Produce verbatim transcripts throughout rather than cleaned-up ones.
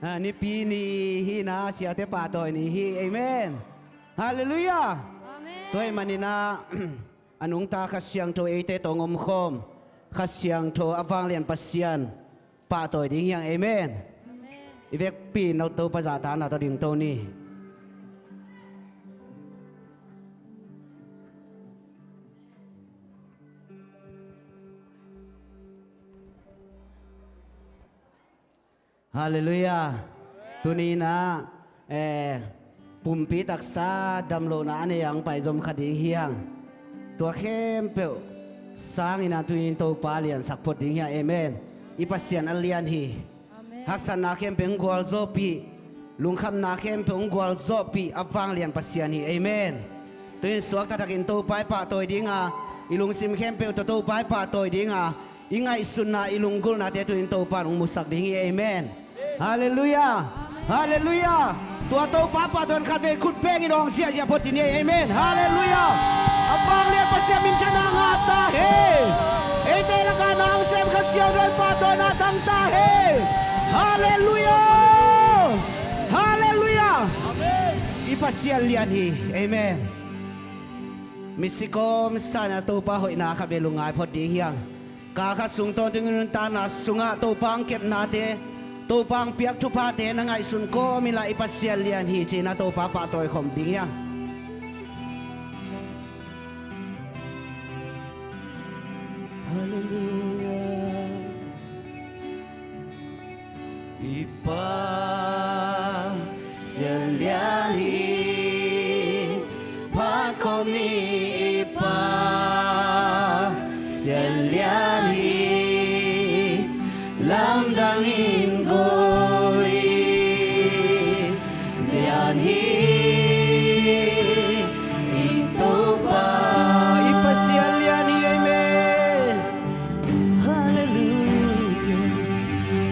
Ah, nipi ni hi-in ah, siate pahtawi ni hi. Amen. Halleluiah. Amen. Tua ahih manin ah, a nungta Kha Siangtho eite tawh hong omkhawm, Kha Siangtho a vanglian Pasian pahtawi ding hi hang. Amen. Amen. I vekpi-in Topa zahtakna tawh dingto ni. Halleluiah. Tuni-in ah, eh, pumpi taksa damlohna a nei a hong pai zom kha ding hi hang. Tua khempeuh sangin ah tuni-in Topa liansak phot ding hi hang. Amen. I Pasian a lian hi. Amen. Haksatna khempeuh hong gualzawhpih, lungkhamna khempeuh hong gualzawhpih a vanglian Pasian hi. Amen. Tuni-in suak taktakin Topa i pahtawi ding a, i lungsim khempeuh tawh Topa i pahtawi ding a, i ngaihsutna, i lunggulhnate tuni-in Topa in hong musak ding hi. Amen. Halleluiah. Halleluiah. Tua Topa pahtawi khatvei khut bengin hong ziahziah phot ni. Amen. Halleluiah. A vanglian Pasian minthanna ngah ta hen. Eite lakah na hong sem Kha Siangtho in pahtawina tang ta hen. Halleluiah. Halleluiah. Amen. I Pasian lian hi. Amen. Mitsi kawmsa-in ah Topa hoihna khatvei lungngai phot ding hi hang. Kal khat sung tawntung i nuntakna sungah Topa hong kepnate, Topa hong piak thuphate na ngaihsun kawm inla, i Pasian lian hi ci-in ah Topa pahtawi khawm ding hi hang. Halleluiah. I Pasian lian hi, phat khawm ni. I Pasian lian hi, lamdang in ko hi. Lian hi i Topa. I Pasian lian hi. Amen. Halleluiah.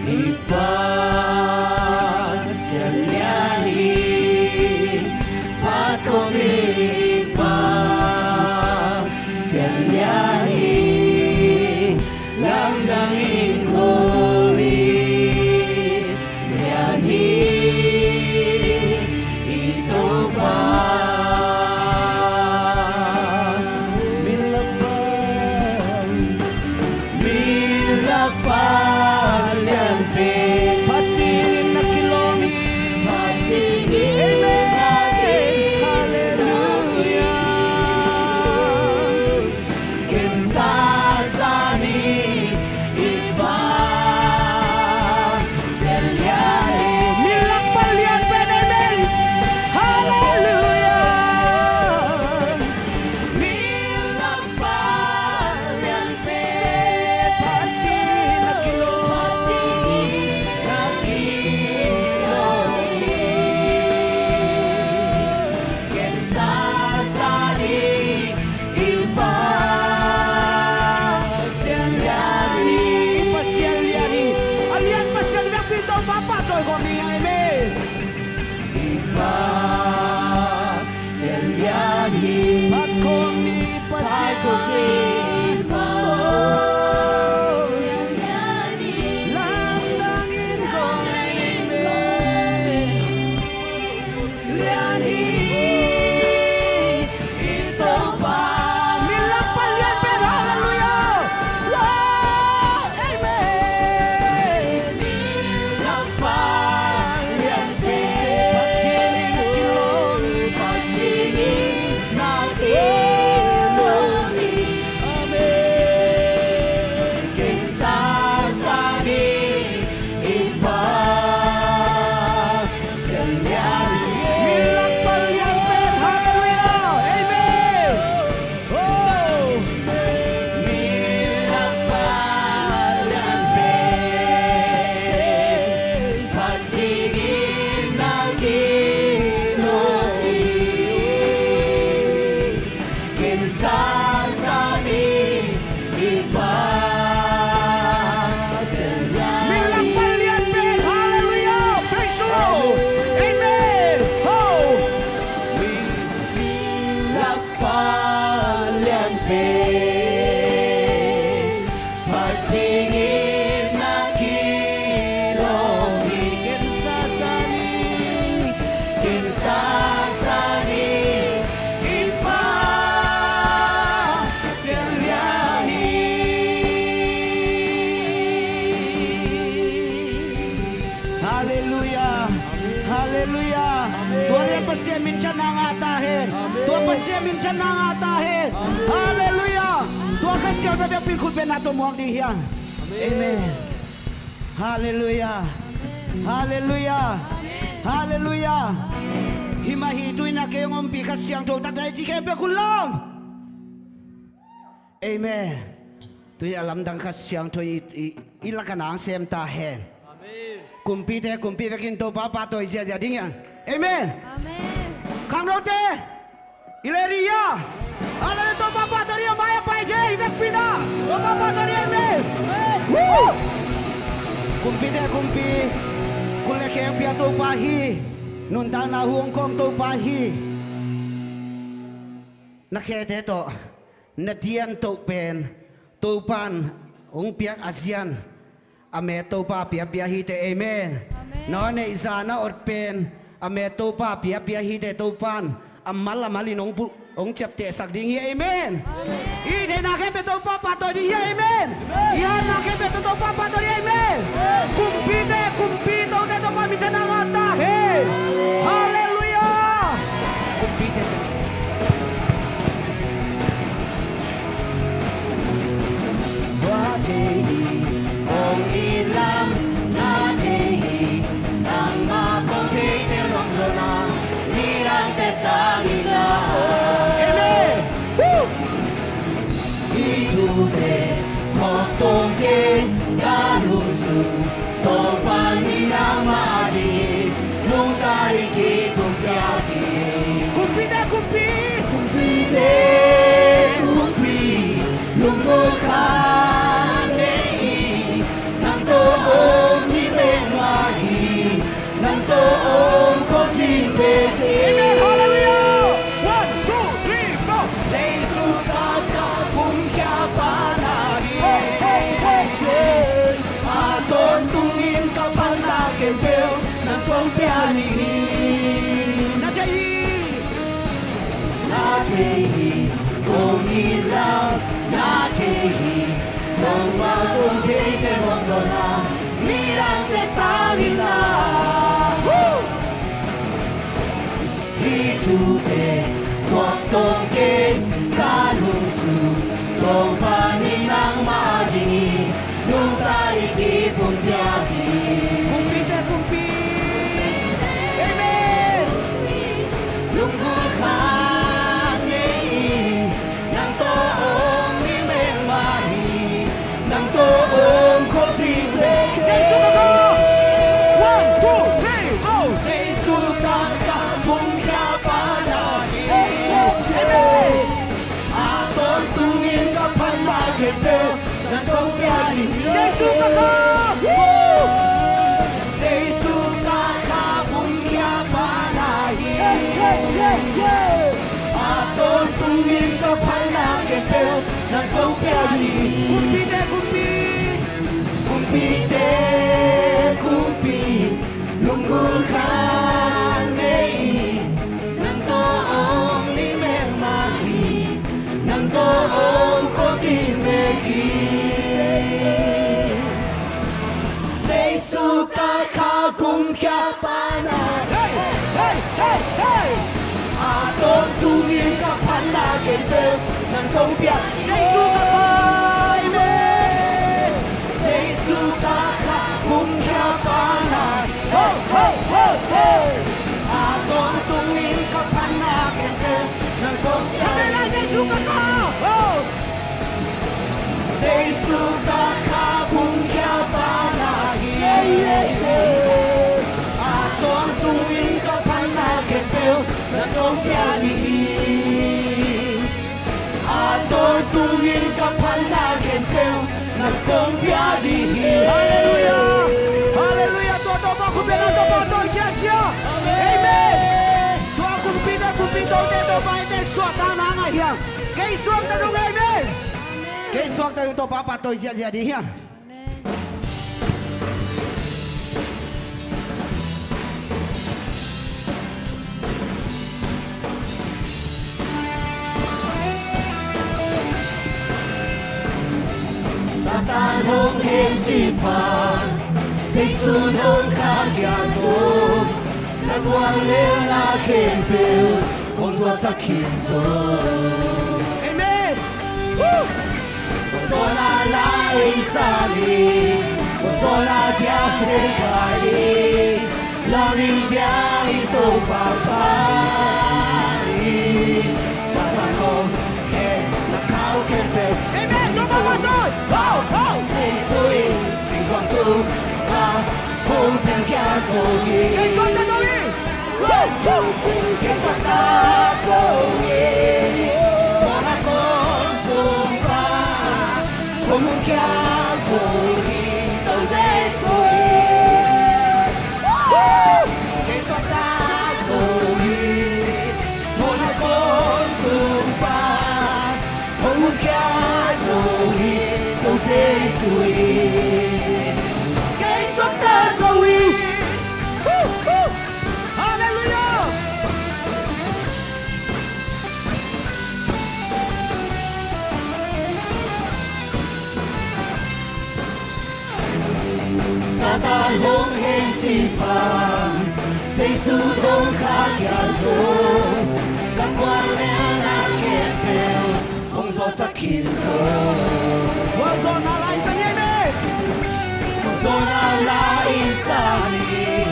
I Pasian lian hi, phat khawm ni. I Pasian lian hi, lamdang in ko hi. Lian hi i Topa. Min lakpa, min lakpa lian pen. Phat dingin na kilawm hi. Phat dingin na kilawm hi. Halleluiah. Ken sasa ni i Pasian lian hi. Min lakpa lian pen, amen. Halleluiah. Min lakpa lian pen. Phat dingin na kilawm hi. Phat dingin na kilawm hi. Ken sasa ni i Pasian lian hi. I Pasian lian hi. A lian Pasian lian pen Topa pahtawi khawm ni. Amen. I Pasian lian hi. Phat khawm ni Pasian. Phat khawm ni. Lamdang in ko hi. Amen. Lian hi i Topa. Min lakpa lian pen, halleluiah. Wow, amen. Min lakpa lian pen. Phat dingin na kilawm hi. Phat dingin na kilawm hi. Amen. Ken sasa ni i Pasian lian hi. Min lakpa lian pen, halleluiah. Amen. Oh. Min lakpa lian pen. Phat dingin na kilawm hi. Ken sasa ni i Pasian lian hi. Min lakpa lian pen, halleluiah, praise the Lord. Amen. Oh. Min, min lakpa lian pen. Phat dingin na kilawm hi. Ken sa Siam in thanna ngah ta hen. Halleluiah. Tua Kha Siangtho biakpiin khut bengna tawh muak ding hi hang. Amen. Halleluiah. Halleluiah. Halleluiah. Hih mah hi, tu-in ah kei hong ompih Kha Siangtho taktak hi ci khempeuh khut lawm. Amen. Tu-in a lamdang Kha Siangtho i, i, i lakah na hong sem ta hen. Amen. Kumpite kumpi vekin Topa pahtawi ziahziah ding hi hang. Amen. Amen. Khangnote, i le ding hi a. A le Topa pahtawi ding hi a, mai a pai zel hi vekpi-in ah. Topa pahtawi ding hi a, amen. Amen. Woo! Kumpite kumpi, khut le khe hong pia Topa hi. Nuntakna hu hong khawm Topa hi. Na khete tawh na diantoh pen Topa'n hong piak a zian a met Topa piapia hi teh, amen. Amen. Na neih za na ot pen a met Topa piapia hi teh, Topa'n a mal a malin hong pu-, hong ciaptehsak ding hi, amen. Amen. I theihna khempeuh Topa pahtawi ding hi, amen. Amen. I hatna khempeuh Topa pahtawi ding hi, amen. Amen. Kumpite kumpi, Tote Topa minthanna ngah ta hen. Halleluiah. Kumpite kong it lam na thei hi, nangmah kong theite lungzawhna nidangte sang in ah. Amen. Woo! Hih thute thuak tawm kei, ka lungsim Topa in nangmah adingin nungta ding kip hong pia hi. Kumpite kumpi, kumpite kumpi, lunggulh kha nei hi. Nang tawh om ding bek mah hi. Nang tawh om khawm ding bek hi. Amen. Halleluiah. One, two, three, four. Jesu ka, ka kumkhia pa na hi. Hey, hey, hey, hey. A tawntungin ka phatna khempeuh nang kong pia ding hi. Na thei hi, na thei hi, kong it lam na thei hi. Nangmah kong theite lungzawhna nidangte sang in ah. Woo! Hih thute thuak tawm kei, ka lungsim Topa in nangmah adingin nungta ding kip hong pia hi. Kumpite kumpi, amen. Lunggulh kha nei hi. Nang tawh om ding bek mah hi. Nang tawh om khawm ding bek hi. Jesu ka kha. One, two, three, go. Jesu ka kha kumkhia pa na hi. Hey, hey, hey, hey. A tawntungin ka phatna khempeuh nang kong pia ding hi. Jesu ka kha. Woo! Jesu ka kha kumkhia pa na hi. Hey, hey, hey, hey. A tawntungin ka phatna khempeuh nang kong pia ding hi. Kumpite kumpi, kumpite kumpi, lunggulh kha nei hi. Nang tawh om ding bek mah hi. Nang tawh om khawm ding bek hi. Jesu ka kha kumkhia pa na hi. Hey, hey, hey, hey. A tawntungin ka phatna khempeuh nang kong pia. Jesu ka kha, amen. Jesu ka kha kumkhia pa na hi. Ho, ho, ho, ho. A tawntungin ka phatna khempeuh nang kong pia. Amen, Jesu ka kha. Ho. Jesu ka kha kumkhia pa na hi. Yeah, yeah, yeah. A tawntungin ka phatna khempeuh nang kong pia ding hi. A tawntungin ka phatna khempeuh nang kong pia ding hi. Halleluiah. Halleluiah. Tua Topa khut bengna Topa tawh ciatciat. Amen. Amen. Tua kumpite kumpi, Tote Topa, eite suahtakna ngah hi hang. Kei suakta zong, amen. Kei suakta zong Topa pahtawi ziahziah ding hi hang. Satan hong hemcih phat, Jesu'n hong khahkhia zo. Na guallelhna khempeuh hong zuaksak khin zo. Amen. Woo! Hong zuakna lai-in sanin, hong zuakna diakdiak khai in, lam in diak in Topa phat in, Satan hong hehna khau khempeuh. Amen. Topa phat in. Ho, ho! Jesu in singkhuam tungah hong piankhia zo hi. Jesu in ta zo hi. Kei suakta zo hi. Mawhna kong sung pan hong humkhia zo hi. Topa Jesu hi. Kei suakta zo hi. Mawhna kong sung pan hong humkhia zo hi. Topa Jesu hi. Kei suakta zo hi. Hallelujah! Satan hong hehcih pha, Jesu hong khahkhia zo, ka kuanlelhna khempeuh hong zuaksak khin zo. Hong zuakna lai-in sanin, amen. Hong zuakna lai-in sanin,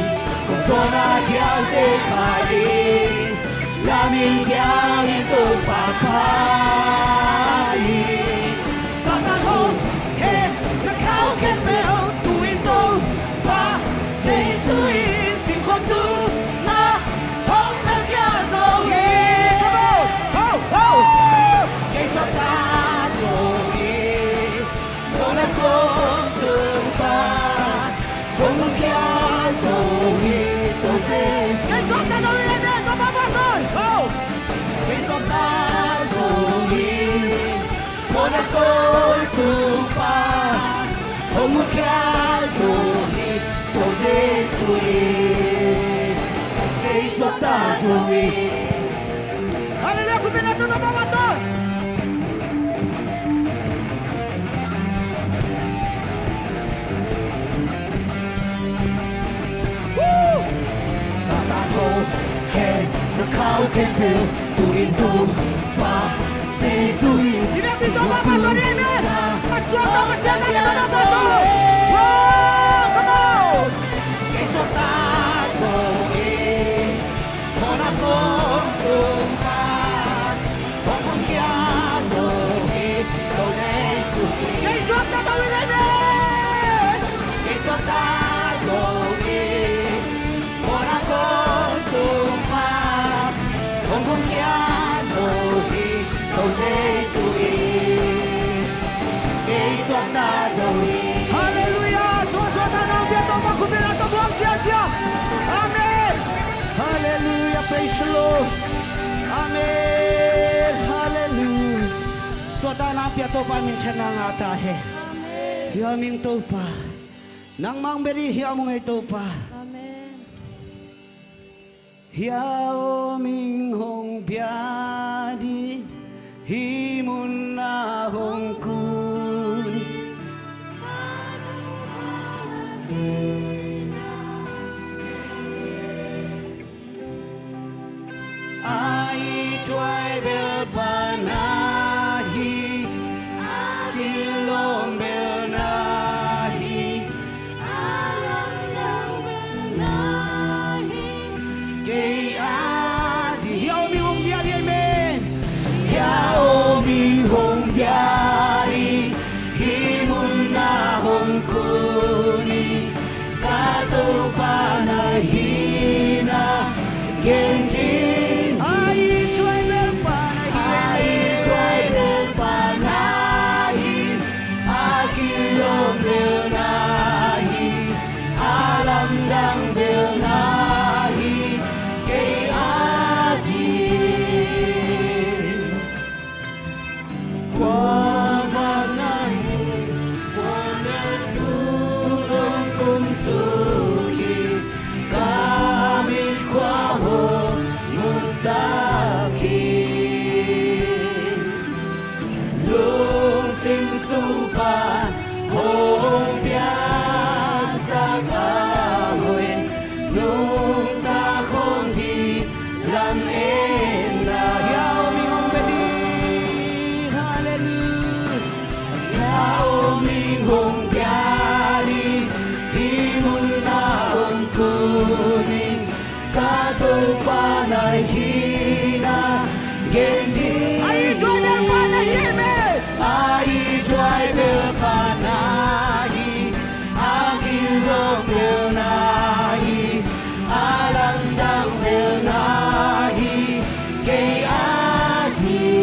hong zuakna diakdiak khai in, lam in diak in Topa phat in, Satan hong hehna khau khempeuh tu-in Topa Jesu in singkhuam tungah hong piankhia zo hi. Come on! Ho, ho! Kei suakta zo hi. Mawhna kong sung pan hong humkhia zo hi. Topa Jesu. Kei suakta zo hi, amen. Topa phat in. Ho! Kei suakta zo hi. Mawhna kong sung pan hong humkhia zo hi. Topa Jesu hi. Kei suakta zo hi. Hallelujah, khut beng a, Topa phat in. Woo! Satan hong hehna khau khempeuh tu-in Topa Jesu in. Amen. Topa phat in, amen. A suakta Pasian ta, Topa phat in. Woo! Come on! Kei suakta zo hi. Mawhna kong sung pan hong humkhia zo hi. Topa Jesu hi. Kei suakta zo hi, amen. Kei suakta zo hi. Mawhna kong sung pan hong humkhia zo hi. Topa Jesu hi. Kei suakta zo hi. Hallelujah. Suaksuak ta nong pia Topa khut beng a, Topa hong ciahciah. Amen. Hallelujah. Praise the Lord. Amen. Hallelujah. Suakta nong pia Topa minthanna ngah ta hen. Amen. Hih a ming Topa. Nangmah hong bia ding hih a mung ei Topa. Amen. Hih a om ing hong bia ding, hih munah hong kun ing. A ithuai bel pa na hi, a kilawm bel na hi, a lamdang bel na hi. Kei a ding, hih a om ing hong bia ding, amen. Hih a om ing hong bia ding, hih munah hong kun ing. Ka Topa na hihna gen ding hi. A ithuai bel pa na hi, a ithuai bel pa na hi, a kilawm bel na hi, a lamdang bel na hi. Kei a ding. Khua vak zang, khua bel sung dong kum suk hi. Ka mit khua hong musak hi. Lungsim sung pan hong piangsak a hoih, nuntak hong ding lam en Kong pia ding, hih munah hong kun ing. Ka Topa na hihna gen ding. A ithuai belpa na hi hi. A ithuai belpa na hi. A kilawm bel na hi. A lamdang bel na hi. Kei a ding.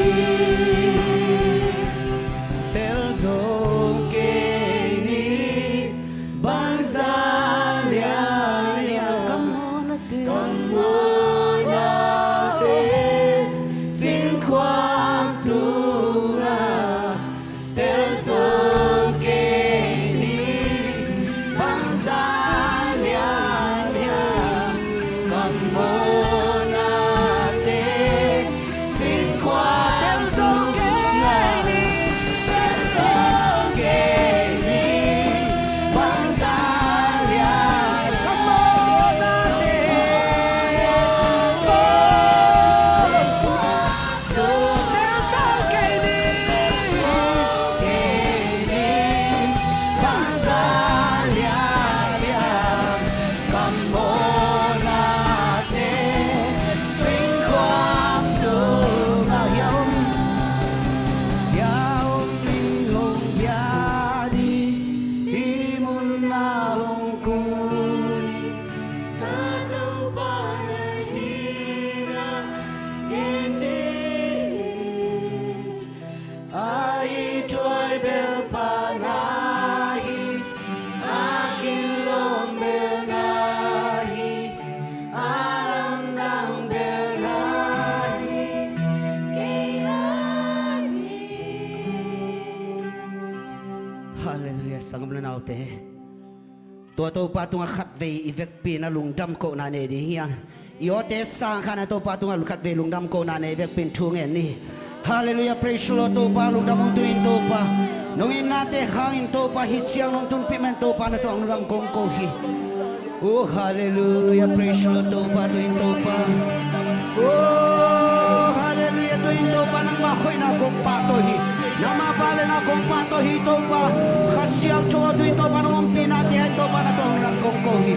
Tel zo kei ni, bangzah lianlian. Ka mawhnate, ka mawhnate, singkhuam tungah. Tel zo kei ni, bangzah lianlian. Ka mawhnate, singkhuam tungah. Tel zo kei ni, tel zo kei ni, bangzah lianlian. Ka mawhnate, tel zo kei ni, bangzah lianlian. Ka mawhnate, singkhuam tungah. Hih a om, hih a om ni, hong pia ding, hih munah hong kun ing. Ka Topa na hihna gen ding. A ithuai belpa na hi. A kilawm bel na hi. A lamdang bel na hi. Kei a ding. Halleluiah, sanggam le naute. Tua Topa tungah khatvei i vekpi in a lungdam kohna nei ding hi hang. I awte sang khat in a Topa tungah khatvei lungdam kohna nei vekpi in thu ngen ni. Halleluiah, praise the Lord, Topa lungdam ung. Tu-in Topa, nong itnate hangin Topa, hih ciang nong tunpih man Topa na tungah lungdam kong ko hi. Oh, halleluiah, praise the Lord, Topa, tu-in Topa. Oh, halleluiah, tu-in Topa, nangmah hoihna kong pahtawi hi. Nangmah vangliatna kong pahtawi hi, Topa. Kha Siangtho, tu-in Topa, nong ompihnate hangin Topa na tungah lungdam kong ko hi.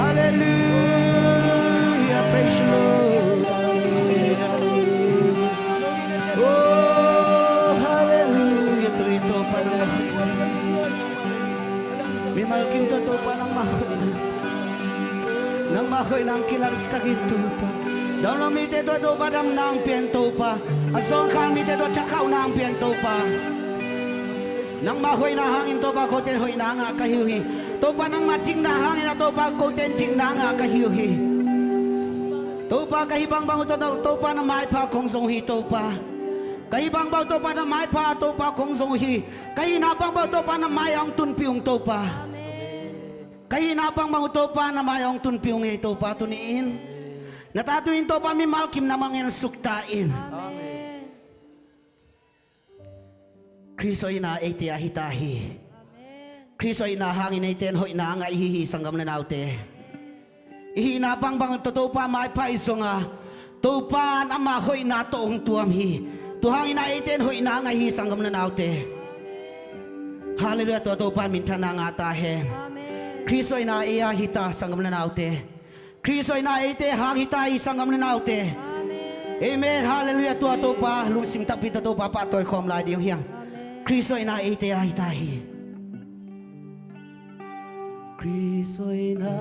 Halleluiah, praise the Lord. Oh, halleluiah, tu-in Topa, nangmah hoihna. Mimal kim tawh Topa nangmah hoihna, nangmah hoihna hong kilaksak in Topa. Damlo mite tawh Topa damna hong pia in Topa. A zawngkhal mite tawh thakhauhna hong pia in Topa. Nangmah hoihna hangin Topa kote in hoihna ngah ka hi uh hi. Topa nangmah dikna hangin a Topa kote in dikna ngah ka hi uh hi. Topa ka hih bangbang uh tawh Topa na maipha kong zong uh hi Topa. Ka hih bangbang uh Topa na maipha Topa kong zong uh hi. Ka hihna bangbang uh Topa na mai-ah hong tunpih ung Topa. Ka hihna bangbang uh Topa na mai-ah hong tunpih ung ei Topa tuni-in. Na ta tu-in Topa mimal kim na mangin sukta in. Khrist hoihna eite a hita hi. Khrist hoihna hangin eite in hoihna a ngah ihi hi sanggam le naute. I hihna bangbang tawh Topa maipha i zong a, Topa in ama hoihna tawh hong tuam hi. Tua hangin a eite in hoihna a ngah ihi sanggam le naute. Halleluiah, tua Topa in minthanna ngah ta hen. Khrist hoihna ei a hita sanggam le naute. Khrist hoihna eite hang hita hi sanggam le naute. Amen. Halleluiah, tua Topa lungsim takpi tawh Topa pahtawi khawm lai ding hi hang. Khrist hoihna eite a hita hi. Khrist hoihna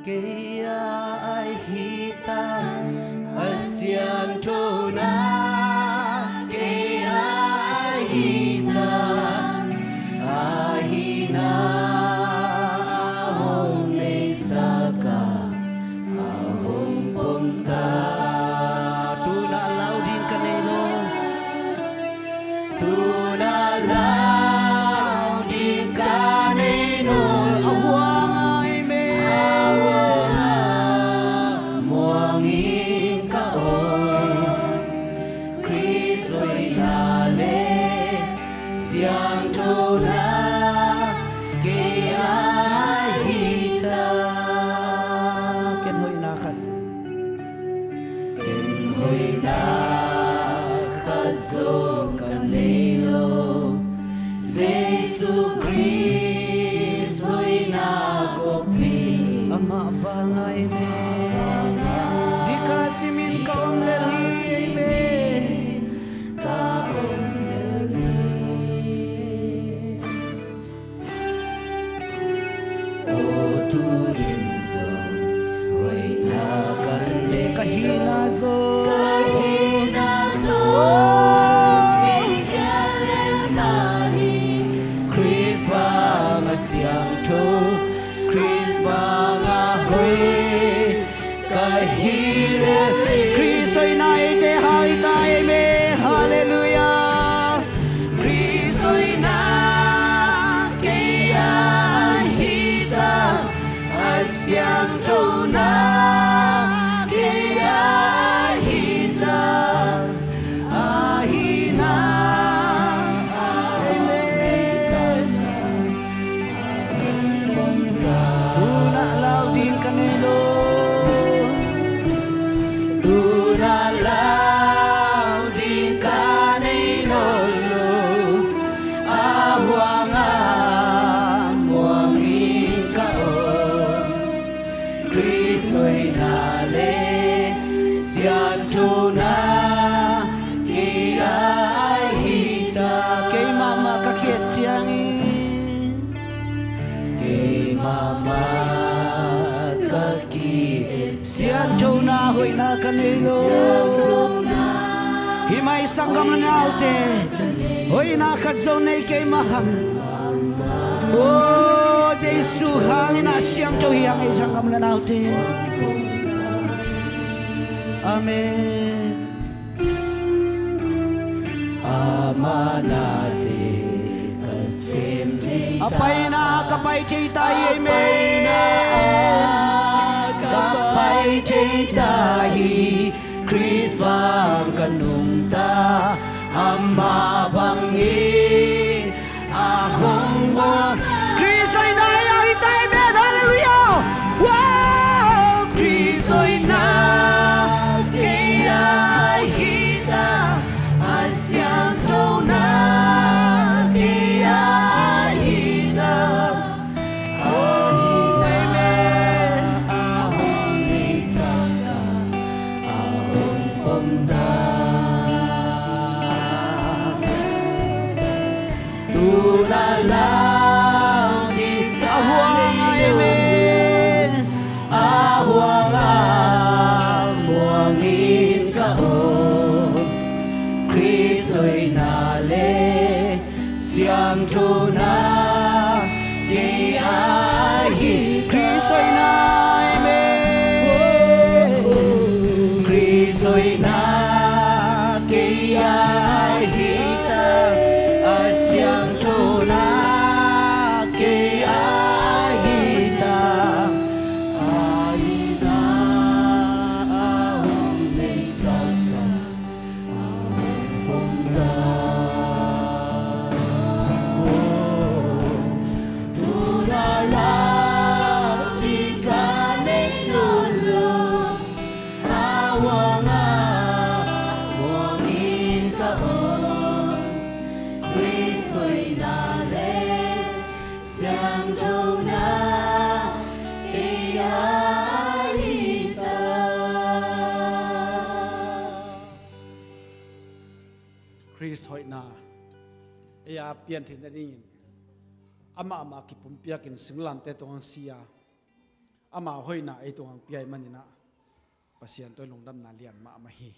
kei a hita, a siangthona kei a hita, a hihna a hong neisak a, a hong pom ta. Tu-in a lau ding ka nei nawn, tu-in a lau ding ka nei nawn. A huang ah i mei, a huang ah muang in ka om. Khrist hoihna kawpi. Amah vang a, amen. Dika simin ka om lel hi, amen. Ka om lel hi. Aw, tu-in zong hoihna ka nei. Ka hihna zong, ka hihna zong, oh, mi khial lel ka hi. Khrist bang a siangtho, Khrist bang a hoih ka hi leh. Khrist hoihna eite hang hi ta, amen. Halleluiah. Khrist hoihna kei a hi ta, a siangthona kei a hi ta. Ahihna, amen. Tu-in ah lau ding ka nei lo. Tu-in ah lau ding ka nei nawn lo. A huang a muang in ka om. Khrist hoihna le siangthona kei a hi ta. Kei mahmah ka ki-et ciangin, kei mahmah ka ki-et. Siangthona hoihna ka nei lo. Siangthona. Hih mah ei sanggam le naute, hoihna khat zong nei kei mah hang. Aw, Jesu hangin a siangtho hi hang ei sanggam le naute. Amen. Amah nate ka sem thei ta. A paina ka pai thei ta hi, amen. A paina ka pai thei ta hi. Khrist bang ka nungta, amah bangin a hong muang. Khrist hoihna ei a hi ta, amen. Halleluiah. Wow! Khrist hoihna kei a hi ta, a siangthona kei a hi ta. Amen. A hong neisak a, a hong pom ta. Tu-in ah lau ding ka, a huang a, amen. A huang a muang in ka om. Khrist hoihna le siangthona kei a hi. Khrist hoihna, amen. Khrist hoihna kei a hi ta, a siangthona kei a hi ta. Ahihna a hong neisak a, a hong pom ta. Tu-in ah lau ding ka nei nawn lo. A huang a muang in ka om. Khrist hoihna le siangthona kei a hi ta. Khrist hoihna ei a piantheihna dingin amah amah kipumpiakin singlamteh tungah si a, ama hoihna ei tungah pia ahih manin ah Pasian tawh lungdamna lian mahmah hi.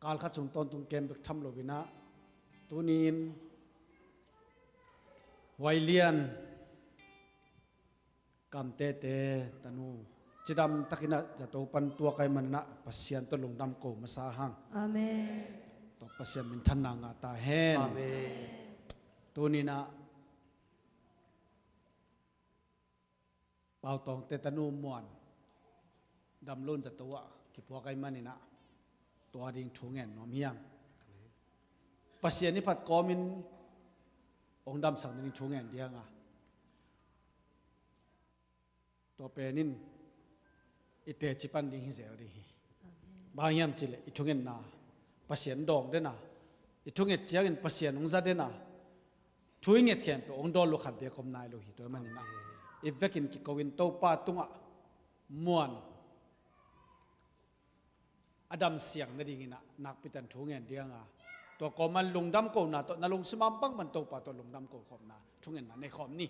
Kal khat sung tawntung kem bek tham loin ah, tuni-in Huai Lian Kamtete tanu cidam takin ah zato pan tuak ahih manin ah Pasian tawh lungdam ko masa hang. Amen. Tua Pasian minthanna ngah ta hen. Amen. Tuni-in ah Pau Tawngte tanu Muan dam lo-in zato ah kiphuak ahih manin ah tua ding thu ngen nuam hi hang. Pasian i phat kawmin hong damsak ding thu ngen ding hang a, tua pen in i teci pan ding hi zel ding hi. Bang hiam cih leh i thungetna Pasian dawng den a, Thunget ciangin Pasian hong za den a, thu i nget khempeuh hong dawn lo khat bek om nai lo hi. Tua ahih manin ah i vekin kiko in Topa tungah muan a dam siang nadingin ah nakpi takin thu ngen ding a, tua kawman lungdam kona tawh na lungsim a bangmah Topa tawh lungdam ko khawmna thungetna nei khawm ni.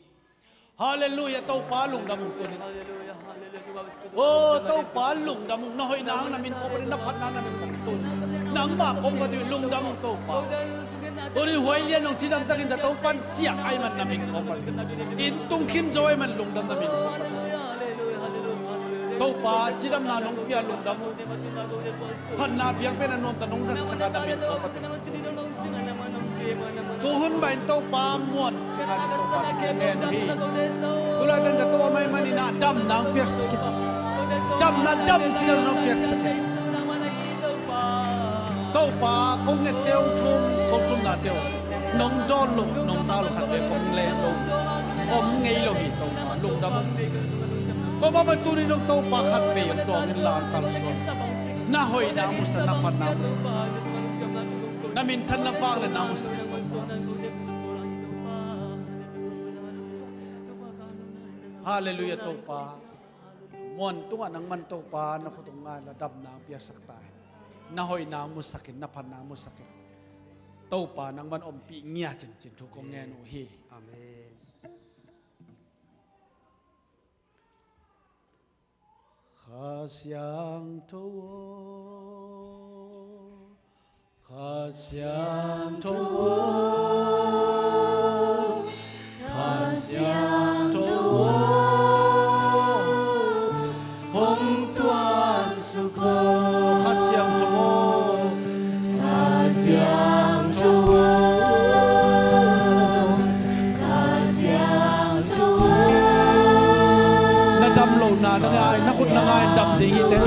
Halleluiah, Topa lungdam ung tuni. O Topa lungdam ung, na hoihna hang na min kawm patin, na phatna hang na min kawm patin. Nangmah kong ka tui lungdam ung Topa. Tuni huai lian zong cidam takin za Topan ciah ahih man na min kawm patin. Inn tung khin zo ahih man lungdam na min kawm patin. Topa cidamna nong pia lungdam ung. Phatna biakpiakna nuamtak nong zaksak a na min kawm patin. Tuhun mah in Topa muan ciangin Topa thu kong ngen hi. Tulaitan za Topa mai manin ah damna hong piaksak in. Damna damsiang nong piaksak in. Topa kong ngette hong thum, kong thumnate uh nong dawn lo, nong zak lo khat bek kong leng lo, om ngei lo hi Topa lungdam ung. Topa man tuni zong Topa khat vei hong dawng in la hong kalsuan. Na hoihna musak, na phatna musak. Na minthanna vangliatna musak. Halleluiah Topa. Muan tungah nangman Topa na khut hong ngai la damna hong piaksak ta in. Na hoihna musak in, na phatna musak in. Topa nangman ompih ngiat in cin thu kong ngen uh hi. Amen. Kha Siangtho aw, Kha Siangtho aw, Kha Siangtho aw, hong tuam suk aw. Kha Siangtho aw, Kha Siangtho aw, Kha Siangtho aw. Na dam lohna na ngai, na khut na ngai in dam ding hi teh.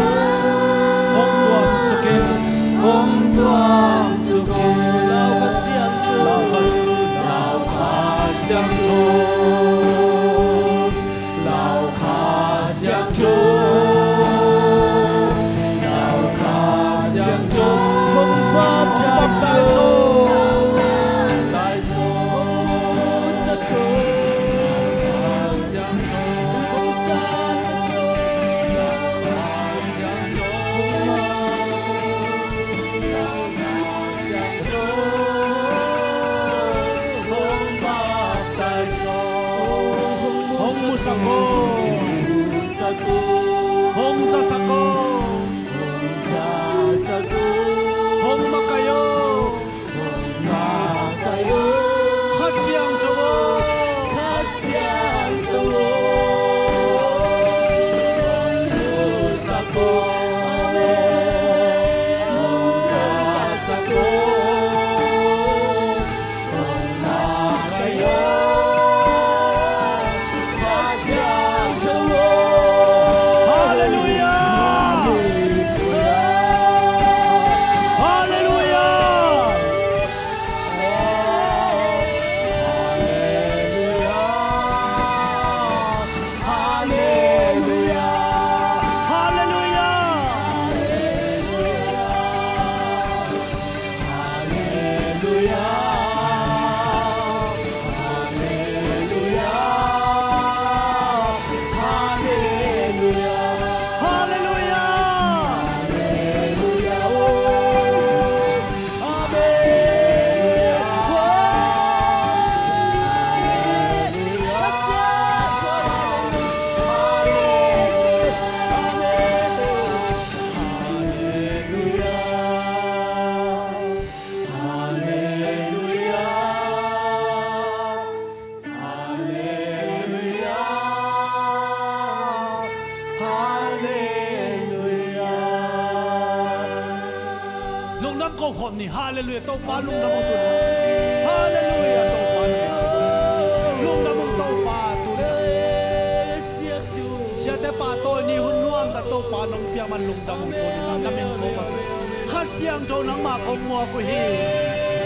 Hong tuam suk in, hong tuam suk in. Lau Kha Siangtho, Lau Kha Siangtho, Lau Kha Siangtho, Lau Kha Siangtho, hong baptize aw. Baptize aw. Hong musak aw. Lau Kha Siangtho, hong musak aw. Lau Kha Siangtho, hong musak aw. Hong baptize aw. Hong musak aw. Hong zasak aw. Hong makaih aw. Kha Siangtho aw. Kha Siangtho aw. Hong musak aw. Amen. Hong zasak aw. Halleluiah! Halleluiah! Halleluiah! Halleluiah! Halleluiah. Halleluiah. Halleluiah. Halleluiah. Halleluiah. Oh. Amen. Oh. Halleluiah. Halleluiah. Halleluiah. Halleluiah. Halleluiah. Halleluiah. Lungdam ko khawm ni. Halleluiah. Topa lungdam ung tuni. Halleluiah. Topa lungdam ung. Lungdam ung Topa tuni. Siate pa tawh ni hun nuam ta Topa nong piak man lungdam ung tuni. Na min ko ma. Kha Siangtho nangmah kong muak uh hi.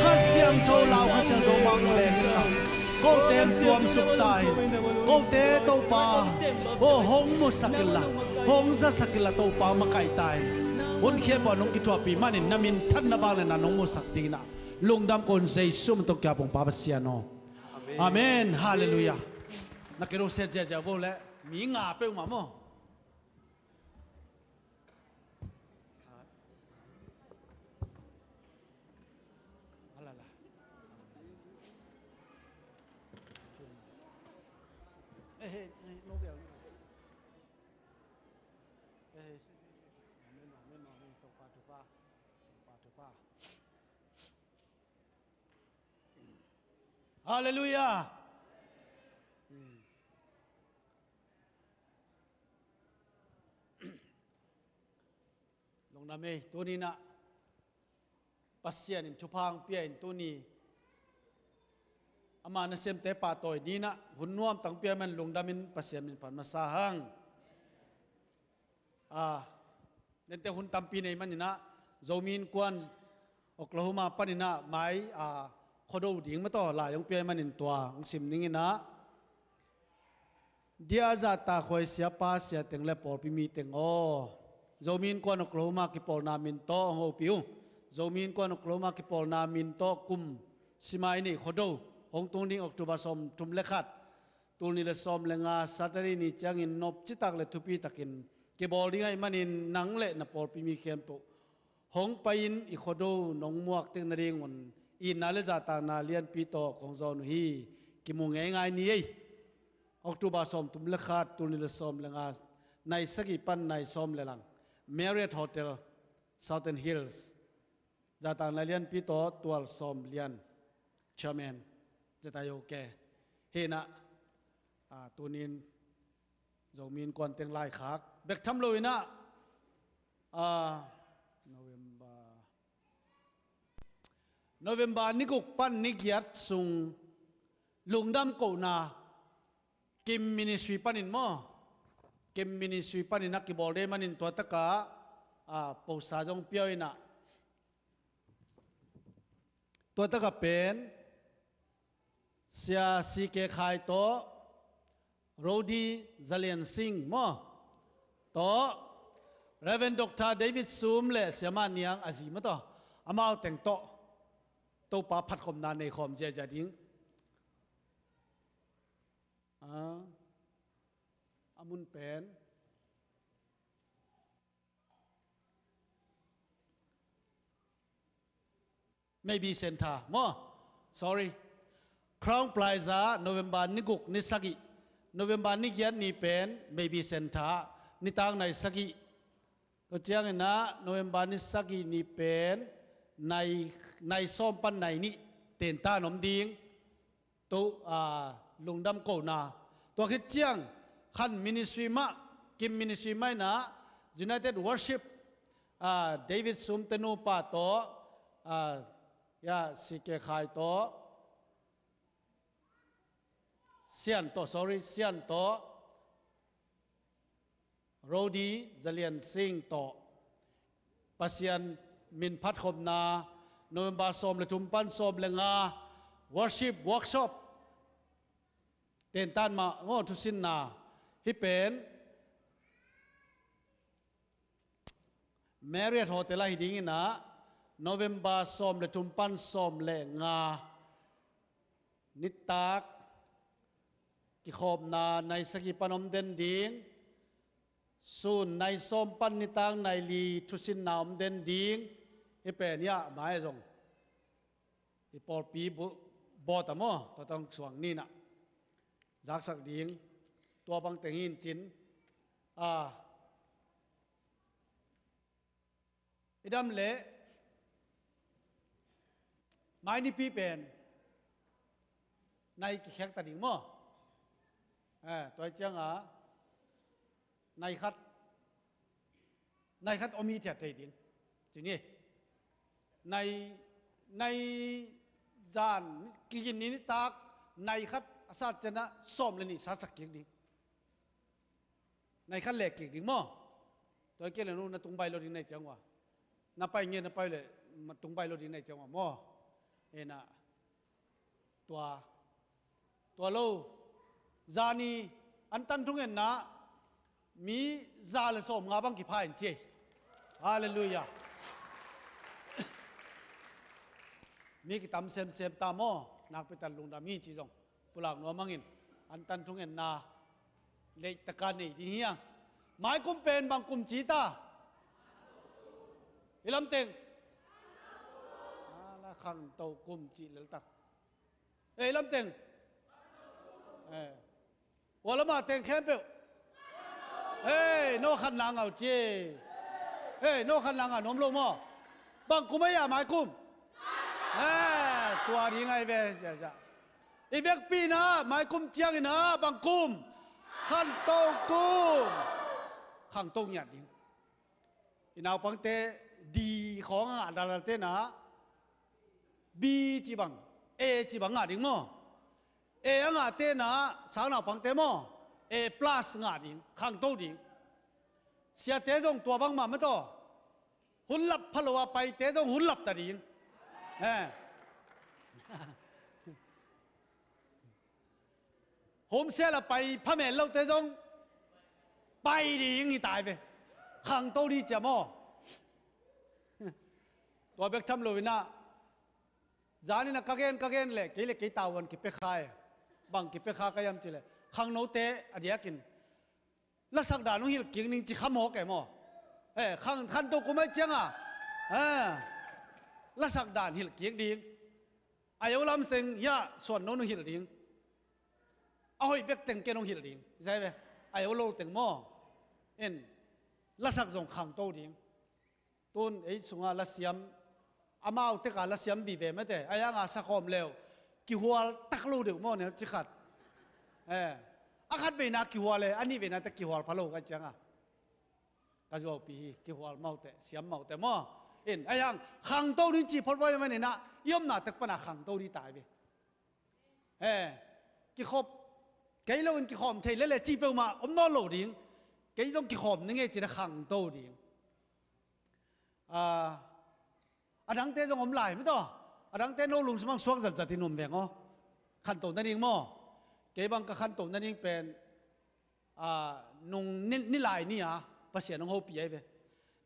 Kha Siangtho lau, Kha Siangtho mang leng in ta. Kote hong tuamsuk ta in. Kote Topa aw hong musak inla, hong zasak inla Topa makaih ta in. Hun khempeuh nong kithuahpih manin na minthanna vangliatna nong musak dingin ah Lungdam ko un, Jesu min tawh kiap ung, Pa Pasian aw. Amen. Amen. Halleluiah. Na kei lo se ziazia vo le, mi nga peuhmah maw. Halleluiah. Lungdam ei, tuni-in ah Pasian in thupha hong pia in tuni ama nasemte pahtawi ni-in ah hun nuam tang pia man lungdam in Pasian min phat masa hang. Ah, nente hun tampi nei manin ah Zomi Innkuan Oklahoma panin ah mai, ah, Khuado ding mataw lai hong pia manin tua hong sim ning in ah, Dia zahtakhuai siapa siateng le pawlpi miteng aw, Zomi Innkuan Oklahoma kipawlna min tawh hong hopih uh. Zomi Innkuan Oklahoma kipawlna min tawh kum sima i neih Khuado hong tung ding October sawmthum le khat, tul nih le sawm le nga Saturday ni ciangin nopcitak le thupitakin kibawl ding ahih manin nang le na pawlpi mi khempeuh hong pai-in i Khuado nong muak tek nadingun itna le zahtakna lianpi tawh kong zawn uh hi. Kimu ngeingai ni ei. October sawmthum le khat, tul nih le sawm le nga, nai sagih pan nai sawm le lang, Marriott Hotel, Southern Hills. Zahtakna lianpi tawh tual sawm lian. Chairman, zeta yo ke. Hi-in ah, ah, tuni-in Zomi Innkuan teng laikhak bek tham lo-in ah, ah, November, November ni guk pan ni giat sung lungdam kohna Kim Ministry panin maw, Kim Ministry panin ah kibawl ding manin tua takah, ah, posa zong pia-in ah, tua takah pen Sia C K Khai tawh, Rodi Zalian Singh maw, tawh, Reverend Doctor David Sum le Siama Niang a zi mataw, amau teng tawh Topa phatkhopna nei khawm ziazia ding. Ah, a mun pen Maybe Center maw? Sorry. Crown Plaza, November ni guk ni sagih, November ni giat ni pen Maybe Center, nitak nai sagih. Tua ciangin ah November ni sagih ni pen nai, nai sawm pan nai nih tentan om ding. Tua, ah, lungdam kohna. Tua khit ciang Khan Ministry mah, Kim Ministry mah in ah United Worship, ah, David Sum te nupa tawh, ah, ya, C K Khai tawh, Sian tawh, sorry, Sian tawh, Rodi Zalian Singh tawh Pasian min phatkhopna, November sawm le thum pan sawm le nga worship workshop tentan mah maw, thusinna. Hih pen Marriott Hotel ah hi dingin ah, November sawm le thum pan sawm le nga nitak kikhopna nai sagih pan om den ding. Sun nai sawm pan nitak nai li thusinna om den ding. Hih pen ah mai zong i pawlpi bu-, bawta maw, tua tang suang ni-in ah zaksak ding. Tua bang teng hi-in cin, ah, i dam leh mai nipi pen nai kikhiat ta ding maw? Eh, tua hi ciangah nai khat, nai khat om hithiat thei ding ci ni. Nai, nai zan, kigin ni nitak nai khat a sat ciangah sawm le nih satsak kik ding. Nai khat leh kik ding maw? Tua hi kei leh nu na tung baih lo ding na hih ciang uh a, na pai nge na pai leh tung baih lo ding na hih ciang uh a maw? Hi-in ah tua, tua lo, zani an tan thungetna mi za le sawmnga bang kipha in ci ei. Halleluiah. Mi kitam semsem ta maw, nakpi tak lungdam hi ci zong pulak nuam hangin, antan thungetna leitak a nei ding hi hang. Maikum pen bang kum ci ta? I lamteng. Ala, khangto kum ci leltak. Ei, lamteng. Eh. Ua lama teng khempeuh. Ei, no khat nang au ci. Ei, no khat nang a nuam lo maw? Bang kum a ia maikum? Eh, tua ding ai ve, cia, cia. I vekpi na maikum ciangin a bang kum? Khangto kum. Khangto ngiat ding. I naupangte D khawng a ngah daldalte na B ci bang, A ci bang ngah ding maw? A a ngahte na sang naupangte maw? A plus ngah ding, khangto ding. Siate zong tua bangmah mataw. Hun lap phalo a paite zong hun lap ta ding. Eh. Home cell a pai phamel lote zong pai ding hi tai ve. Khangto ding cia maw? Tua bek tham lo in a, zan in a ka gen, ka gen leh kei le kei tavuan kipia kha e. Bang kipia kha ka hiam cih leh, khangnote a diakin lasak dan hong hilh kik ning ci kha mawk e maw? Eh, khang, khangto kum ai ciang a, eh, lasak dan hilh kik ding. A yo lam seng hia suan no nong hilh ding. A hoih bek teng ken nong hilh ding. Zai ve. A yo lo teng maw? En. Lasak zong khangto ding. Tun ei sunga lasiam, amau teka lasiam vive mate. A yanga sakhawm leu kihual tak lo deuh maw, neu cikhat. Eh. A khat veina kihual e, a nih veina te kihual pha lo ka cianga. Ka zuaupi hi, kihual maute, siam maute maw? In, a yang, khangto ding ci phot vai manin a, i omna tek pana khangto ding tai ve. Eh, kikhop, kei lo in kikhawm thei lele ci peuhmah om nawn lo ding. Kei zong kikhawm ning e ci na khangto ding. Ah, a dangte zong om lai mataw. A dangte no lungsim ang suak zatzat in om veng aw. Khanto nading maw? Kei bang ka khanto nading pen, ah, nung ni, nilai ni a Pasian hong hopih ai ve.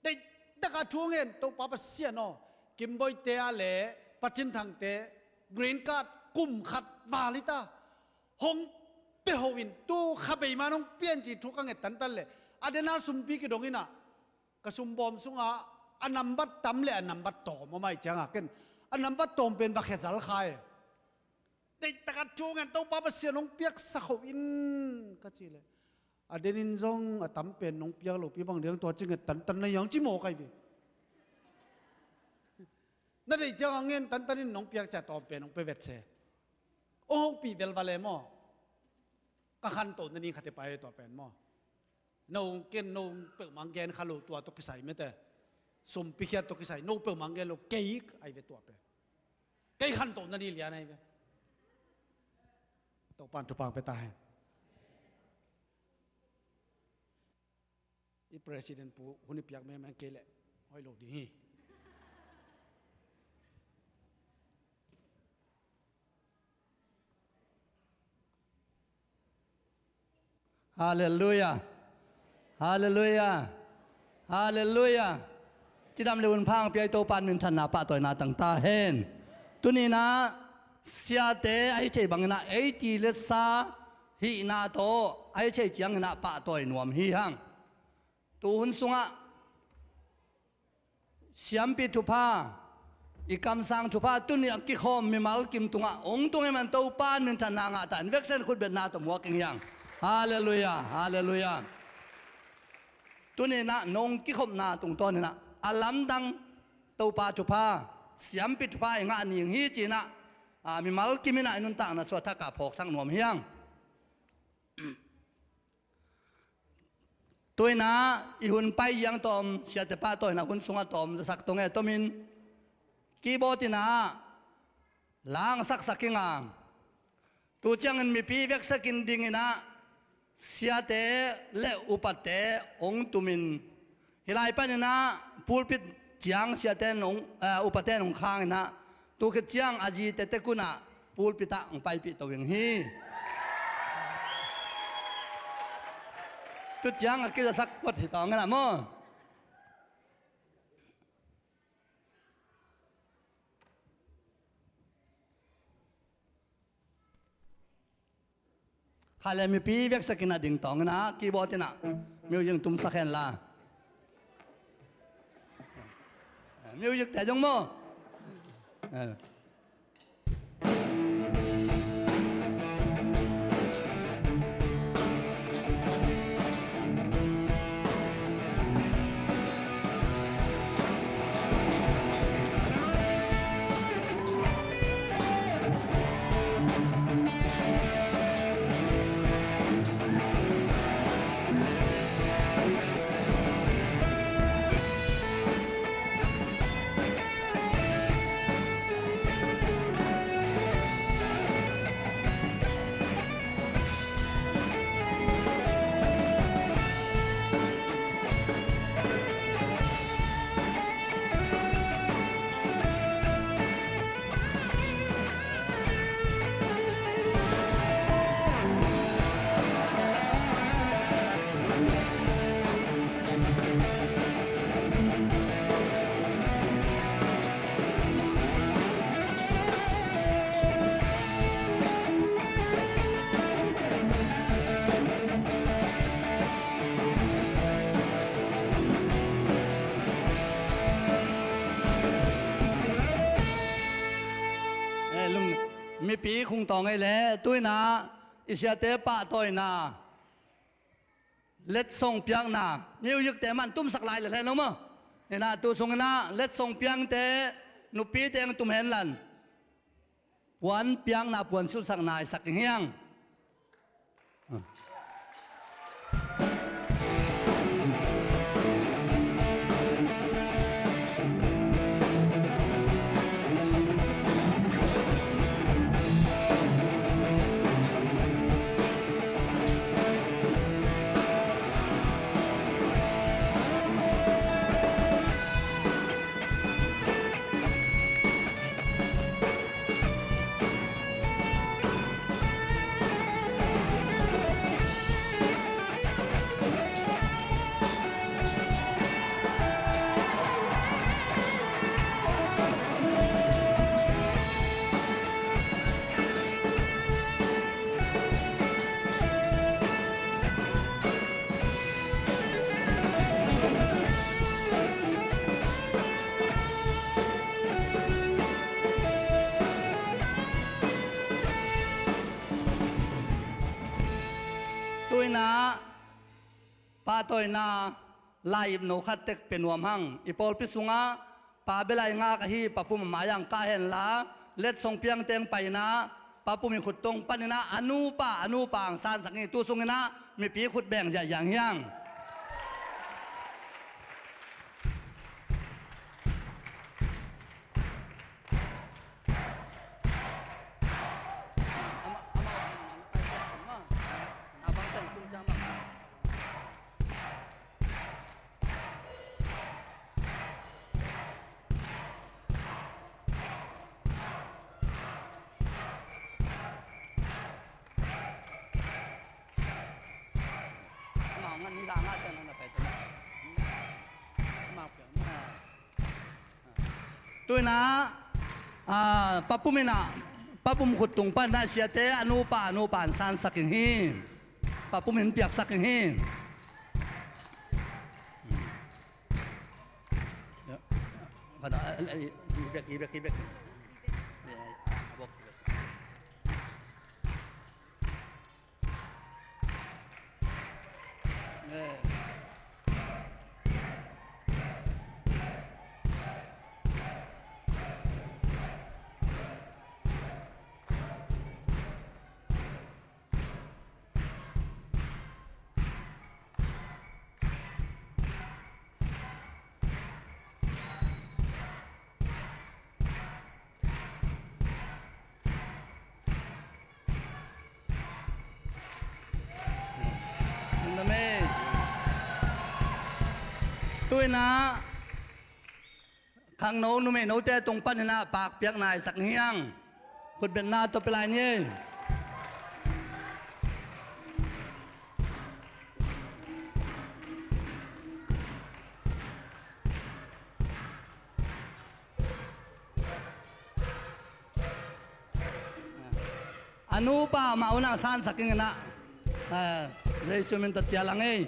Deih taka thu ngen Topa Pasian aw. Kimboite a le Pacin Thangte green card kum khat val hi ta. Hong pia ho in tu kha bei man hong pian ci thu ka nget tantan le. A dena sumpi kidong in a. Ka sumbawm sunga a nambat tam le a nambat tawm a mai cianga ken a nambat tawm pen va khia zal kha e. Deih taka thu ngen Topa Pasian hong piaksak ho in ka ci le. A denin zong a tam pen nong piak lopi bang diang tua ci nget tantan na yang ci mawk ai ve. Na deih cianga ngen tantan in nong piak cia tawm pen hong pe vet se. Hong hopih vel vale maw? Ka khanto nading khate pai tua pen maw? No ken no peuhmah gen kha lo tua tawh kisai mete. Sumpi khiat tawh kisai no peuhmah gen lo kei ai ve tua pen. Kei khanto nading lian ai ve. Topan thupha pia ta hen. I president pu hun i piak mengmeng kei leh hoih lo ding hi. Halleluiah. Halleluiah. Halleluiah. Cidam le hun pha hong pia i Topan minthanna pahtawina tang ta hen. Tuninah siate ahi thei banginah eiti letsa hihna tawh ahi thei cianginah pahtawi nuam hi hang. Tu hun sungah siampi thupha, i kamsang thupha tuni a kikhawm mimal kim tungah hong tung hi man Topa in minthanna ngah ta in veksen khutbetna tawh muak ing hiang. Halleluiah, halleluiah. Tuninah nong kikhopna tungtawninah a lamdang Topa thupha, siampi thupha i ngah ning hi cinah, a, mimal kiminah i nuntakna suahthakah phawksak nuam hiang. Tuinah i hun pai ziang tawm siate pahtawi inah hun sungah tawm zasak tong e tomin keyboard inah langsaksak inga. Tu ciangin mipi veksakin dinginah siate le upate hong tumin hih lai paninah pulpit ciang siate in hong, eh, upate in hong khanginah tu khit ciang a zi tete kunah pulpit ah hong paipih to ing hi. Tu ciang a kizasak pot hi tawng inah maw? Kha le mipi veksak in a ding tawng in a keyboard in a music tumsak hen la. Music te zong maw. Eh, lung, mipi khung tawng ei leh, tu in a i siate pahtawina, letsong piakna, music te man tumsak lai le hlen lo maw. Ni in a tu sung in a letsong piakte, nupite hong tum hen la, puan piakna, puan silhsak nai sak ing hiang. Tu in a pahtawina lai-ip no khat tek pia nuam hang. I pawlpi sungah Pa Belai Ngak ahi Pa Pum a mai-ah hong kah hen la, letsong piakte hong pai in a, Pa Pum i khut tawng pan in a, a nupa, a nupa hong sansak hi. Tu sung in a mipi khut beng ziahziah hiang. Tu in a, ah, Pa Pum in a, Pa Pum khut tung pan a siate a nupa, a nupa hong sansak ing hi. Pa Pum in piaksak ing hi. Tu in a, khangno numei note tung pan in a pakpiak nai sak hiang. Khutbetna tawh pia lai ni. A nupa mah un hong sansak ing in a. Ah, Jesu min tawh cial ang ei.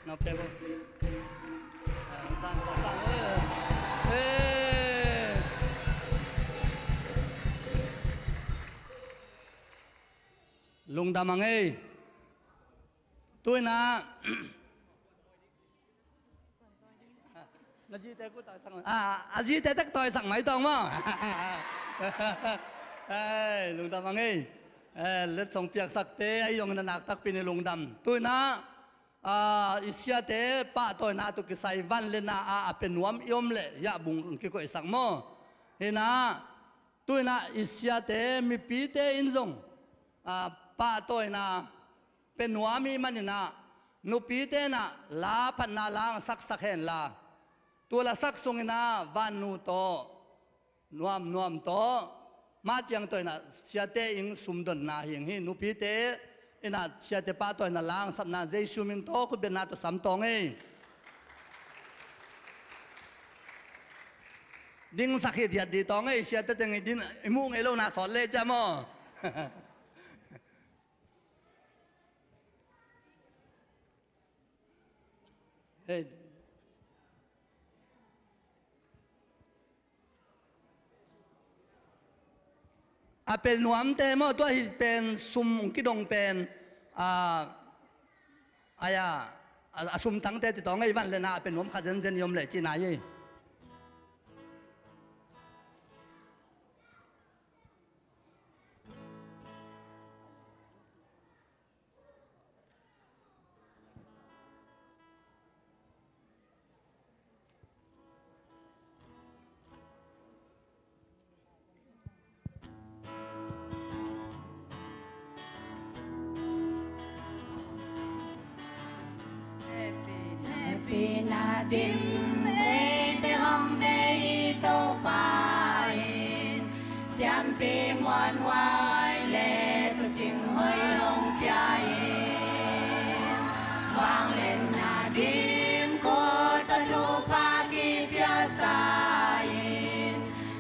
Nau pek uh. Ah, sang, sang, sang, eh. Eh. Lungdam ang ei. Tu-in ah, na zite ku tawi sak mai. Ah, a zite tek tawi sak mai tawng maw. Hei, lungdam ang ei. Eh, letsong piaksakte a i zong na nak takpi ni lungdam. Tu-in ah, ah, i siate pahtawina tawh kisai van le na a, a pia nuam i om leh yahbung kikoihsak maw. Hi-in ah, tu-in ah i siate mipite in zong, ah, pahtawina pia nuam i hih manin ah, nupite in ah la phatna la hong saksak hen la, tua la sak sungin ah vannu tawh, nuamnuam tawh, mah ciang tawh in ah siate inn sumdonna hi ing hi. Nupite in ah siate pahtawina la hong sapna Jesu min tawh khutbetna tawh sam tawng ei. Dingsak hithiat dih tawng ei, siate teng i din i muh ngei lohna sawt le cia maw. Hei. A pia nuamte maw, tua hi pen sum hong kidong pen, ah, ai-a, a, a sum tangte ci tawng ei, van le na a pia nuam kha zenzen i om leh cihna hi. Hehpihna dim eite hong deih i Topa in, siampi muanhuai le tuucing hoih hong pia in, vangliatna dim khut tawh thupha kipiasa in,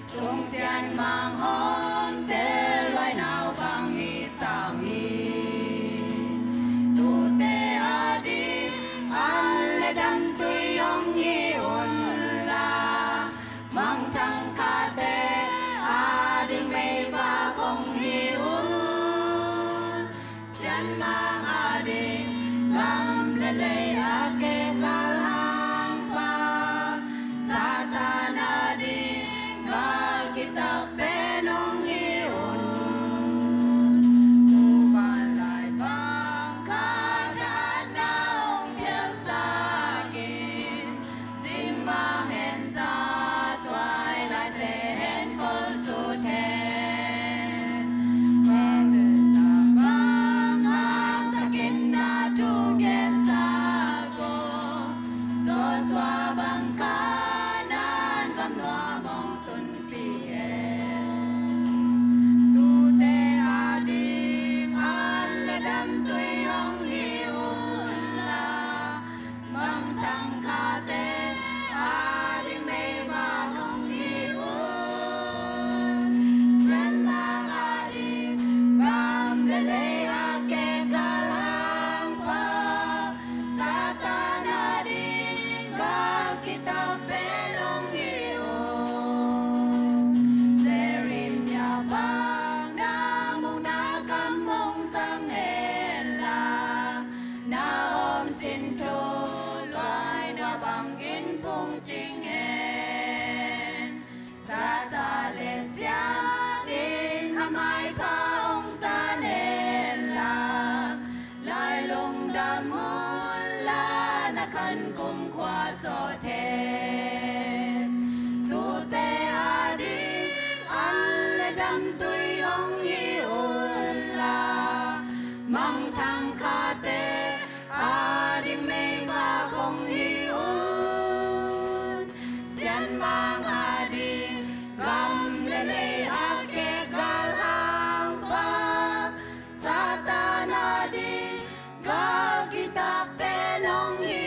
tungsiah mang hong tel luainau bang hi sang hi. Tuute ading an le damtui hong hi unla, mangthang khate ading meivak hong hi un. Sianmang ading gam le lei a kekal hangpa, Satan ading gal kitak pen hong hi un. Muvanlai bang khat a na hong piangsak in, zingmang hen sa tuailaite hen kol sut hen. Vangliatna bang hang takin na thu gensak aw, Joshua bang Kanaan gam nuam hong tunpih hen. Tuute ading an le damtui hong hi unla, mangthang khate ading meivak hong hi un. Sianmang ading gam le lei a kekal hangpa, Satan ading gal kitak pen hong hi un. Jeremiah bang na muhna kam hong zang hen la, na omsin thuluaina bangin phungcing hen. Satan le sian in a maipha hong tan hen la, lai lungdam un la, na khan kumkhua sawt hen. Tuute ading an le damtui hong hi unla, mangthang khate ading meivak hong hi un. Sianmang ading gam le lei a kekal hangpa, Satan ading gal kitak pen hong hi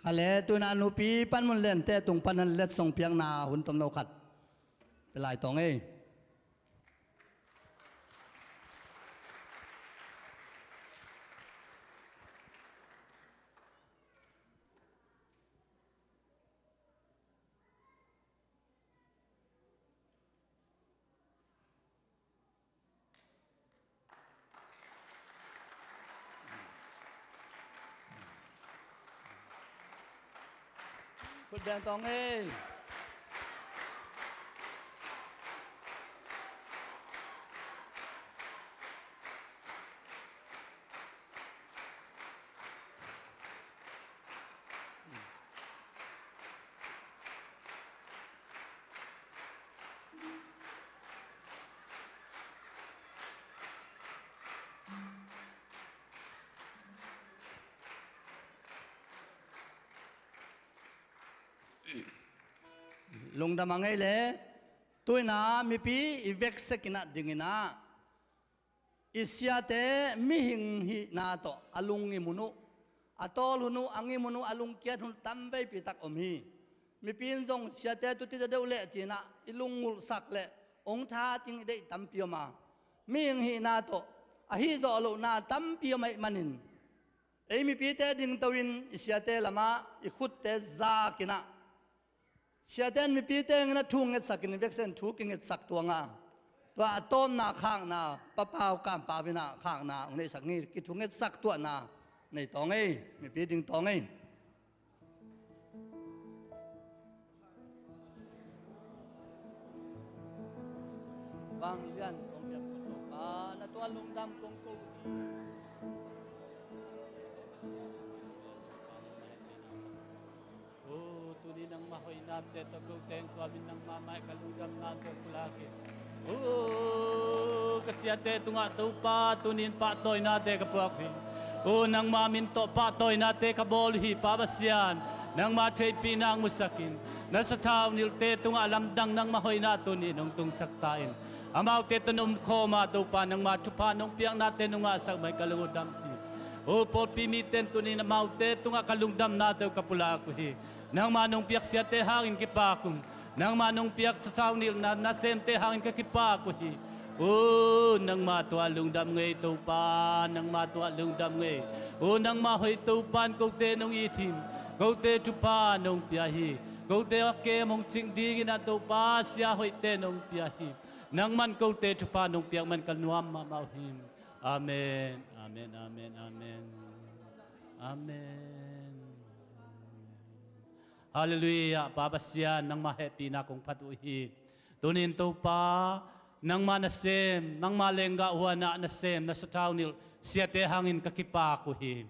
Kha le, tu-in a nupi panmun lente tung pan han letsong piakna hun tomno khat pia lai tawng ei. Khut beng tawng ei. Lungdam a ngei le, tu-in a mipi i veksekin a dingin a, i siate mihing hihna tawh a lungngim hun uh, a tawl hun uh, a ngim hun uh, a lungkiat hun uh tam veipi tak om hi. Mipi in zong siate tuti ta deuh leh ci-in a i lungngulhsak leh ong tha ting i deih tampi om a, mihing hihna tawh a hih zawh lohna tampi om ahih manin, ei mipite dingto-in i siate lamah i khutte zakin a, siate in mipite in a thu ngetsakin, i veksen thu kingetsak tuang a, tua a tawpna khakna Pa Pau Kam Pau in a khakna ong neihsak hi. Kithu ngetsak tuahna nei tawng ei, mipi ding tawng ei. Vanglian kong biak ko Topa, na tua lungdam kong ko. O, tuni nangmah hoihnate tawh ko teng tua min nangmah mai ka lungdamnate pulak hi. O, ka siate tungah Topa, tunin pahtawinate ka puak hi. O, nangma min tawh pahtawinate ka bawl hi, Pa Pasian. Nangma theihpihna hong musakin, na sathau nilhte tungah lamdang nangma hoihna tunin hong tungsak ta in. Amaute tawh na omkhawm a, Topa, nangma thupha nong piaknate nong ngahsak mah in ka lung uh dam hi. O, pawlpi mite in tunin amaute tungah ka lungdamnate uh ka pulak uh hi. Nangma nong piak siate hangin kipak ung. Nangma nong piak sathau nilh na, nasemte hangin ka kipak uh hi. O, nangma tua lungdam ngei Topa, nangma tua lungdam ngei. O, nangma hoih Topa in kote nong it hi. Kote thupha nong pia hi. Kote a kem hong cing dingin a Topa, sia hoihte nong pia hi. Nangman kote thupha nong piak man ka nuam mahmah uh hi. Amen, amen, amen, amen. Amen. Halleluiah, Pa Pasian, nangma hehpihna kong phat uh hi. Tunin Topa, nangma nasem, nangma lenggah huan ah nasem, na sathau nilh siate hangin ka kipak uh hi.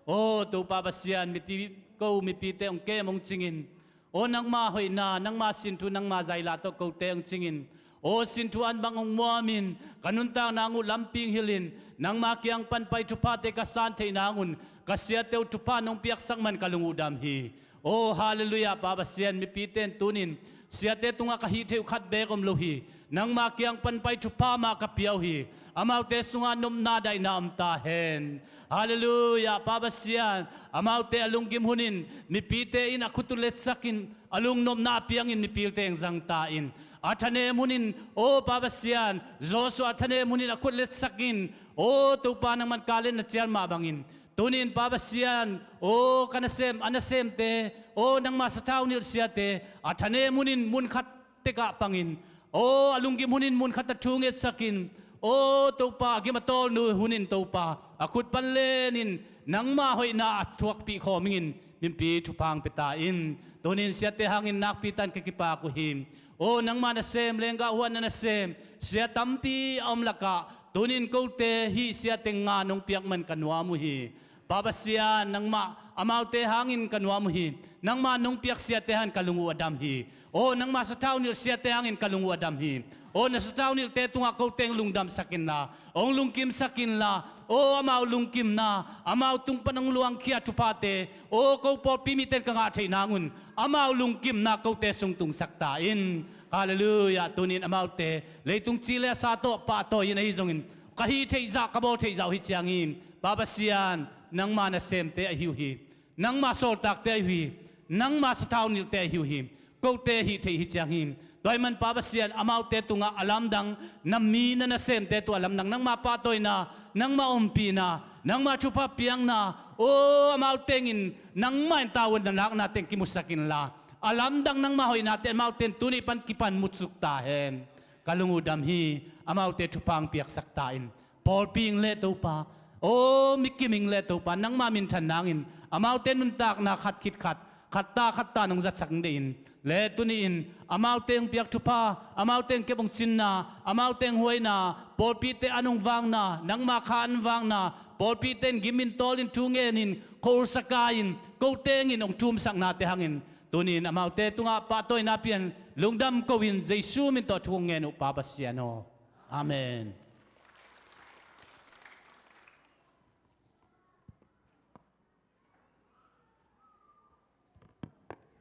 O Topa Pasian, miti ko mipite hong kem hong cingin, o nangma hoihna, nangma sinthu, nangma zaila tawh kote hong cingin, o sinthu an bang hong muamin, ka nuntakna hong uh lampi hong hilhin, nangma kiang pan pai thuphate ka san theih nangun, ka siate uh thupha nong piaksak man ka lung uh dam hi. O halleluiah, Pa Pasian, mipite in tunin siate tungah ka hih theih uh khat beek om lo hi. Nangma kiang pan pai thupha mah ka pia uh hi. Amaute sungah nopna daihna om ta hen. Halleluiah, Pa Pasian, amaute a lunggim hunin mipite in a khut uh letsakin, a lungnopna a piangin mipite hong zang ta in. A thanem hunin, o Pa Pasian, Joshua a thanem hunin a khut letsakin, o Topa, nangman Kalen na cial mah bangin, tunin Pa Pasian, o ka nasem, a nasemte, o nangma sathau nilh siate a thanem hunin mun khat tekah pangin, o a lunggim hunin mun khat a thu ngetsakin, o Topa, a gim a tawlnu hunin Topa, a khut pan lenin nangma hoihna a thuakpih khawm ingin, mipite thupha hong pia ta in. Tunin siate hangin nakpi takin ka kipak uh hi. O nangma nasem, lenggah huan na nasem sia tampi a om lakah, tunin kote hih sia teng nga nong piak man ka nuam uh hi. Pa Pasian, nangmah amaute hangin ka nuam uh hi. Nangma nong piak siate hangin ka lung uh a dam hi. O nangma sathau nilh siate hangin ka lung uh a dam hi. O na sathau nilhte tungah kote hong lungdamsak inla, hong lungkimsak inla, o amau lungkimna, amau tung pan hong luangkhia thuphate, o ko pawlpi mite in ka ngah theih nangun, amau lungkimna kote sung tungsak ta in. Halleluiah, tunin amaute leitung ci le a sa tawh pahtawi in ahi zongin, ka hih theih zah, ka bawl theih zah uh hi ciangin, Pa Pasian, nangma nasemte ahi uh hi. Nangma sawltakte ahi uh hi. Nangma sathau nilhte ahi uh hi. Kote hih theih hi ciang hi. Tua ahih man Pa Pasian, amaute tungah a lamdang, na mi na nasemte tungah a lamdang, nangma pahtawina, nangma ompihna, nangma thupha piakna, aw, amaute in nangmah in tavuan na lakna teng kimusak inla, a lamdang nangma hoihnate amaute in tuni pan kipan musuk ta hen. Ka lung uh dam hi. Amaute thupha hong piaksak ta in. Pawlpi ing le Topa, aw, mikim ing le Topa, nangma minthan nangin amaute nuntakna khat khit khat, khat ta khat ta nong zatsak ing deih in. Le tuni in amaute hong piak thupha, amaute hong kep hong cinna, amaute hong huaina, pawlpite an hong vakna, nangma kha an vakna, pawlpite in gim in tawl in thu ngen in, khol sakai in, kote in hong thumsaknate hangin tuni in amaute tungah pahtawina pia in, lungdam ko in, Jesu min tawh thu kong ngen uh Pa Pasian aw. Amen.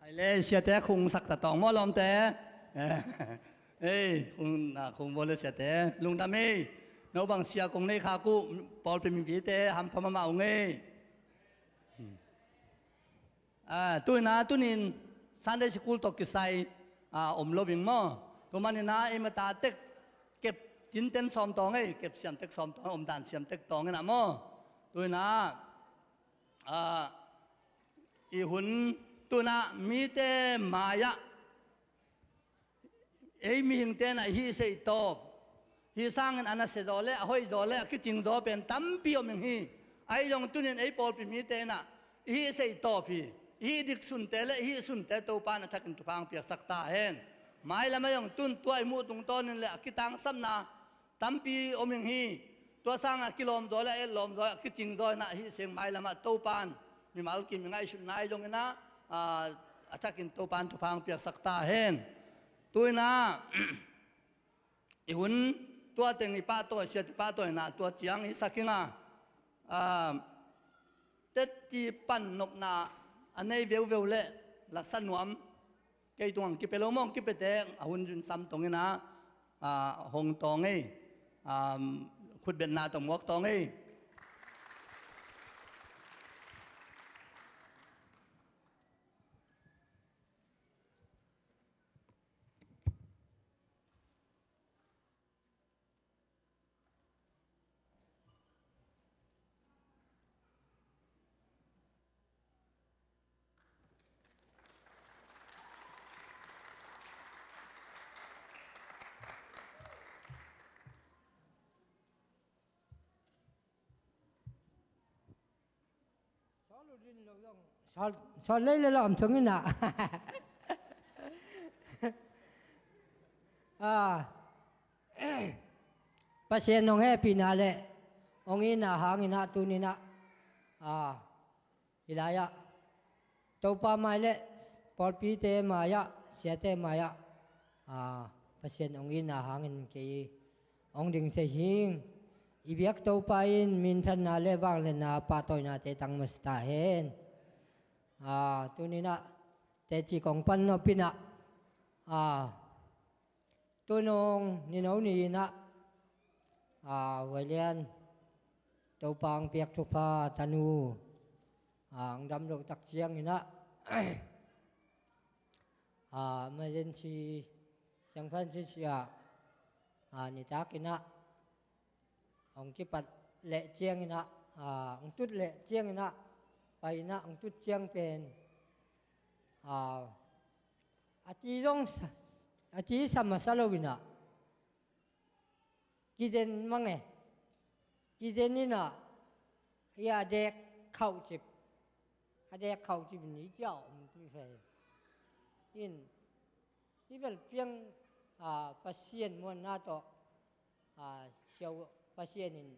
Hai le, siate khung sak ta tawng maw lawmte. Ei, khung, na khung bawl le siate lungdam ei. No bang sia kong nei khak uh, pawlpi mipite hampha mahmah ung ei. Ah, tu in ah, tuni in Sunday school tawh kisai, ah, om lo ing maw. Tua manin ah, ei mata tek kep cinten sawm tawng ei, kep siam tek sawm tawng, omdan siam tek tawng in ah maw. Tu in ah, ah, i hun tu in ah mite mai-ah ei mihingte in ah i hih seih tawp, hih sangin a nasia zaw le a hoih zaw le a kicing zaw pen tampi om ing hi. Ahi zong tuni in ei pawlpi mite in ah i hih seih tawp hi. I hih dik sunte le i hih sunte Topa in a thakin thupha hong piaksak ta hen. Mailam ah zong tun tua i muh tungtawnin le a kitangsapna tampi om ing hi. Tua sangin a kilawm zaw le a etlawm zaw, a kicing zaw in ah hih seng mailam ah Topa in mimal kim i ngaihsutna ahi zongin ah, ah, a thakin Topa in thupha hong piaksak ta hen. Tu in ah, i hun tua teng i pahtawi, siate pahtawina tua ciang i sak ing a, ah, teci pan nopna a nei veuveu le lasa nuam, kei tungah hong kipia lo maw, hong kipiate a hun zun sam tong in ah, ah, hong tawng ei, ah, khutbetna tawh muak tawng ei. Sawl uh din lo zong, sawl, sawl lei le lawm thung in ah. Ah, Pasian hong hehpihna le hong itna hangin ah tuni in ah, ah, hih lai-ah Topa mai le pawlpite mai-ah, siate mai-ah, ah, Pasian hong itna hangin kei hong ding thei hing. I biak Topa in minthanna le vangliatna pahtawinate tang masa ta hen. Ah, tuni in ah teci kong pan nop in ah, ah, tu nung nino ni in ah, ah, Huai Lian Topa hong piak thupha tanu, ah, hong dam loh tak ciangin ah, ah, emergency San Francisco ah, ah, nitak in ah hong kipat leh ciangin ah, ah, hong tut leh ciangin ah, pai in ah hong tut ciang pen, ah, a ci zong sa, a ci sa masa lo in ah, kizen mang e. Kizen in ah, i a dek khauh cip, a dek khauh cip in i ciah om pi fe. In, i bel piang, ah, Pasian muanna tawh, ah, siau, Pasian in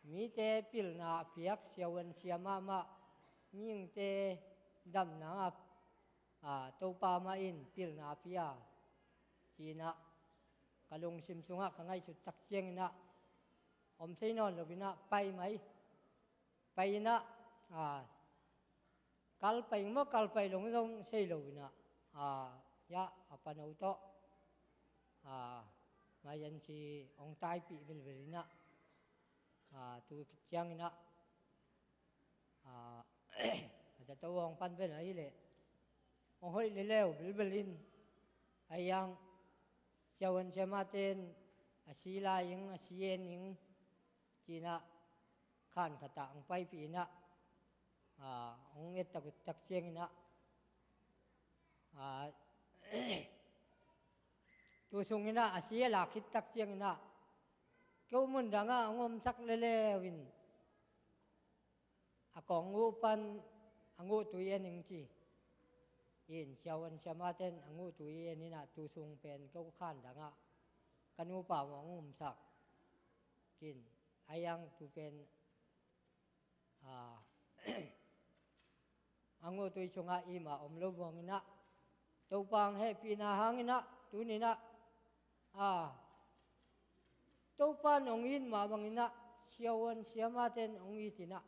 mite pilna a piak, siavuan sia mahmah, mihingte damna ah, ah, Topa mah in pilna a pia, ci in ah ka lungsim sungah ka ngaihsut tak ciangin ah, om thei nawn lo in ah pai mai. Pai in ah, ah, kal pai maw, kal pai lo zong sei lo in ah, ah, ya, a pano tawh, ah, emergency hong taipih vilvel in ah, ah, tu ciangin ah, ah, a Zato hong pan pen ahih leh hong hoih leuleu bilbel in, a hiang siavuan siamate in a si lai ing, a si en ing ci-in ah khan khat ah hong paipih in ah, a, hong et tak, tak ciangin ah, a, tu sungin ah a si a lak khit tak ciangin ah, kei uh mun dang ah hong omsak leuleu in, a kong uh pan a nguhtui en ing ci. In siavuan siamate in a nguhtui en in ah, tu sung pen kei uh khan dang ah ka nupa mah hong omsak in, a hiang tu pen, a, a nguhtui sungah i mah om lo buang in ah, Topa hong hehpihna hangin ah, tuni-in ah, a, Topa in hong it mah bangin ah, siavuan siamate in hong it in ah,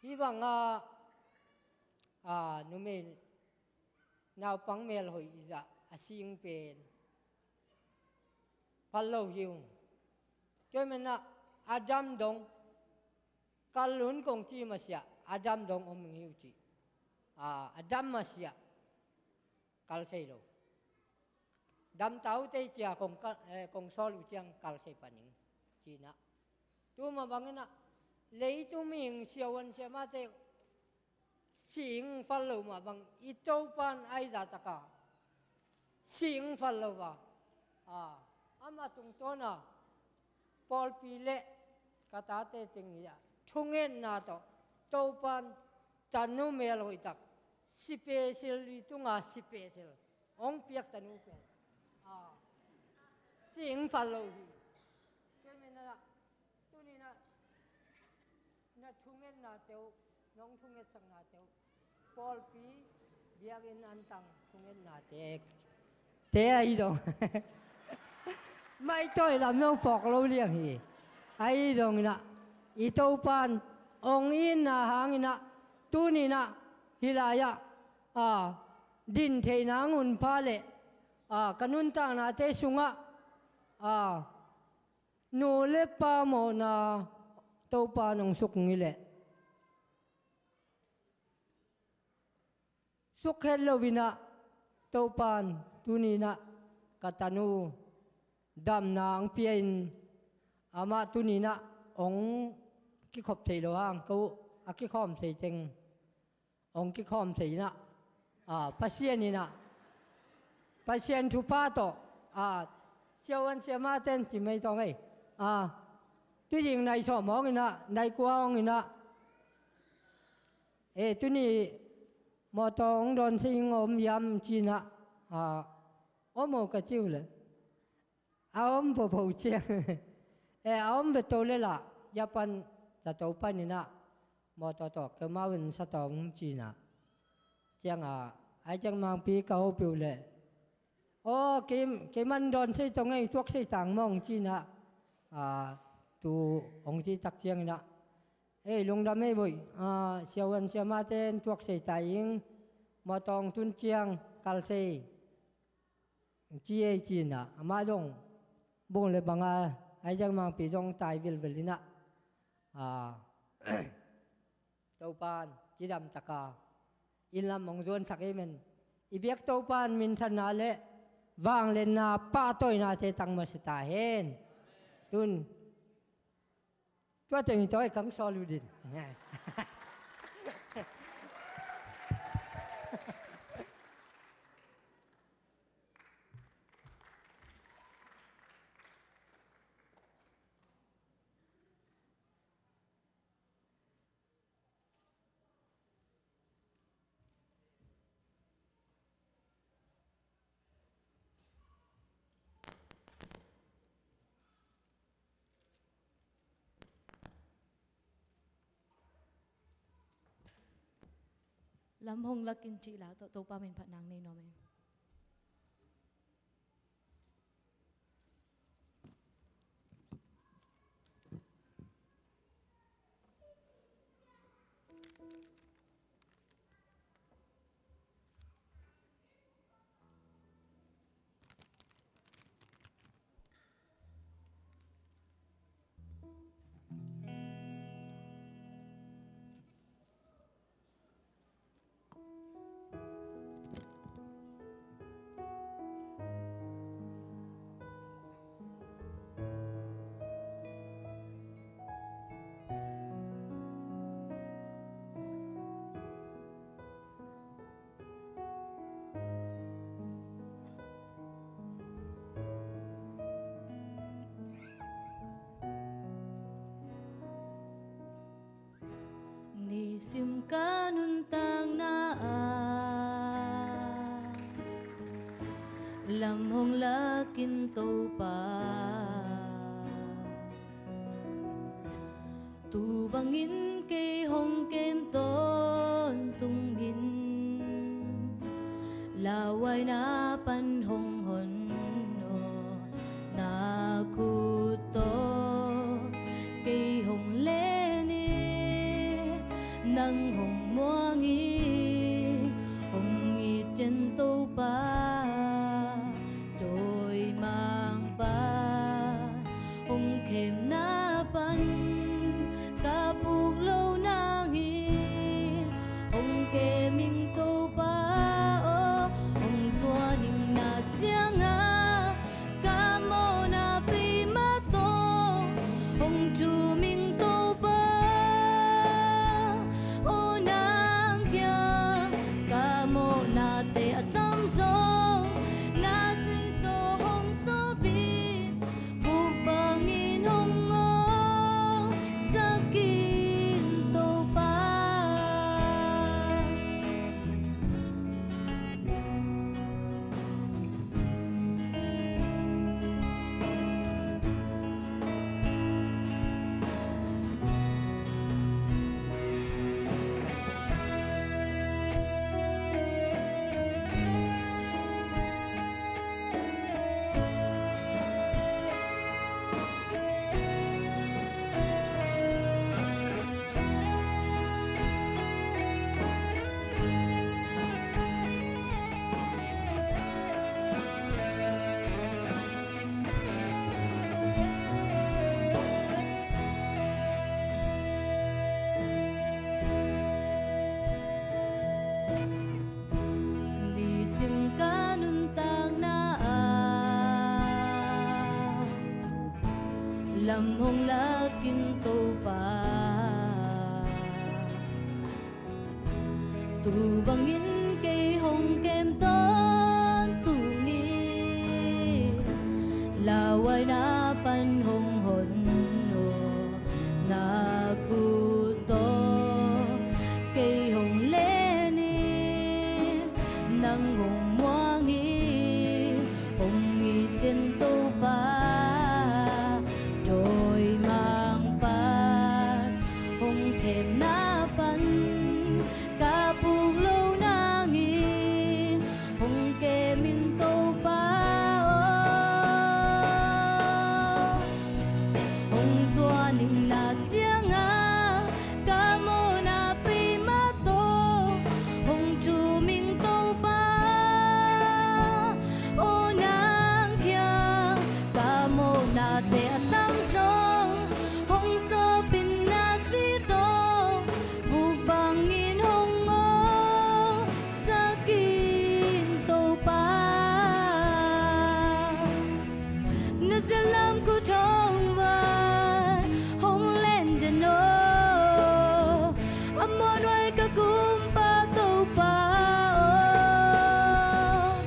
hih bang ah, a, numei naupang melhoih i zah a sing pen phal lo hi ung. Tua ahih manin ah a dam dong, kal un kong ci masiah, a dam dong om hi uh ci. A, a dam masiah kal sei lo. Dam ta uh teh ci-a kong kal, eh, kong sawl uh ciang kal sei pan ing ci-in ah. Tu mah bangin ah, leitung mihing siavuan siamate sing phal lo mah bang, i Topa in a hi zahtak a sing phal lo a, a, amah tungtawn a pawlpi le ka tate teng hi a, thungetna tawh Topa in tanu melhoih tak, special, i tunga special hong piak tanu pen, a, sing phal lo hi. Tua ahih manin ah, tuni-in ah na thungetnate uh, nong thungetsaknate uh, pawlpi, biakinn, antang thungetnate, te ahi zong, maitawi lam nong phawk lo liang hi. Ahi zongin ah, i Topa in hong itna hangin ah, tuni-in ah hih lai-ah, a, din theihna hong hun pha leh, a, ka nuntaknate sungah, a, nu le pa mawhna Topa in hong suk hi leh, suk het lo-in ah, Topa in tuni-in ah ka tanu damna hong pia in, amah tuni-in ah hong kikhop theih loh hang, ka uh a kikhawm thei teng hong kikhawm thei in ah, a, Pasian in ah, Pasian thupha tawh, a, siavuan siamate in ci mai tawh ngei, a, tu ding nai sawm hong in ah, nai kua hong in ah, e, tuni mawtaw hong dawn sing om hiam ci-in ah, a, om o ka ci uh leh, a om bobo ciang, e, a om ve to leh lah, Japan zato panin ah mawtaw tawh keimau in sa tawm ci-in ah, ciangah, ai ciang mangpi ka hopih uh leh, aw, kei, keiman dawn sei tawh ngei, tuak sei tang mawng ci-in ah, a, tu hong cih tak ciangin ah, ei, lungdam ei boih, a, siavuan siamate in tuak sei ta ing, mawtaw hong tun ciang kal sei ci ei ci-in ah, amah zong bung le bang a, ai ciang mangpi zong tai vilvel in ah, a, Topa in cidam tak a inn lam hong zuansak ei men. I biak Topa in minthanna le vangliatna pahtawinate tang masa ta hen. Tun tua teng hi tawi kang sawl uh din. Lam hong lak in cih la tawh Topa min phat nang nei nuam ing. Sim ka nuntakna ah lam hong lak in Topa, tu bangin kei hong kem tawntung in. Lauhuaina pan hong hon aw, na khut tawh kei hong len in. Nang hong muang hi, hong it in Topa, dawimangpa hong khemna pan ka puk lo nang hi. Hong kem in Topa aw, hong zuan in na siangah, ka mawhna peuhmah tawh hong thum in Topa aw, nang kiang ka mawhnate a tamzaw na sih tawh hong sawp in, vuk bangin hong ngawngsak in Topa. Nisim ka nuntakna ah lam hong lak in Topa, tu bangin kei hong kem tawntung in. Lauhuaina pan hong hon aw, na khut tawh kei hong len in. Nang hong muang hi, hong it in Topa, dawimangpa hong khemna pan ka puk lo nang hi. Hong kem in Topa aw, hong zuan in na siangah, ka mawhna peuhmah tawh hong thum in Topa aw, nang kiang ka mawhnate a tamzaw hong sawp in na sih tawh vuk bangin hong ngawngsak in Topa. Na zia lam khut hong vai, hong len den aw, a muanhuai ka Kumpa Topa aw.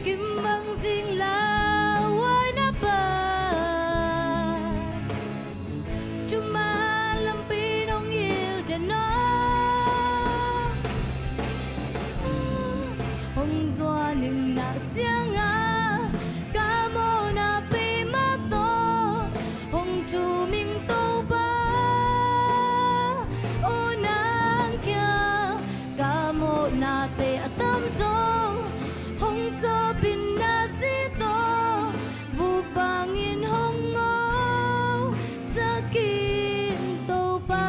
Kim bang zing lauhuaina pan, thuman lampi in hong hilh den aw. Hong zuan in na siangah, ka mawhna peuhmah tawh hong thum in Topa aw, nang kiang ka mawhnate a tamzaw hong sawp in na sih tawh vuk bangin hong ngawngsak in Topa.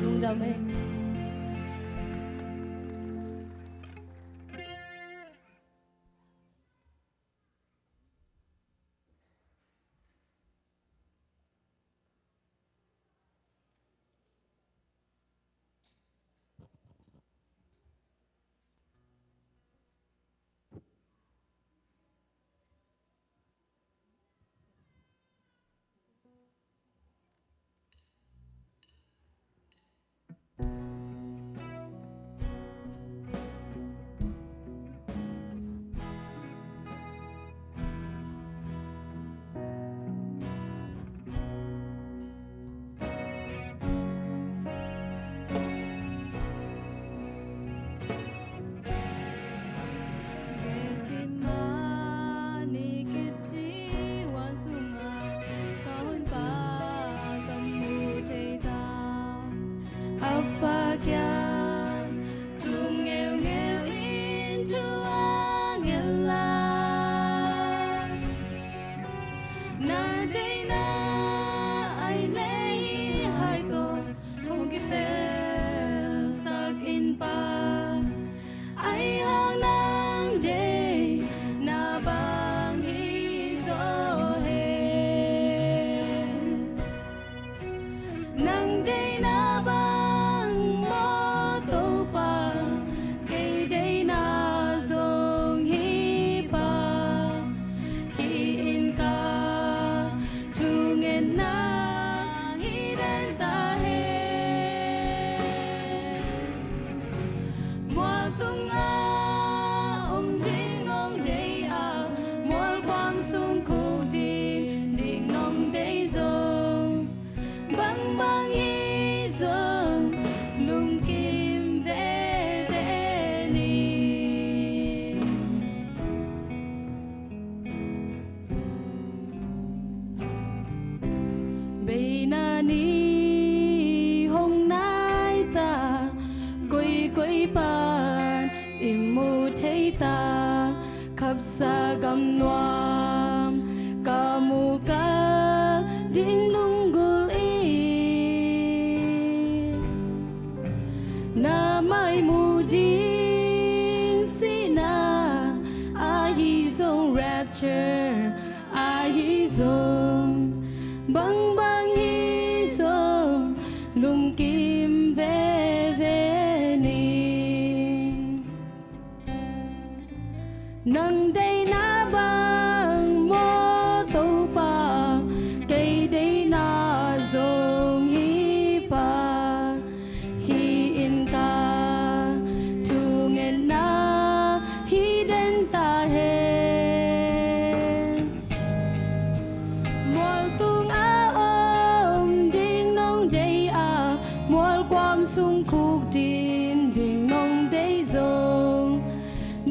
Lungdam ei. Sa gam nuam ka mu kal ding lunggulh in, na mai mu ding sihna ahi zong, rapture ahi zong, bangbang hi zong lungkim veve ni. Nang deihna bang maw Topa, kei deihna zong hi pah hi in, ka thungetna hi den ta hen. Mual tungah om ding nong deih a, mual kuam sung khukdin ding nong deih zong,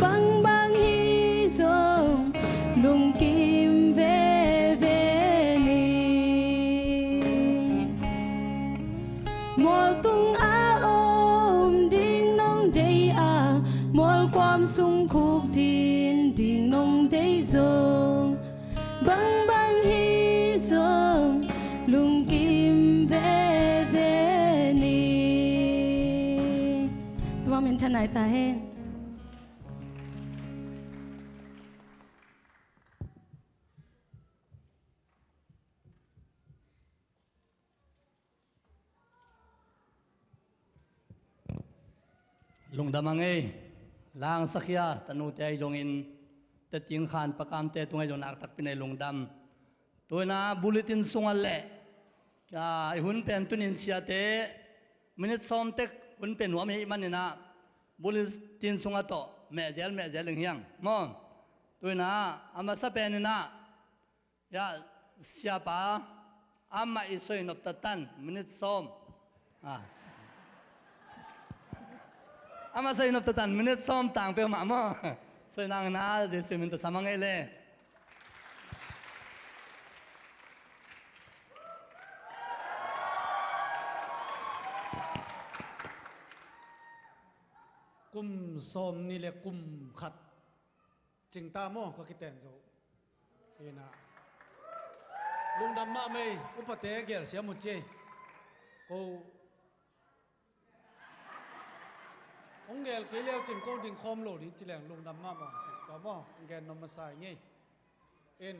bangbang hi zong lungkim veve ni. Mual tungah om ding nong deih a, mual kuam sung khukdin ding nong deih zong, bangbang hi zong lungkim veve ni. Tua min thanai ta hen. Lungdam a ngei, Lang Sakhia tanute ahi zongin, Teting Khan Pakamte tung ahi zong naktakpi nei lungdam. Tuina bulletin sungah le, ah, i hun pen tunin siate minit sawm tek hun pen nuam hi maninah, bulletin sungah tawh mehzel mehzel ing hiang maw. Tuina a masa peninah, ya, siapa, amah i soinop tatan minit sawm. Ah. Amah soinop tatan minit sawm tang peuhmah maw. Soinang na Jesu min tawh sam a ngei le. Kum sawm ni le kum khat cingta maw ka kiten zo. Ina lungdam mahmah ei, upate gelsiam uh ci ei. Ko hong gel kei leu cin ko ding khawm lo ding ci leng lungdam mahmah ci. Tua maw hong gen nuam masa i ngei. In,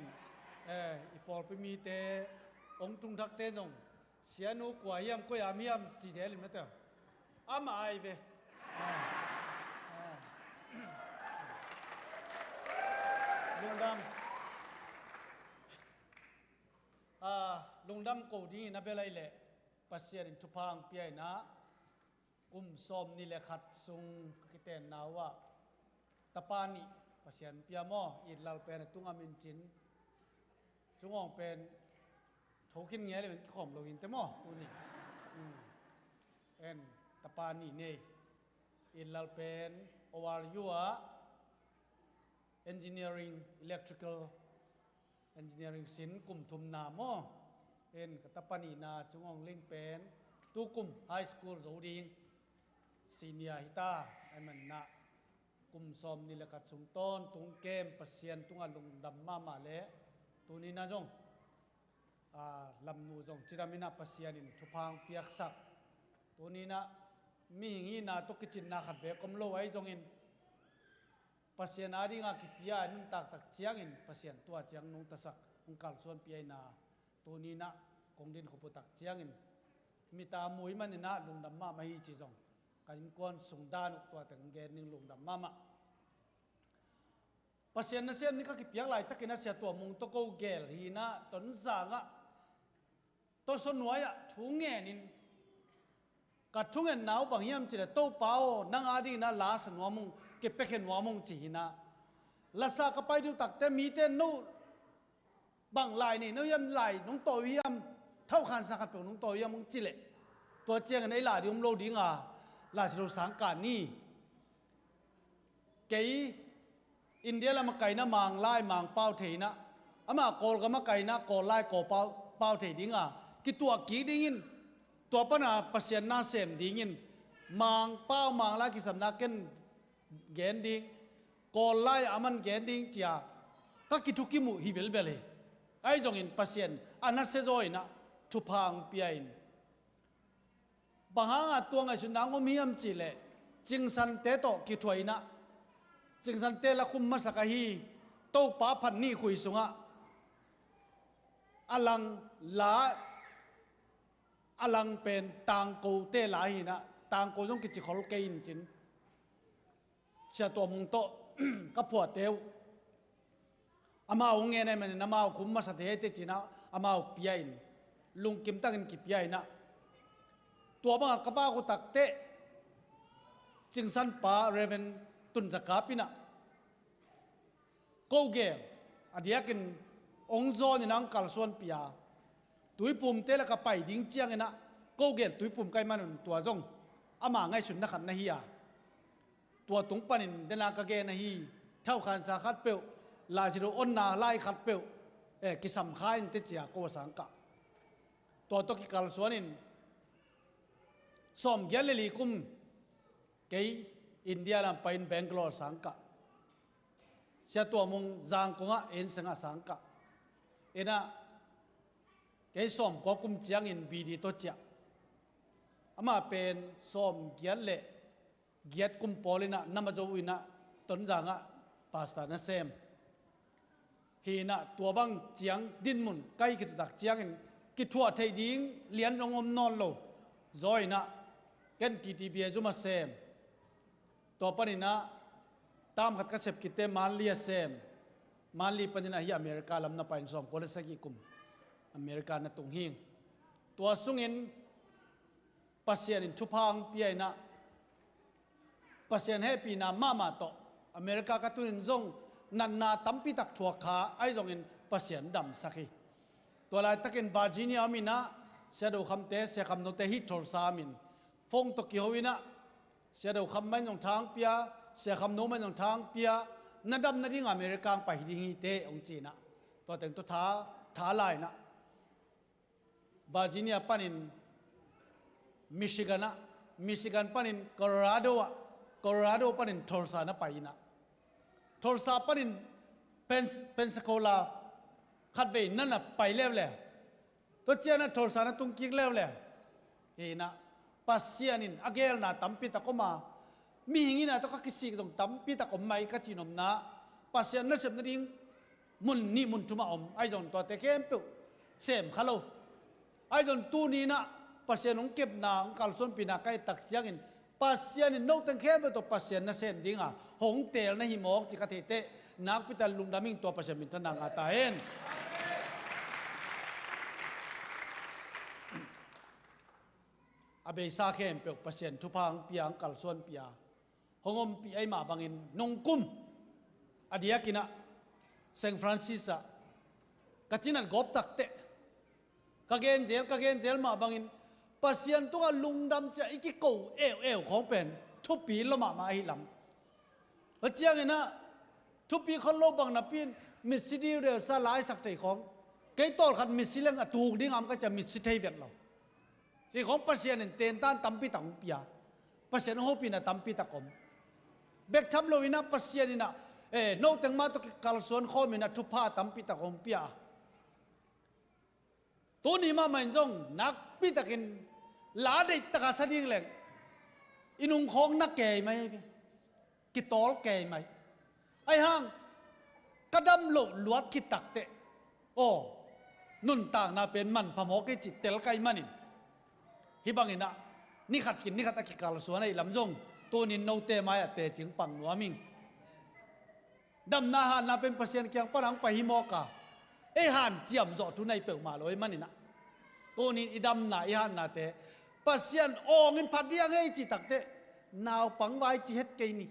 eh, i pawlpi mite hong tung thakte zong, sianu kua hiam, koi am hiam ci zel in mate. Amah ai ve. Ah, ah. Lungdam. Ah, lungdam ko dingin a bel ai leh Pasian in thupha hong pia inah, kum sawm ni le khat sung ka kitenna uh ah tapa nih Pasian pia maw, Itlal pen a tungah min cin, Cungawng pen thokhin ngel in kikhawm lo hinte maw tuni. Mm. En tapa nih nei, Itlal pen O R U ah engineering, electrical engineering sin kum thumna maw. En ka tapa nihna Cungawng Ling pen tukum high school zo ding senior hita. Ai manna kum sawm ni le khat sung tawntung kem Pasian tungah lungdam mahmah le tuninah zong, ah, lamnu zong cidaminah Pasian in thupha hong piaksak. Tuninah mihing hihna tawh kicinna khat bek om lo ahi zongin Pasian adingah kipia a nuntaktak ciangin Pasian tua ciang nungtasak hong kalsuanpia inah tuninah kong din khuputak ciangin mita mui maninah lungdam mahmah hi ci zong ka innkuan sung dan uh tuate kong gen ning lungdam mahmah. Pasian nasem ni ka kipiak laitakin a sia tua mung tawh ko gel hinah Tonzangah tawsaw nuai-ah thu ngenin ka thungetna uh bang hiam cileh Topa aw nang adinginah lasa nuam ung, kipiakhia nuam ung ci hinah lasa ka pai ding uh takte mite no bang lai nei no hiam, lai nong tawi hiam, thaukhan sang khat peuh nong tawi hiam hong cileh tua ciangin ei la ding om lo dinga lasi lo sang kan ni. Kei India lam a kaina Manglai Mangpau theinah, ama Kawlgam a kaina Kawllai Kawpau pau thei dinga kituah kik dingin tua pana Pasian na sem dingin Mangpau Manglai kisapna ken gen ding. Kawl lai a man gen ding cia ka kithukim uh hi belbel hi. Ahi zongin Pasian a nasia zaw inah thupha hong pia in. Bang hanga tua ngaihsutna hong om hiam cihleh, Cingsante tawh kithuah inah, Cingsante la khum masak ahi Topa phat ni khui sungah a lang la, a lang pen Tangkote la hi inah, Tangko zong kici khol kei in cin. Sia Tua Mung tawh ka phuahte uh, amau hong ngen ahih manin amau khum masa thei hi teh ci inah amau pia in, lungkim takin kipia inah, tua bangah ka vak uh takteh Cingsan pa Reverend Tun Za Kap inah ko gel, a diakin hong zawn inah hong kalsuanpih a, Tuipumte lakah pai ding ciang inah ko gel Tuipum ka hih manun tua zong ama ngaihsutna khat na hi a, tua tung panin dena ka gen ahi, thaukhansa khat peuh, laizido onna lai khat peuh, eh, kisam kha in teh ci a ko a sangkah. Tua tawh kikalsuan in sawmgiat le li kum kei India lam pai in Bangalore sangkah. Sia Tua Mung Zangkong ah en seng a sangkah. Inah kei sawmkua kum ciangin B D tawh ciah. Amah pen sawmgiat le giat kum pawl inah na ma zo uh inah Tonzang ah pastor na sem. Hi inah tua bang ciang dinmun ka hih khit uh tak ciangin kithuah theih ding lian zong om nawn lo. Zaw inah ken T T B a zum a sem. Tua panin ah tam khat ka sep khitteh Manli a sem. Manli panin ah hih America lam na pai in sawmkua le sagih kum America na tung hi ing. Tua sungin Pasian in thupha hong pia inah, Pasian hehpihna mahmah tawh America ka tun in zong natna tampi tak thuak kha, ahi zongin Pasian damsak hi. Tua laitakin Virginia om inah, Sia Do Khamte, Sia Kham Note hih Tulsa om in phone tawh kiho inah, Sia Do Kham mah in zong tha hong pia, Sia Kham No mah in zong tha hong pia, na dam nading America hong pai hi ding hi teh hong ci inah, tua teng tawh tha, tha la inah Virginia panin Michigan ah, Michigan panin Colorado ah, Colorado panin Tulsa na pai inah, Tulsa panin Pens-, Pensacola khatvei na na pai leuleu. Tua ciang ah Tulsa na tung kik leuleu. Hi inah Pasian in a gelna tampi tak om a, mihing in a tawh ka kisik zong tampi tak om mai ka cih nopna, Pasian nasep nading mun nih mun thum a om, ahi zong tuate khempeuh sem kha lo. Ahi zong tuni inah Pasian hong kepna, hong kalsuanpihna ka et tak ciangin Pasian in noteng khempeuh tawh Pasian nasem dinga hong teel na hi mawk ci ka theih teh, nakpi tak lungdam ing. Tua Pasian minthanna ngah ta hen. A beisa khempeuh Pasian thupha hong pia, hong kalsuanpih a, hong ompih ahih mah bangin nong kum. A diakin ah Saint Francis ah ka cinat gawp tak teh, ka gen zel, ka gen zel mah bangin Pasian tungah lungdam ci a i kiko eueu khawng pen thupi lua mahmah ahi lam. Tua ciangin ah thupi khol lo bang napi in mitsi diudiu sa laisak thei khawng, kei tawlkhat mitsi leng a tuk ding a om ka ci a mitsi thei vet lo. Ci khawng Pasian in tentan tampi tak hong pia. Pasian hong hopihna tampi tak om. Bek tham lo inah Pasian inah, eh, noteng mah tawh kikalsuan khawm inah thupha tampi tak hong pia. Tuni mahmah in zong nakpi takin la deih taka sa ding leng i nung khawng na kei mai hi ve. Kitawl kei mai. Ahi hang ka dam loh luat khit tak teh, aw, nuntakna pen manpha mawk hi cih tel ka hih manin, hih bangin ah ni khat khit ni khat a kikalsuan ahih lam zong tunin note mai-ah tecing pang nuam ing. Damna hanna pen Pasian kiang pan hong pai hi mawk a, ei hanciam zawh thu nei peuhmah lo ahih manin ah, tunin i damna i hannate Pasian awngin phat ding hi cih tak teh, naupang vai ci het kei ni.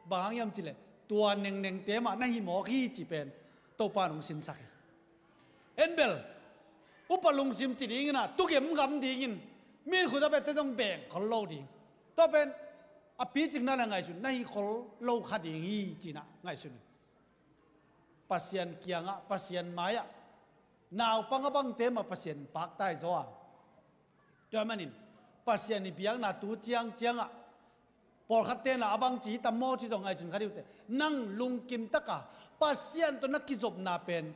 Bang hang hiam cih leh tua nengnengte mah na hi mawk hi cih pen Topa in hong sinsak hi. En bel, upa lungsim ci dingin ah, tu gemgam dingin, mi in khut a bette zong beng khol lo ding. Tua pen a picing na le ngaihsun na hi khol lo kha ding hi ci-in ah ngaihsun hi. Pasian kiangah, Pasian mai-ah naupang a bangte mah Pasian paktai zaw a, tua manin Pasian i biakna tu ciangciangah Pawlkhat tenah a bang ci hi tam maw ci zong ngaihsun kha dih uh teh. Nang lungkim taka Pasian tawh na kizopna pen,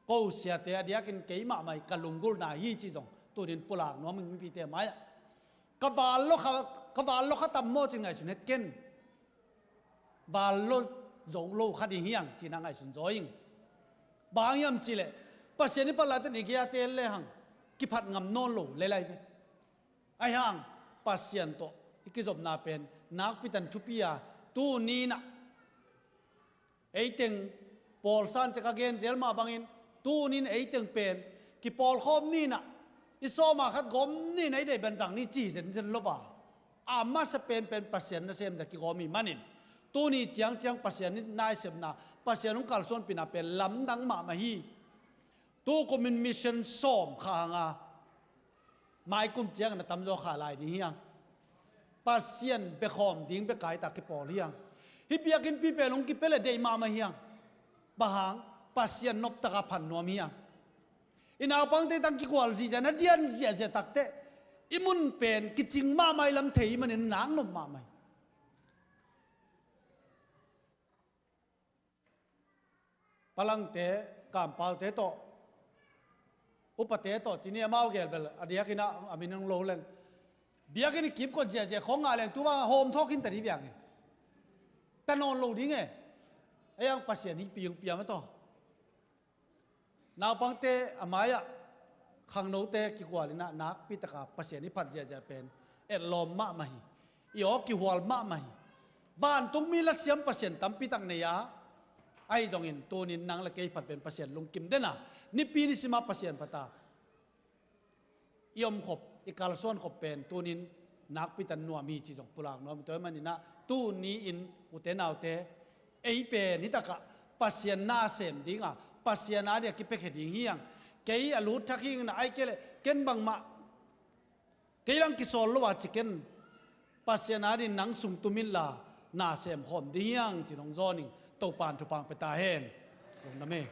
ko siate a diakin keimah mah hi, ka lunggulhna hi ci zong tunin pulak nuam ing mipite mai-ah. Ka val lo kha, ka val lo kha tam maw ci ngaihsun het ken. Val lo zo lo kha ding hi hang cina ngaihsun zaw ing. Bang hang hiam cihleh Pasian i phat laitakin i geite le hang kiphat ngam nawn lo le lai ve. Ahi hang Pasian tawh i kizopna pen nakpi tan thupi a, tuni inah eiteng pawlsan cek a gen zel mah bangin, tunin eiteng pen kipawlkhawm ninah, i sawma khat gawm ninah i deih banzang ni ci zenzen lo a, a masa penpen Pasian nasem dah kigawm hi manin, tuni ciangciang Pasian nasepna, Pasian hong kalsuanpihna pen lamdang mahmah hi. Tukumin mission sawm kha hanga, maikum ciangin a tamzaw kha lai ding hi hang. Pasian bekhawm ding bek a i tak kipawl hi hang. Hih biakinnpi pen hong kipia le deih mahmah hi hang. Bang hang? Pasian noptaka phan nuam hi hang. I naupangte tang kikual zihziah na dian ziahziah takteh i mun pen kicing mahmah i lam thei hi manin nak nop mahmah hi. Palangte, kampaute tawh, upate tawh cini amau gel bel a diakin a min hong lo leng, biakinn i kipkot ziahziah khawng ngah leng tu bang hawm thawk khin ta dih biakinn. Ta nawn lo ding e. Ei ang Pasian hi piang piang a tawh. Naupangte a mai-ah khangnote kikual inah nakpitaka Pasian i phat ziahziah pen etlawm mahmah hi. I aw kihual mahmah hi. Vantungmi lasiam Pasian tampitak nei a, ahi zongin tunin nang le kei phat pen Pasian lungkim dena, nipi nisima Pasian phata i omkhop, i kalsuankhop pen tunin nakpitan nuam hi ci zong pulak nuam hi. Tua hi maninah tuni-in ute naute, ei pen hitakah Pasian nasem dinga, Pasian a dia kipiakhia ding hi hang. Kei a lut thak hi inah ai kei le ken bangmah kei lang kisawl lo a ci ken, Pasian a din nang sung tum inla nasem khawm ding hi hang ci nong zawn ing. Topan thupha pia ta hen. Lungdam e.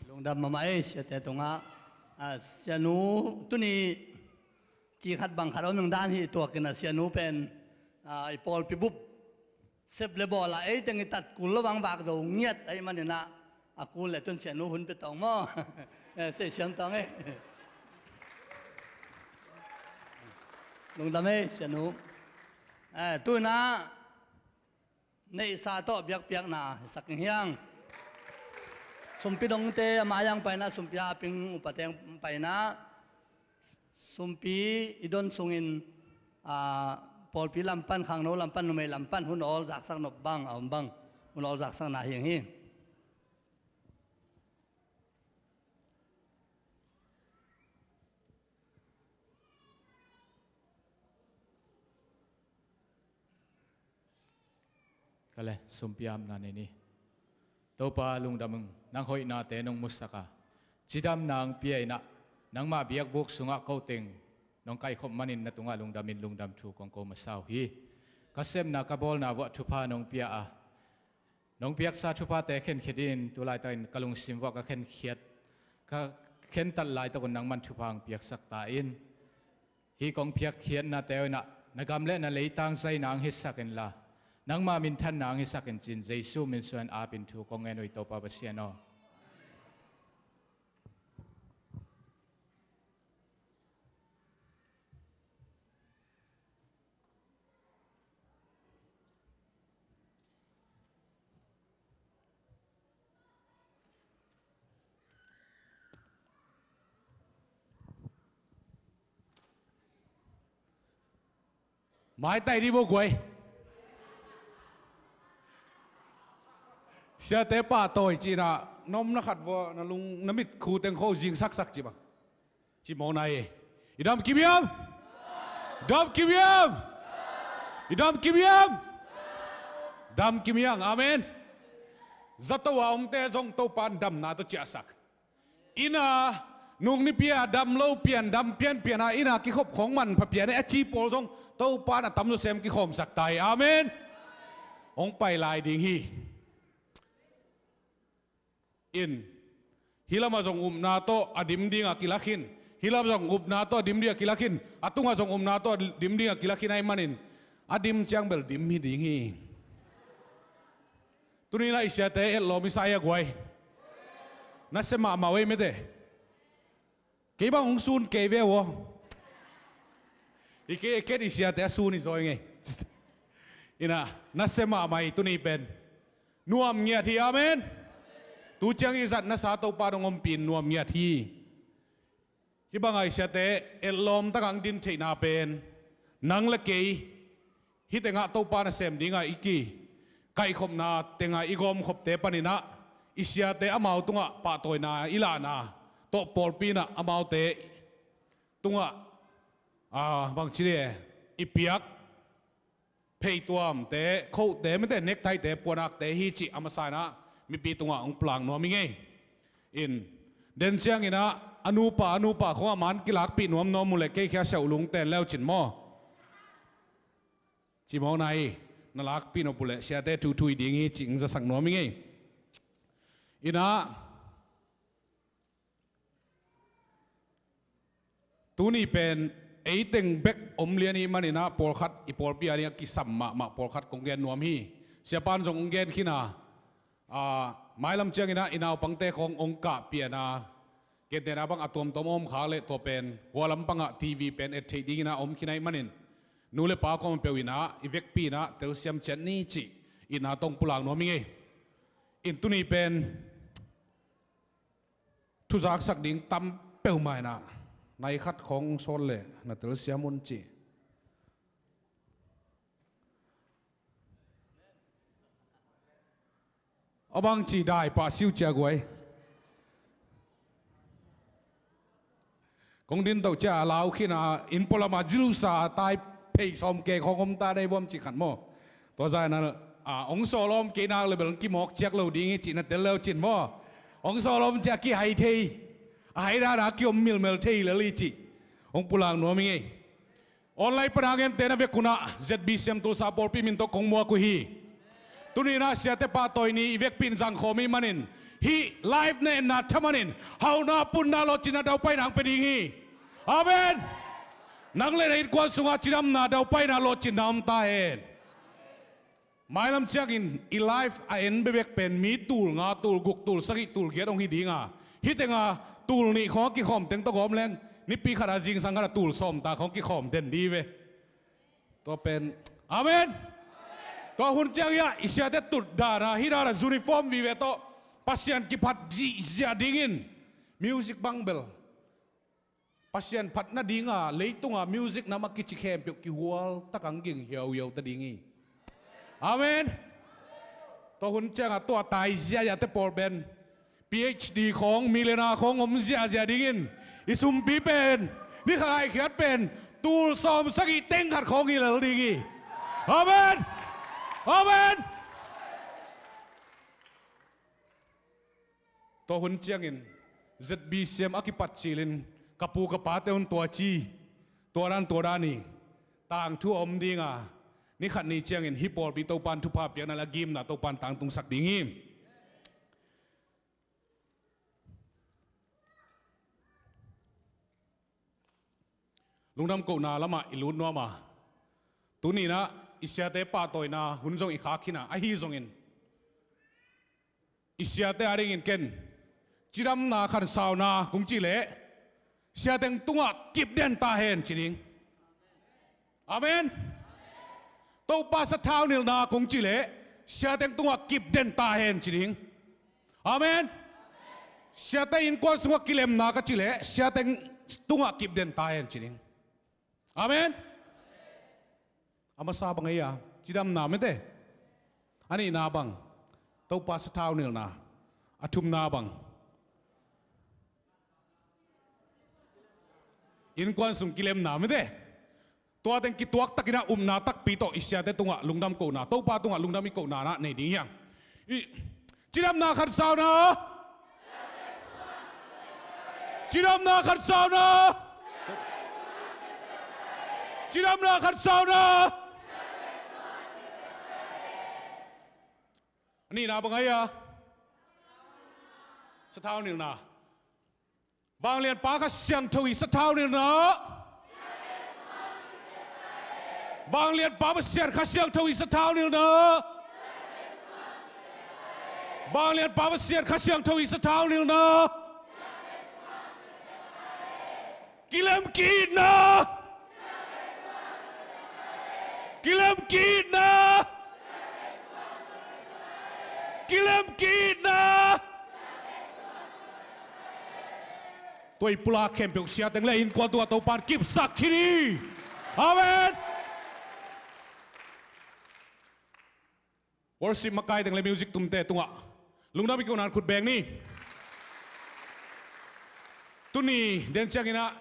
Lungdam mahmah ei siate tungah. A, sianu tuni ci khat bang khat om ing dan hi tuakin a sianu pen, a, i pawlpi bup sep le bawl a eiteng i tat kul lo bang vak zo ngiat ahi maninah a kul le tun sianu hun pia tawng maw? Eh, sei siam tawng e. Lungdam e sianu. Eh, tunah neihsa tawh biakpiakna hisak ing hiang. Sumpi dongte a mai-ah paina, sumpi a ping upate paina, sumpi i don sungin, a, pawlpi lampan, khangno lampan, numei lampan hun awl zaksak nop bang a om bang, hun awl zaksakna hi ing hi. Ka le sumpi amna nei ni. Topa lungdam ung, nang hoihnate nong musak a, cidamna hong pia inah, nangmah biakbuk sungah ko teng nong kaikhop manin na tungah lungdamin lungdam thu kong ko masa uh hi. Ka sepna ka bawlna vuah thupha nong pia a, nong piaksa thuphate khenkhia dingin tu laitakin ka lungsim vuah ka khenkhiat, ka khentat laitakun nangman thupha hong piaksak ta in. Hih kong piakkhiatnate uh inah na gam le na leitang zaina hong hisak inla, nangma minthanna hong hisak in ci-in Jesu min suangin apin thu kong ngen uh hi, Topa Pasian aw. Maitai dih vua guai. Siate pahtawi cinah na omna khat vua na lung na mitkhu teng kho zingsaksak ci bang. Ci mawk nai. I dam kim hiam? Dam kim hiam? I dam kim hiam? Dam kim hiam? Amen. Zato a omte zong Topan damna tawh ciahsak. Ina nung nipi a dam lo pian dam pianpian a ina kikhop khong manpha pian e a ci pawl zong Topan a tamzaw sem kikhawmsak ta hi. Amen. Hong pai lai ding hi. In, hih lamah zong upna tawh a dim dingah kilak in, hih lamah zong upna tawh a dim dingah kilak in, a tungah zong upna tawh a dim dingah kilak in ahih manin, a dim ciang bel dim hi ding hi. Tuni-in ah i siate etlawm i sa hi a guai. Nasia mahmah uh ei mete. Kei bang hong sun kei ve uh aw. I kei, i ken i siate a sun i zaw ing ei. Inah, nasia mahmah hi tuni pen. Nuam ngiat hi, amen. Tu ciang i zat nasa Topa in hong ompih in nuam ngiat hi. Hih banga i siate etlawm takah hong din theihna pen nang le kei hih tengah Topa nasem dinga i kikaihkhopna tengah i gawmkhopte paninah i siate amau tungah pahtawina i lahna tawh pawlpi inah amaute tungah, a, bangci le i piak pheituamte, khote, mete, nekthaite, puanakte hi cih a masa inah mipi tungah hong pulak nuam ing ei. In, den cianginah a nupa, a nupa khong a man kilakpih nuamnuam uh leh kei khia siauh lungten leucin maw? Cimawkna hi. Na lakpih nop uh leh siate thuthui ding hi cih hong zasak nuam ing ei. Inah, tuni pen eiteng bek om lian i hih maninah pawlkhat i pawlpi a ding a kisam mahmah pawlkhat kong gen nuam hi. Siapan zong hong gen khin a, a, mailam cianginah i naupangte khong hong kahpian a, gentehna bang a tuamtuam a om khak leh tua pen hua lampangah T V pen et theih dinginah om khin ahih manin nu le pa khong peuh inah i vekpi inah telsiam ciat ni cih itna tawh hong pulak nuam ing ei. In, tuni pen thuzaksak ding tam peuhmah inah nai khat khong sawl leh na telsiam un ci. A bangci dai pah siu cia guai. Kong din toh cia a lau khin a, inn pualama zilusa tai phei sawm kei khong om ta nei vuam ci khat maw? Tua zah inah, a, hong sawlawm kei nak le bel hong kimawk ciak lo ding hi cih na tel leucin maw? Hong sawlawm cia kihai thei, a hai dana kiom milmel thei lel hi cih hong pulak nuam ing ei. Online pana a ngente na vek unah Z B C M Tulsa pawlpi min tawh kong muak uh hi. Tuni inah siate pahtawi ni i vekpi in zangkhawm i hih manin hih live na etna thaman in hauhna, punna, lawhcinna, daupaina hong pia ding hi. Amen. Nang le na innkuan sungah cidamna, daupaina, lawhcinna om ta hen. Mailam ciangin i live a en bekbek pen mi tul nga, tul guk, tul sagih, tul giat hong hi dinga, hih tenga tul nih khong a kikhawm teng tawh gawm leng nipi khata zingsang khata tul sawm ta khong kikhawm den dih ve. Tua pen, amen. Tua hun ciang hiah i siate tut dana, hih dana uniform vive tawh Pasian kiphat zihziah dingin music bang bel Pasian phat nadinga leitunga music nam a kici khempeuh kihual taka hong ging hiauhiau ta ding hi. Amen. Tua hun cianga tua tai ziaziate pawl pen P H D khawng, millionaire khawng om ziazia dingin i sumpi pen ni khat ai khiat pen tul sawm sagih teng khat khawng hi lel ding hi. Amen. Amen. Tua hun ciangin Z B C M a kipat cilin ka pu ka pate un tua ci, tua dan tua dan hi. Tangthu a om dinga, ni khat ni ciangin hih pawlpi Topan thupha piakna le a gimna Topan tangtungsak ding hi. Lungdam kohna lamah i lut nuam a, tuni inah i siate pahtawina hun zong i khak khin a, ahi zongin i siate a dingin ken cidamna khansauna kong cih leh siateng tungah kipden ta hen ci ding. Amen. Topa sathau nilhna kong cih leh siateng tungah kipden ta hen ci ding. Amen. Siate innkuan sungah kilemna ka cih leh siateng tungah kipden ta hen ci ding. Amen. A masa bang ei a, cidamna mete. A nihna bang, Topa sathau nilhna. A thumna bang, innkuan sung kilemna mete. Tua teng kituaktakin a upna takpi tawh i siate tungah lungdam kohna, Topa tungah lungdam i kohna na nei ding hi hang. I, cidamna khansauna. Cidamna khansauna. Cidamna khansauna. A nihna bang ei a, sathau nilhna. Vanglianpa Kha Siangtho i sathau nilhna. Vanglianpa Pasian Kha Siangtho i sathau nilhna. Vanglianpa Pasian Kha Siangtho i sathau nilhna. Kilem ki-itna. Kilem ki-itna. Kilem ki-itna. Tua i pulak khempeuh siateng le innkuan tungah Topan kipsak khin hi. Amen. Worship makai teng le music tumte tungah lungdam i kohna khut beng ni. Tuni den cianginah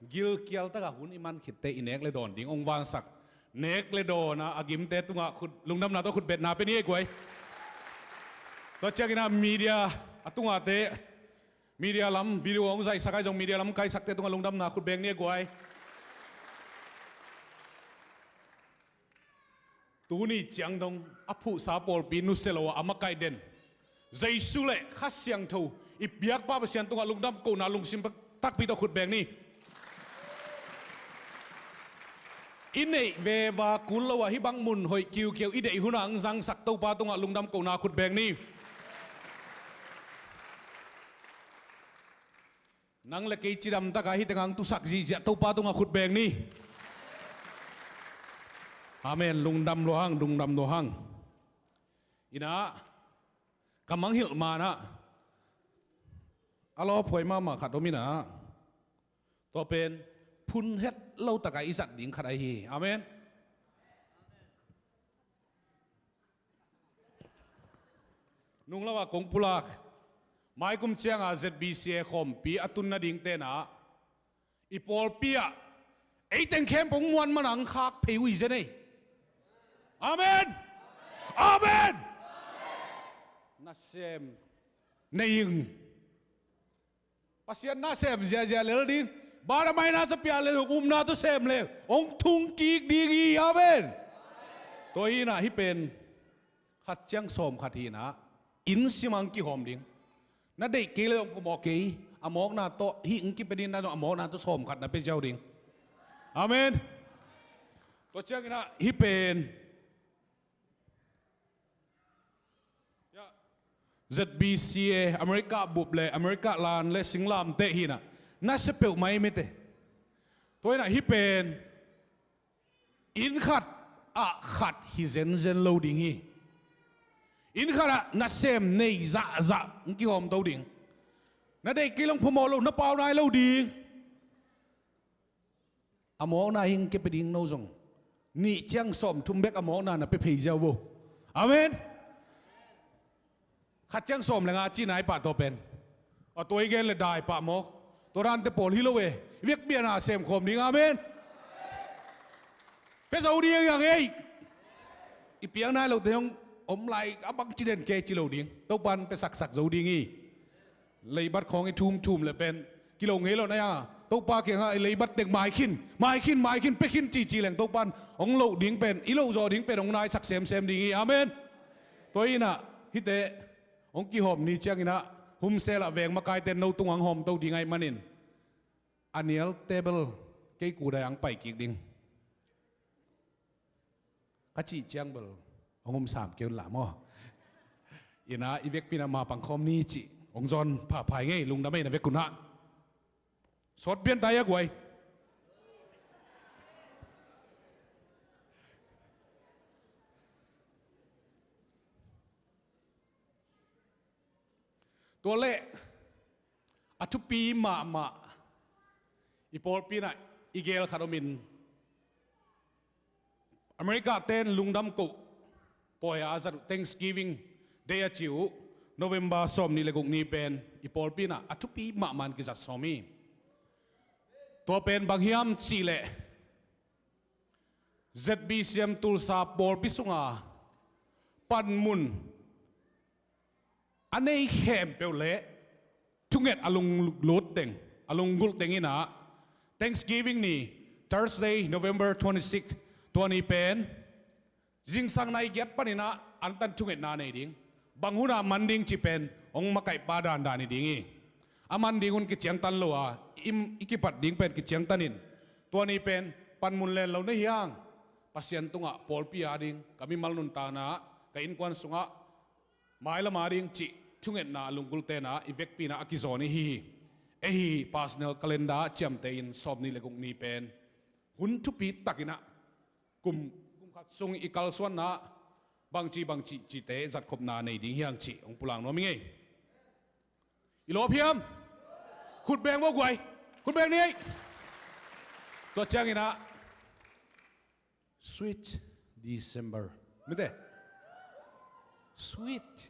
gilkial takah hun i man khitte i nek le dawn ding hong vansak nek le dawn a gimte tungah khut lungdamna tawh khut betna pia ni ei guai. Tua cianginah media a tungahte, media lam video hong zaihsak ai zong media lam kaisakte tungah lungdamna khut beng ni ei guai. Tuni ciang dong a phuhsa pawlpi nusia lo a a makaih den Jesu le Kha Siangtho i biakpa Pasian tungah lungdam kohna lungsim takpi tawh khut beng ni. I neih veva kul lo a hih bang mun hoih kiukiu i deih hunah ang zangsak Topa tungah lungdam kohna khut beng ni. Nang le kei cidam takah hih tengah ang tusak zihziah Topa tungah khut beng ni. Amen. Lungdam lua hang, lungdam lua hang. Inah ka mangngilh manah a lawphuai mahmah khat om inah tua pen phun het lo takah i zat ding khat ahi hi. Amen. Nunglo a kong pulak maikum cianga Z B C A khawmpi a tun nading tenah i pawlpi ah eiteng khempeuh hong muan mana hong khak phei uh hi zen ei. Amen. Amen. Nasem nei ing. Pasian nasem ziazia lel ding. Banah mai nasa pia le zong upna tawh sem le hong thung kik ding hi. Amen. Tua hinah hih pen khat ciang sawm khat hinah inn simang kihawm ding. Na deih kei le zong phamawh kei a mawkna tawh hih hong kipia ding na zong a mawkna tawh sawm khat na pia ziau ding. Amen. Tua cianginah hih pen Z B C A America bup le America lan le singlamteh hinah nasia peuhmah i mite. Tua hinah hih pen inn khat ah khat hi zenzen lo ding hi. Inn khat ah nasem nei zahzah hong kihawmto ding. Na deih kei le zong phamawh lo na pau nai lo ding. A mawkna hing kei pia ding no zong nih ciang sawm thum bek a mawkna na pia phei ziau vo. Amen. Khat ciang sawm le nga ci nai pah tua pen a tua i gen le dai pah mawk. Tua dante pawl hi lo e. I vekpi-a na semkhawm ding. Amen. Pia zo ding hi hang ei. I piang nai lote hong om lai a bang ci den kei ci lo ding. Topan pia saksak zo ding hi. Leibat khawng i thumthum le pen kilo ngei lo na ya. Topa kiangah i leibat teng mai khin mai khin mai khin pia khin cici leng Topan hong loh ding pen i loh zaw ding pen hong naisak semsem ding hi. Amen. Tua inah hihte hong kihawm ni cianginah humselah veng makaite no tungah hong hawmto ding ahih manin a nial table kei kudai ang pai kik ding. Ka cih ciang bel hong um sam kei un la maw? Inah i vekpi inah ma pangkhawm ni cih hong zawn phapha i ngei. Lungdam ei na vek unah. Sawt pian ta ia guai. Tua leh a thupi mahmah i pawlpi inah i gel khat omin America ten lungdam koh pawi a a zat uh Thanksgiving Day a ci uh November sawm nih le guk ni pen i pawlpi inah a thupi mahmah in kizat sawm hi. Tua pen bang hiam cihleh Z B C M Tulsa pawlpi sunga panmun a nei khempeuh le thunget a lunglut teng a lunggulh teng inah Thanksgiving ni Thursday November twenty-six tua ni pen zingsang nai giat paninah antan thungetna nei ding. Bang hunah man ding cih pen hong makaihpa dandan hi ding hi. A man ding hun kiciangtan lo a, i, i kipat ding pen kiciangtan in, tua ni pen panmun len lo na hi hang, Pasian tungah pawlpi a ding, ka mimal nuntakna, ka innkuan sungah mailam a ding cih thungetna a lunggulhte in ah i vekpi in ah a kizawn i hi hi. Ei hi personal calendar ciamteh in sawmnih le guk ni pen hun thupi takin ah kum, kum khat sung i kalsuanna bangci bangci cihte zatkhopna nei ding hi hang cih hong pulak nuam ing ei. I lawp hiam? Khut beng vo guai. Khut beng ni ei. Tua ciangin ah Sweet December. Mite. Sweet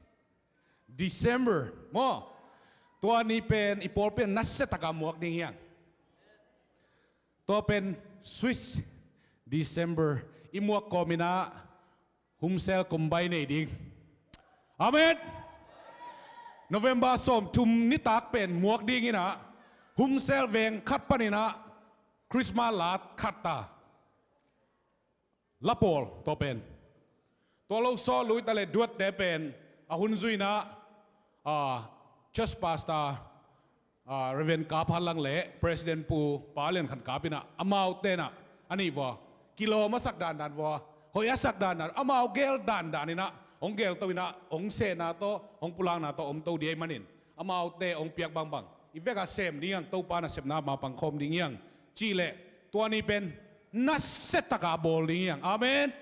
December maw? Tua ni pen i pawlpi in nasia taka muak ding hi hang. Tua pen Sweet December i muak kawmin ah Home Cell combine nei ding. Amen. November sawmthum nitak pen muak dingin ah Home Cell veng khat panin ah Christmas la khat ta. La pawl tua pen. Tua lo sawt lui ta le duatte pen a hun zuina, ah, church pastor, ah, Reverend Kap Phan Lang le President Pu Pa Lian Khan Kap in ah amaute in ah a nih vua kilawm a sak dandan vua, hoih a sak dandan, amau geel dandan in ah hong geelto in ah hong sehna tawh hong pulakna tawh om to ding ahih manin amaute hong piak bangbang i vek a sem ding hi hang, Topa nasepna mapang khawm ding hi hang. Cih leh tua ni pen nasia taka bawl ding hi hang. Amen.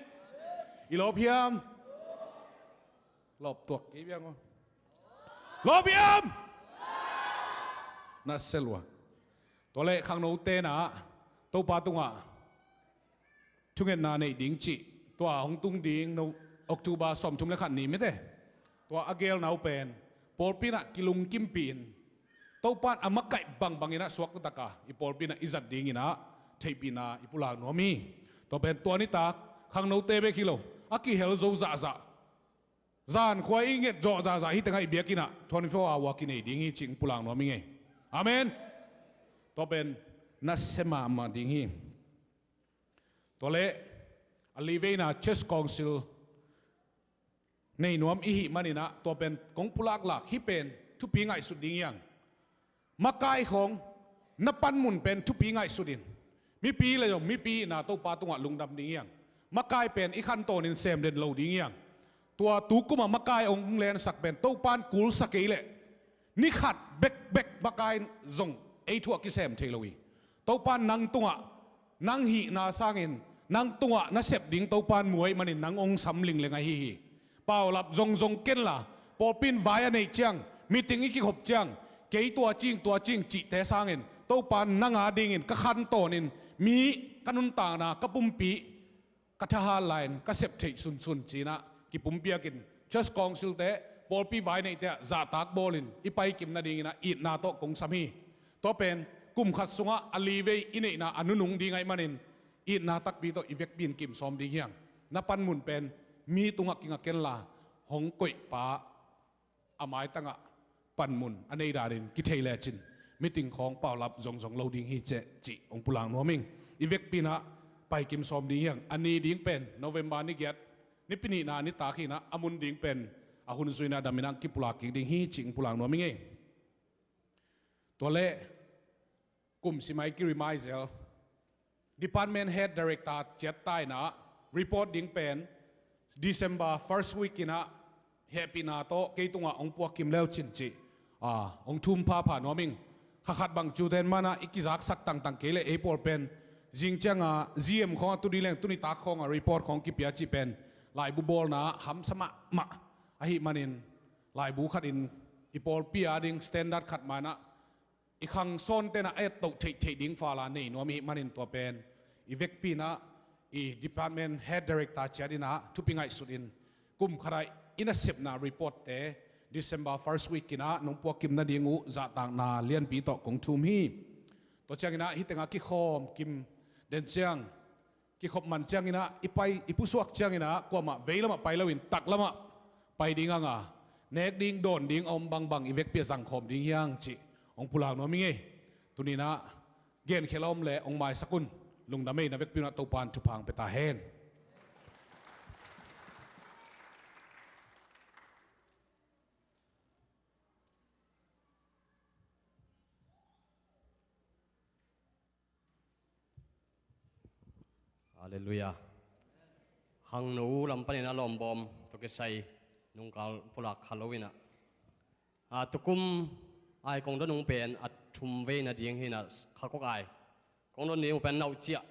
I lawp hiam? Lawp tuak kei biang aw. Lawp hiam? Nasia lua. Tua leh khangnote in ah Topa tungah thungetna neih ding cih, tua hong tung ding no, October sawmthum le khat ni mite. Tua a geelna uh pen pawlpi in ah kilungkimpih in, Topa in a makaih bangbang in ah suakta taka i pawlpi in ah i zat dingin ah theihpihna i pulak nuam hi. Tua pen tua nitak khangnote bek hi lo, a kihel zo zahzah, zan khua i nget zawh zahzah hih tengah i biakinn ah twenty-four hour kinei ding hi cih pulak nuam ing ei. Amen. Tua pen nasia mahmah ding hi. Tua leh a liveina Church Council nei nuam i hih manin ah tua pen kong pulaklak hih pen thupi ngaihsut ding hi hang. Makai khawng na panmun pen thupi ngaihsut in, mipi le zong mipi ihna Topa tungah lungdam ding hi hang. Makai pen i khantawn in sem den lo ding hi hang. Tua tu kum a makai hong lensak pen Topa in kulsa kei leh ni khat bekbek makai zong ei thu a kisem thei lo hi. Topa in nang tungah, nang hihna sangin nang tungah na sep ding Topa in mu ahih manin nang hong sam lingleng ahi hi. Paulap zongzong kenla, pawlpi in vai a neih ciang, meeting i kikhop ciang, kei tua cing tua cing cihte sangin Topa in nang a dingin ka khantawn in mi ka nuntakna ka pumpi ka thahat lai-in ka sep theih sunsun ci-in ah kipumpiak in, Church Council-te, pawlpi vai neihte ah zahtak bawlin i paikim nadingin ah itna tawh kong sam hi. Tua pen kum khat sungah a li vei i neihna a nunung ding ahih manin itna takpi tawh i vekpi in kim sawm ding hi hang. Na panmun pen mi tungah kinga kenla, hong koihpa a maitangah panmun a nei danin kithei lecin meeting khawng paulap zongzong lo ding hi ceh cih hong pulak nuam ing. I vekpi in ah paikim sawm ding hi hang. A ni ding pen November ni giat, Nipi nihna nitak hi-in ah a mun ding pen a hun zuina damin ah kipulak kik ding hi cih hong pulak nuam ing ei. Tua leh kum simai kiremind zel. Department head director ciat ta in ah report ding pen December first week in ah hehpihna tawh kei tungah hong puakkim leu cin cih, ah, hong thum phapha nuam ing. Kha khat bang cute in man ah i kizaksak tangtang kei leh ei pawl pen zing ciangah G M khawngah tu ding leng tuni tak khawngah report khawng kipia cih pen laibu bawlna hamsa mahmah ahih manin laibu khatin i pawlpi a ding standard khat mah in ah i khangsawnte in ah a ettoh theihtheih ding fala nei nuam i hih manin tua pen i vekpi in ah i department head director ciat in ah thupi ngaihsut in kum khat ah i nasepna report-te December first week in ah nong puakkim nading uh zahtakna lianpi tawh kong thum hi. Tua ciangin ah hih tengah kikhawm kim den ciang, kikhop man ciangin ah i pai, i pusuak ciangin ah kuamah veilamah pai loin taklamah pai ding hang a, nek ding dawn ding a om bangbang i vekpi ah zangkhawm ding hi hang cih hong pulak nuam ing ei. Tuni in ah genkhia lawm le hong maisak un. Lungdam ei, na vekpi un ah Topa in thupha hong pia ta hen. Halleluiah. Khangno lam panin a lawmbawm tawh kisai nungkal pulak kha lo inah, a, tukum ai kong dot nung pen a thum vei nading hinah, kha kok ai kong dot ning uh pen nauh ciah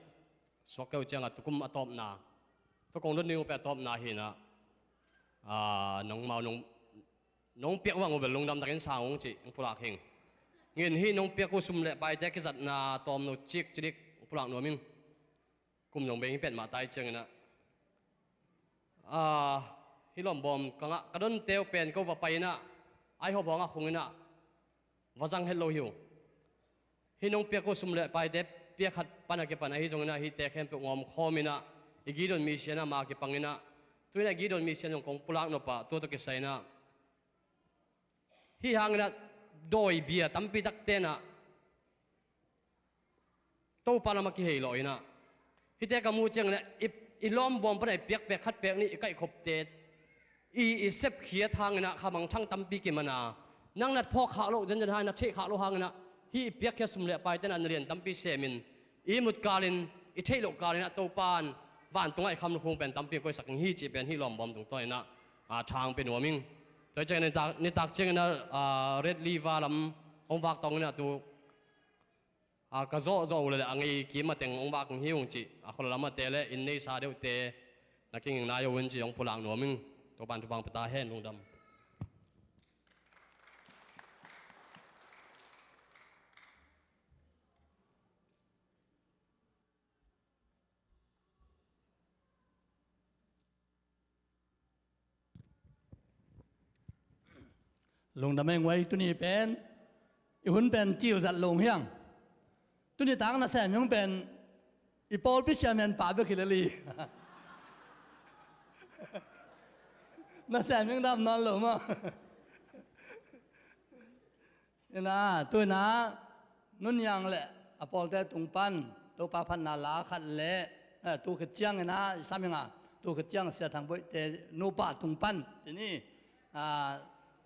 suak keu ciangah tukum a tawpna, tua kong dot ning uh pen a tawpna hinah, a, nongmau nong nong piak uh a ngubel lungdam takin sang ung cih hong pulak hing. Ngin hih nong piak uh sum le paite kizatna tawmno cik cidik hong pulak nuam ing. Kum zong bei hi pet mah tai cianginah, a, hih lawmbawm ka ngah ka donte uh pen ko va pai inah, ai hawp hawngah khung inah va zang het lo hi uh. Hih nong piak uh sum le paite piak khat pan a kipan ahi zonginah hihte khempeuh ngawm khawm inah, i Gideon Mission ah ma kipang inah, tu inah Gideon Mission zong kong pulak nop ah tua tawh kisai inah, hih hanginah dawi bia tampi tak tenah Topa lamah kihei lawh inah, hihte ka muh cianginah i, i lawmbawm panah i piakpek khat pek nih i kaihkhopte i, i sepkhiat hanginah khamangthang tampi kiman a, nang na phawk khak loh zenzen hanginah, theih khak loh hanginah hih i piakkhiat sum le paite inah na lian tampi semin, i mut kalin, i theih loh kalinah Topa in vantungah i kham lukhu pen tampi koihsak ing hi cih pen hih lawmbawm tungtawn inah, a, thang pia nuam ing. Tua ciangin nitak, nitak cianginah, a, Red Liver lam hong vak tawng inah tu, a, ka zawh zawh uh le a ngei kim a teng hong vak ing hi ung cih, a, khual lam a te le inn neisa deuhte na kinging nai uh in cih hong pulak nuam ing. Topa in thupha pia ta hen, lungdam. Lungdam ei nguai, tuni pen i hun pen cil zat lo hi hang. Tuni tak nasem hi hang pen i pawlpi siamen pa bek hi lel hi. Nasem hi hang, dam nawn lo maw. Inah, tu inah, Nu Niang le a pawlte tung pan Topa phatna la khat le, eh, tu khit ciang inah i sam hi hang a, tu khit ciang Sia Thang Boihte nupa tung pan, ci ni, ah,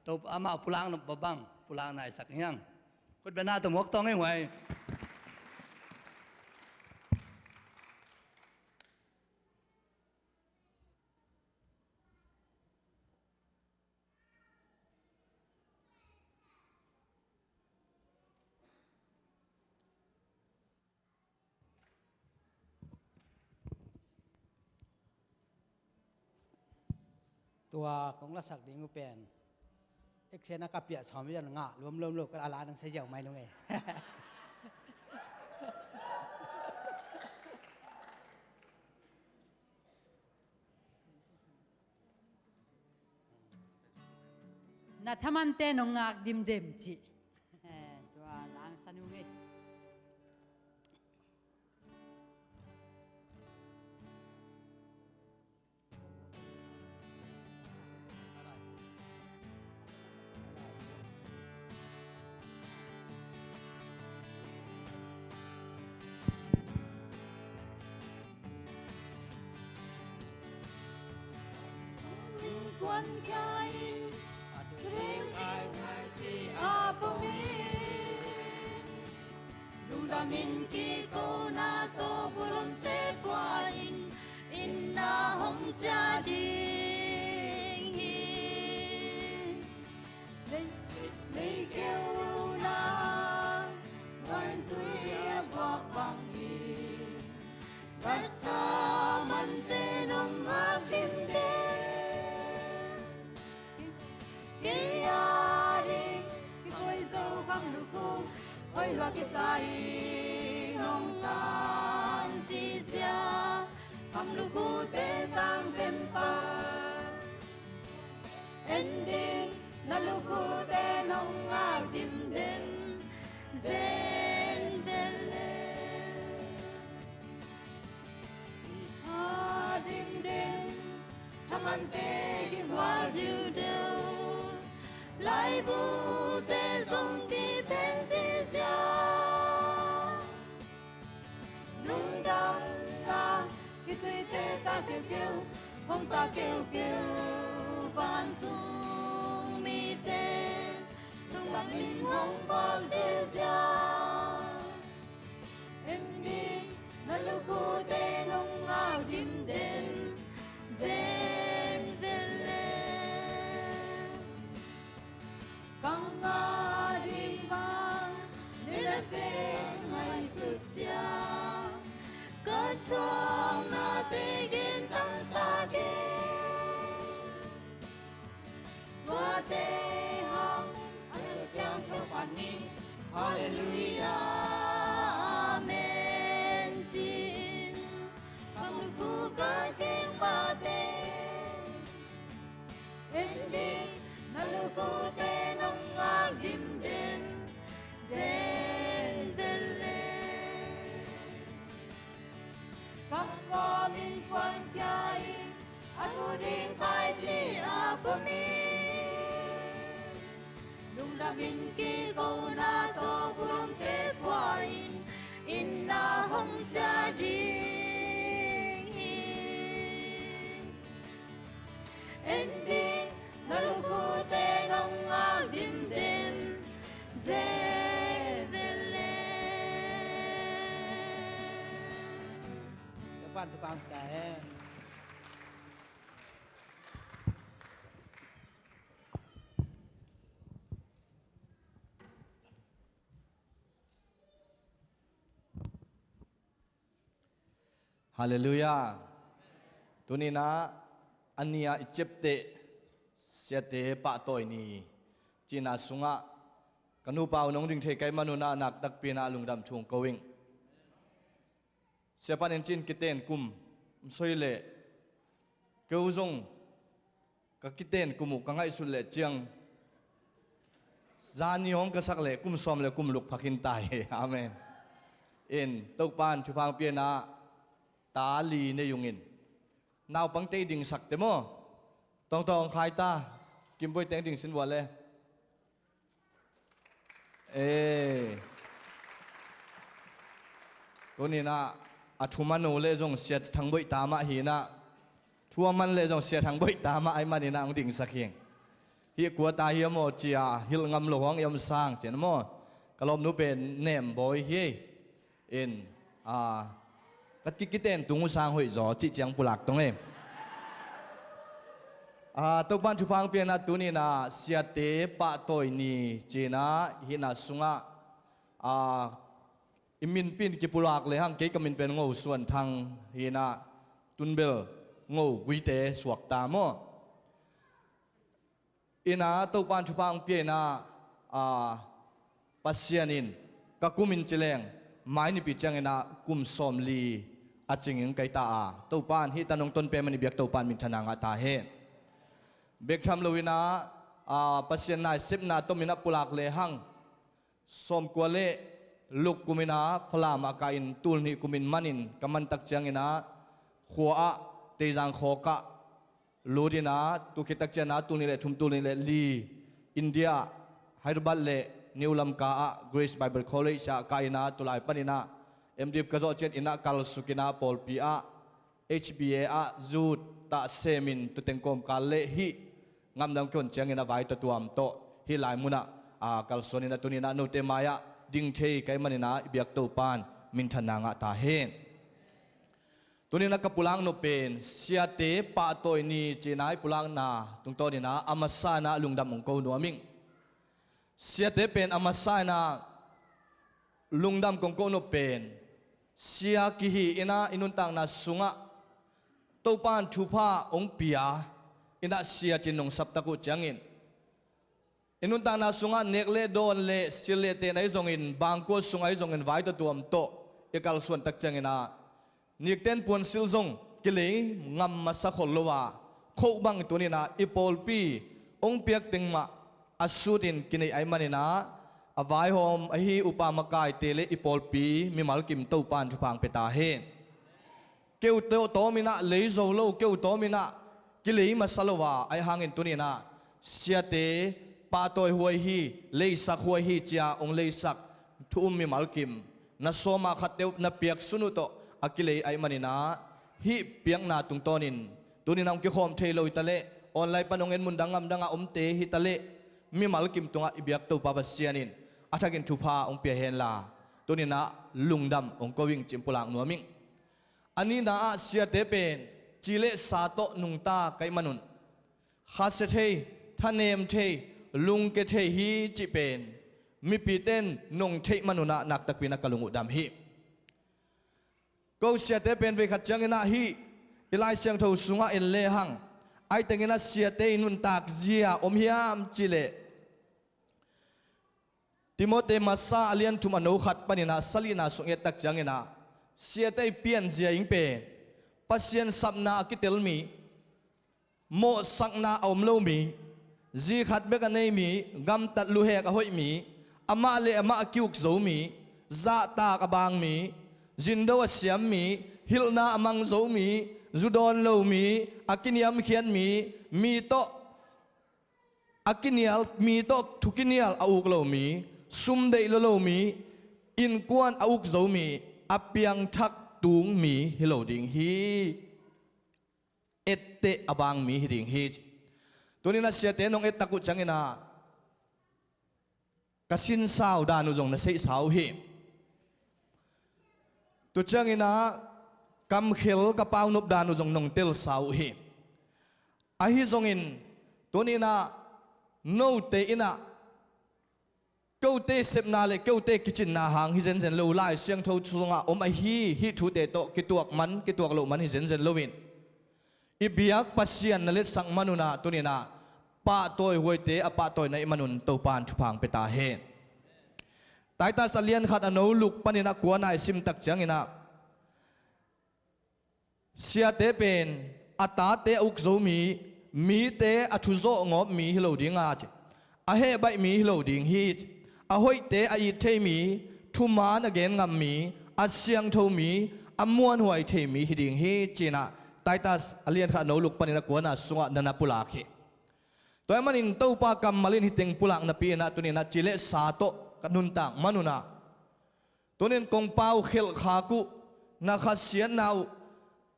Topa amah pulak nop bang, pulak naisak hi hang. Khut beng a tawh muak tawng ei nguai. Tua kong lasak ding uh pen, eksen a ka piah sawm hi zan ngah luamluam lo, ka la la nang sia ziau mai nung ei. Na thamante nong ngak dimdem cih. Eh, tua langsan uh ngei. Kuan kiai, ring ai ai ti a pom i, lungdam in kikona tawh bulonte tua in, inn ah hong ciah ding hi. Lei, lei keu na, wine tui a guak bang hi. Bata mante nong ngak dimdem. Kei a ding kikoih zo kham lukhu, hoih lua kisa i hong tan sisia. Kham lukhute tang pen pa, en ding na lukhute nong ngak dimdem zen ven le. Kha dimdem, thamante kigual diudeu, laibute zong kiphen sisia. Lungdamna kituite ta keukeu, hong ta keukeu, vantung mite lungdam in hong bawl sisia. En ding na lukhute nong ngak Damin kikona tawh pulong kei pua in, inn ah hong cia ding hi. En ding na lukute nong ngak dimdim zel vel le. Ka pan tu pang ta hen. Halleluiah. Tuni-in ah a ni-a i ciapteh siate pahtawi ni cihna sungah ka nupa uh nong ding thei ka hih manun ah nakpi-in ah lungdam thu kong ko ing. Siapa in cin kiten kum soi leh keu zong ka kiten kum uh ka ngaihsut leh ciang zani hong ka sak leh kum sawm leh kum luk pha khin ta hi. Amen. In Topa'n thupha hong pia-in ah ta li nei ung in naupangte i dingsak te maw? Tawngtawng khai ta. Kimboite hong dingsak ua le. Ee. Tuni-in ah a thu man uh leh zong Sia Thang Boih ta mah hi-in ah, thu a man leh zong Sia Thang Boih ta mah ahih manin ah hong dingsak hi ing. Hih kua ta hiam aw ci-a hilh ngam lo hong i om sang ci-in maw? Ka lawmnu pen Nem Bawi hi. In, a, ka ki, kiten tung uh sang hoih zaw cih ciang pulak tong e. A, Topa'n thupha hong pia-in ah tuni-in ah siate pahtawi ni ci-in ah hihna sungah, a, i minpi in kipulak lehang kei ka min pen Ngo Suan Thang hi-in ah tunbel Ngo Guite suak ta maw? In ah Topa'n thupha hong pia-in ah, a, Pasian in ka kum in ci leng mai nipi ciangin ah kum sawmli a cing ing ka hi ta a, Topa'n hih tan hong tonpih man i biak Topa'n minthanna ngah ta hen. Bek tham lo-in ah, a, Pasian naisepna tomin ah pulak lehang sawmkua le luk kumin ah Falam ah ka inn, tul nih kumin manin ka man tak ciangin ah khua ah Teizang khawk ah lut in ah, tu khit tak ciang ah tul nih le thum, tul nih le li India, Hyderabad le New Lamka ah Grace Bible College ah ka inn ah, tulai panin ah M.Div ka zawh ciangin ah kalsuk in ah pawlpi ah H B A ah zut tah semin tuteng kawmkal le hih ngamdang kihon ciangin a vai tawh tuam tawh hih lai munah, a, kalsuan in ah tuni-in ah note mai-ah ding thei ka hih manin ah i biak Topa'n minthanna ngah ta hen. Tuni-in ah ka pulak nop pen siate pahtawi ni ci-in ah i pulakna tungtawnin ah a masa-in ah lungdam hong ko nuam ing. Siate pen a masa-in ah lungdam kong ko nop pen sia kihi in ah i nuntakna sungah Topa'n thupha hong pia in ah sia cin nong sap tak uh ciangin i nuntakna sungah nek le dawn le sil le ten ahi zongin, bangkua sung ahi zongin vai tawh tuam tawh i kalsuan tak ciangin ah nikten puansilh zong kilei ngam masa khol lo a, khoh bang tuni-in ah i pawlpi hong piak teng mah a sut in kineih ahih manin ah a vaihawm ahi upa makaite le i pawlpi mimal kim Topa'n thupha hong pia ta hen. Keu tawh tawmin ah lei zo lo, keu tawmin ah kilei masa lo a, ahih hangin tuni-in ah siate pahtawi huai hi, leisak huai hi ci-a hong leisak thu um mimal kim na sawm ah khat deuh na piak sun uh tawh a kilei ahih manin ah hih piakna tungtawnin tuni-in ah hong kikhawm thei lo hi ta leh, online pan hong en mundang ngamdang ah omte hi ta leh, mimal kim tungah i biak Topa Pasian in a thakin thupha hong pia henla tuni-in ah lungdam hong ko ing ci-in pulak nuam ing. A nihna ah siate pen ci le sa tawh nungta ka hih manun khasia thei, thanem thei, lungke thei hi cih pen mipite in nong theih manun ah naktakpi-in ah ka lung uh dam hi. Ko siate pen veikhat ciangin ah hih i Lai Siangtho sungah en lehang, a hi tengin ah siate i nuntak zia om hiam cih leh Timote masa a lian thum a no khat panin ah salihna sung i et tak ciangin ah siate i pianzia ing pen Pasian sapna a kitel mi, mawhsakna a om lo mi, zi khat bek a nei mi, gamtat luhek a hoih mi, amah le amah a ki-uk zo mi, zahtak a baang mi, zindo a siam mi, hilhna a mang zo mi, zu dawn lo mi, a kiniamkhiat mi, mi tawh A kinial mi tawh thu kinial a uk lo mi, sum deih lo lo mi, innkuan a uk zo mi, a piangthak tung mi hi lo ding hi. Etteh a bang mi hi ding hi. Tuninah siate nong ettak uh cianginah ka sinsau dan uh zong na seihsa uh hi. Tu cianginah kamkhel ka paunop dan uh zong nong telsa uh hi. Ahi zongin tuninah note inah keute sepna le keute kicinna hang hi zenzen lo, Lai Siangtho sungah om ahi hih thute tawh kituak man kituak loh man hi zenzen loin i biak Pasian na letsak manunah tuninah pahtawi huaite a pahtawina i manun Topan thupha hong pia ta hen. Titus a lian khat a no luk panin a kuana i simtak cianginah siate pen a tate a uk zo mi, mite a thuzawh ngawp mi hi lo dinga ci, a hehbaih mi hi lo ding hi ci, a hoihte a it thei mi, thuman a gen ngam mi, a siangtho mi, a muanhuai thei mi hi ding hi cinah Titus a lian khat no luk panin a kuana sungah na na pulak hi. Tua ahih manin Topa kammal in hiteng pulak napi inah tuninah ci le sa tawh ka nuntak manunah tunin kong pau khelh khak uh, na khasiatna uh,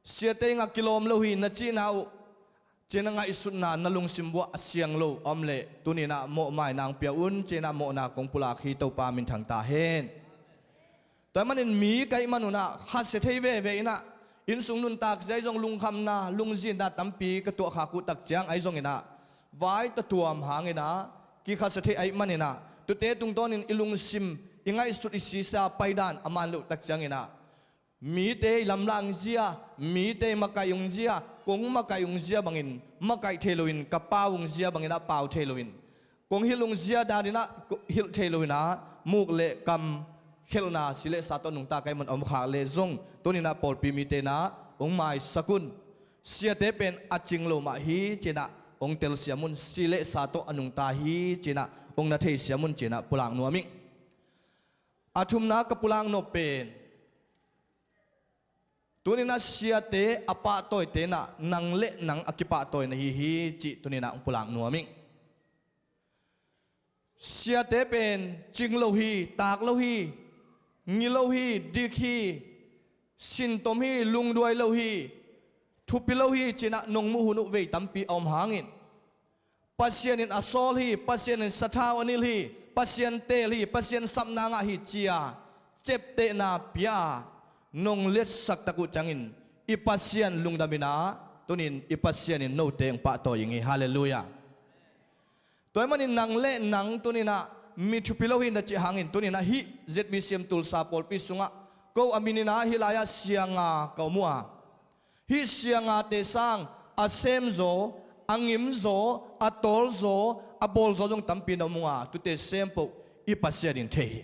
siate ingah kilawm lo hi na cihna uh, cina ngaihsutna na lungsim buah a siang lo a om leh tuninah mawhmaina hong pia un cinah mawhna kong pulak hi. Topa minthang ta hen. Tua ahih manin mi ka hih manunah khasia thei veve inah innsung nuntak zia ahi zong lungkhamna lungzinna tampi ka tuahkhak uh tak ciang ahi zonginah vai tatuam hanginah kikhasia thei ahih maninah tute tungtawnin i lungsim i ngaihsut i sisa paidan a man loh tak cianginah mite i lamlang zia, mite i makaih ung zia, kong makaih ung zia bangin makaih thei loin ka pau ung zia banginah pau thei loin kong hilh ung zia daninah hilh thei loinah muk le kam khelhna si le sa tawh nungta ka hih man om khak le zong tuninah pawlpi mite inah hong maisak un. Siate pen a cing lo mah hi cinah hong telsiam un, si le sa tawh a nungta hi cinah hong na theisiam un cinah pulak nuam ing. A thumna ka pulak nop pen tuninah siate a pahtawite inah nang le nang a kipahtawi na hi hi cih tuninah hong pulak nuam ing. Siate pen cing lo hi, tak lo hi, ngi lo hi, dik hi, sintom hi, lungduai lo hi, thupi lo hi cinah nong muh hun uh vei tampi a om hangin Pasian in a sawl hi, Pasian in sathau a nilh hi, Pasian teel hi, Pasian sapna ngah hi cia ceptehna pia a nong letsak tak uh ciangin i Pasian lungdam inah tunin i Pasian in note hong pahtawi ing hi. Halleluiah. Tua ahih manin nang le nang tuninah mi thupi lo hi na cih hangin tuninah hih Z B C M Tulsa pawlpi sungah ko a mininah hih lai-ah sia nga ka om uh a, hih sia ngate sang a semzaw, a ngimzaw, a tawlzaw, a bawlzaw zong tampi na om uh a, tute sempoh i Pasian in thei hi.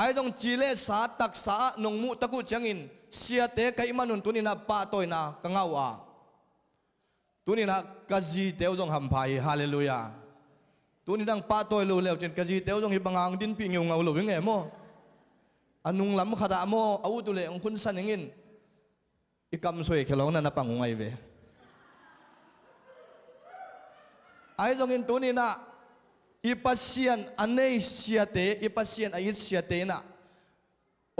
Ahi zong ci le sa taksa ah nong muh tak uh ciangin siate ka hih manun tuninah pahtawina ka ngah uh a, tuninah ka zite uh zong hampha hi. Halleluiah. Tuninah pahtawi lo leucin ka zite uh zong hi banga hong dinpih ngeungau lo ing e maw? A nunglam khatah maw a ut uh leh hong khunsan ingin i kamsoi khia lo na na pang uh ngai ve. Ahi zongin tuninah i Pasian a nei siate, i Pasian a it siate inah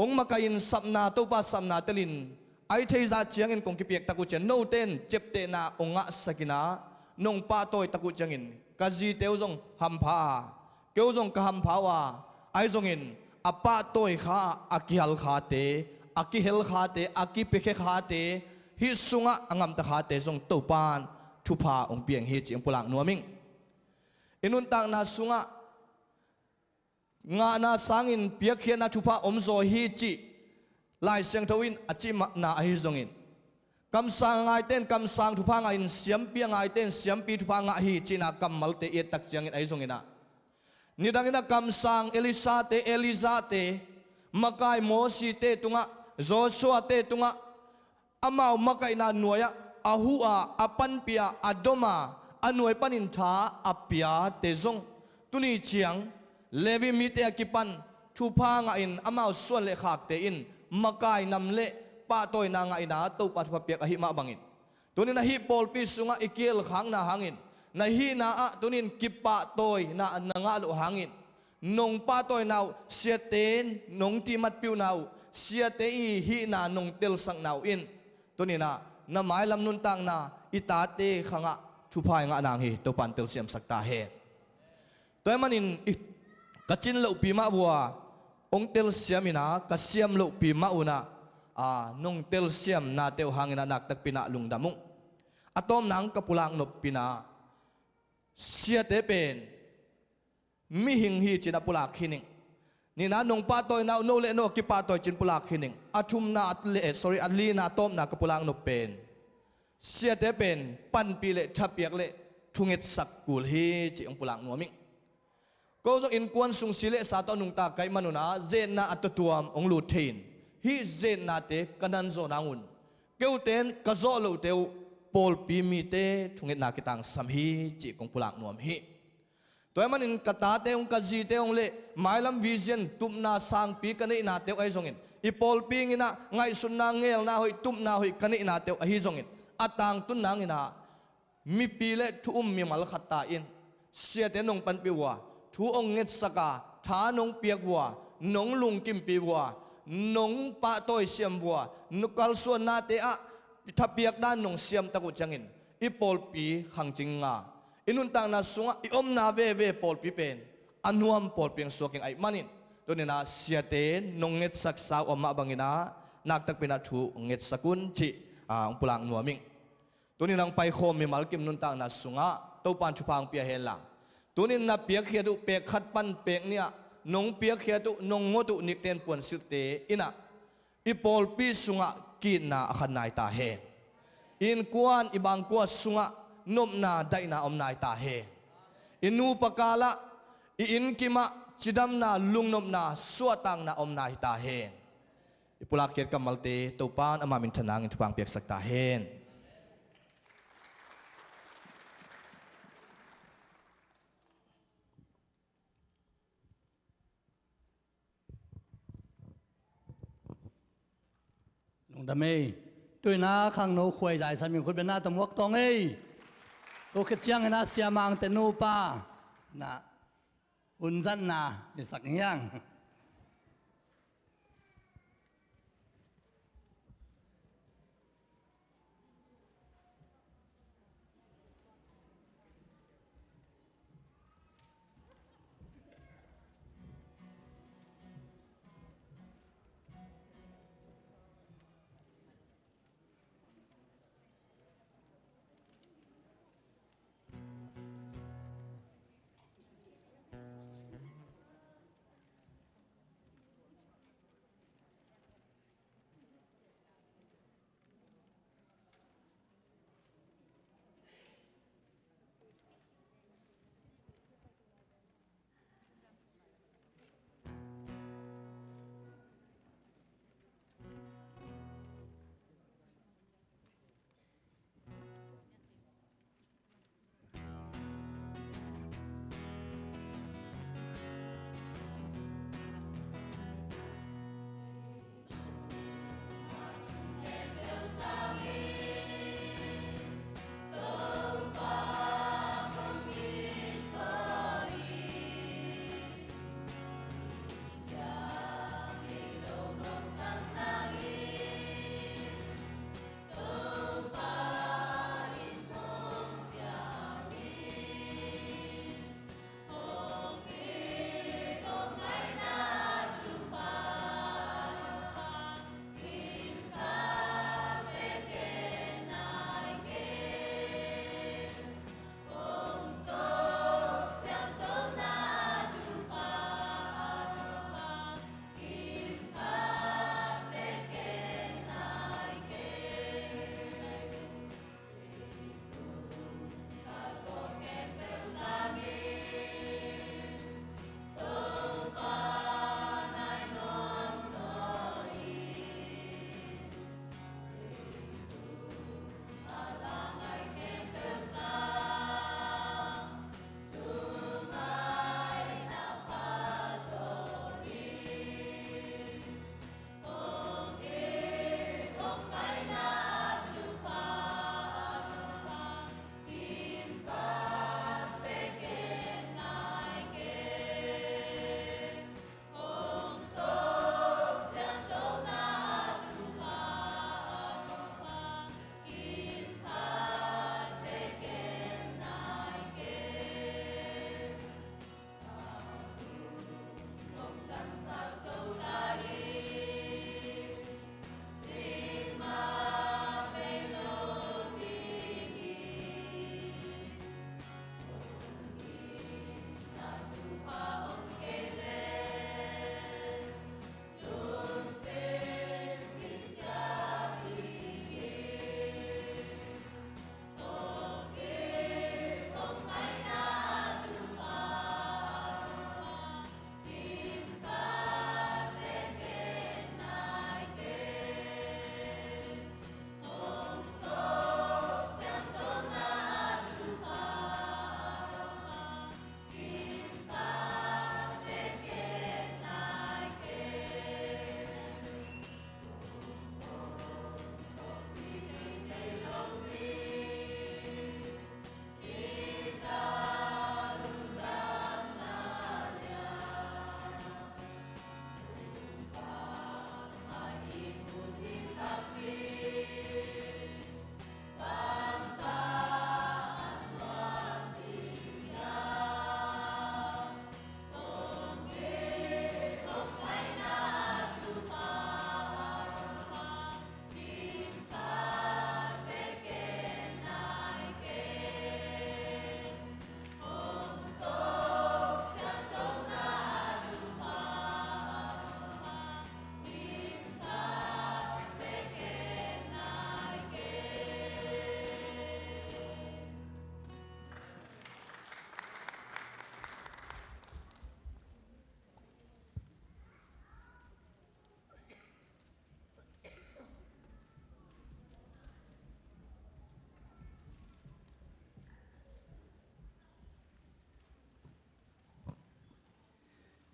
hong makaih in sapna, Topa sapna telin a hih theih zah ciangin kong kipiak tak uh ciang note in ceptehna hong ngahsak inah nong pahtawi tak uh ciangin ka zite uh zong hampha a, kei uh zong ka hampha uh a, ahi zongin a pahtawi kha a kihal khate, a kihel khate, a kipiakhia khate, hih sungah a ngamta khate zong Topan thupha hong piang hi cih hong pulak nuam ing. I nuntakna sungah ngahna sangin piakkhiatna thupha omzaw hi cih Lai Siangtho in a cihna ahi zongin, kamsang a ngaite in kamsang thupha ngah in, siampi a ngaite in siampi thupha ngah hi cihna kammalte i et tak ciangin ahi zonginah, nidangin a kamsang Elisate, Elijahte, makai Mosite tungah, Joshuate tungah, amau makaihna nuai-ah a huh a, a panpih a, a dom a, a nuai panin tha a piate zong tuni ciang Levi mite a kipan thupha ngahin amau suan le khakte in makai nam le pahtawina ngahin a Topa thupha piak ahi mah bangin, tunin ahi pawlpi sungah i kihelkhakna hangin na hihna ah tunin kipahtawina na ngah loh hangin, nong pahtawina uh siate nong tihmatpih uhna uh, siate i hihna nong telsakna uh in, tuninah na mailam nuntakna i tate khangah thupha i ngah nang hi. Topan telsiamsak ta hen. Tua ahih manin i, ka cin lohpi mah vua hong telsiam inah, ka siam lohpi mah unah, a, nong telsiamnate uh hanginah naktakpinah lungdam ung. A tawpna hong ka pulak nop pinah siate pen mihing hi cinah pulak hi ning. Nihna nong pahtawina uh no le no kipahtawi cin pulak hi ning. A thumna le, eh, sorry, a lina tawpna ka pulak nop pen siate pen panpih le thapiak le thungetsak kul hi ci hong pulak nuam ing. Ko zong innkuan sung si le sa tawh nungta ka hih manunah zetna a tuatuam hong lut thei in, hih zetnate ka nan zawh nangun keuten ka zawh lohte uh pawlpi mite thungetna kitangsam hi ci kong pulak nuam hi. Tua ahih manin ka tate hong, ka zite hong le mailam vision tupna sangpi ka neihnate uh ahi zongin, i pawlpi inginah ngaihsutna ngelna hoih, tupna hoih ka neihnate uh ahi zongin, a tangtun nanginah mipi le thu um mimal khat ta in, siate nong panpih uh a, thu hong ngetsak a, tha nong piak uh a, nong lungkimpi uh a, nong pahtawi siam uh a, nong kalsuannate ah thapiak dan nong siamtak uh ciangin i pawlpi khangcing nga, i nuntakna sungah i omna veve pawlpi pen a nuam pawlpi hong suak ing ahih manin, tuninah siate nong ngetsaksa uh a mah banginah naktakpinah thu ngetsak un cih, a, hong pulak nuam ing. Tunin hong paikhawm mimal kim nuntakna sungah Topan thupha hong pia hen la, tunin na piakkhiat uh pek khat pan pek nih ah nong piakkhiat uh, nong ngot uh nikten puansilhte innah i pawlpi sungah ki-itna a khan nai ta hen. I innkuan, i bangkua sungah nopna daihna om nai ta hen. I nupa kalah, i innkim ah cidamna, lungnopna, suahtakna om nai ta hen. I pulakkhiat kammalte Topan ama minthanna hangin thupha hong piaksak ta hen. Lungdam ei. Tuinah khangno khuai zaisan min khut bena tamuak tawng ei. Tua khit cianginah siamangte nupa na hunzatna i sak hiang.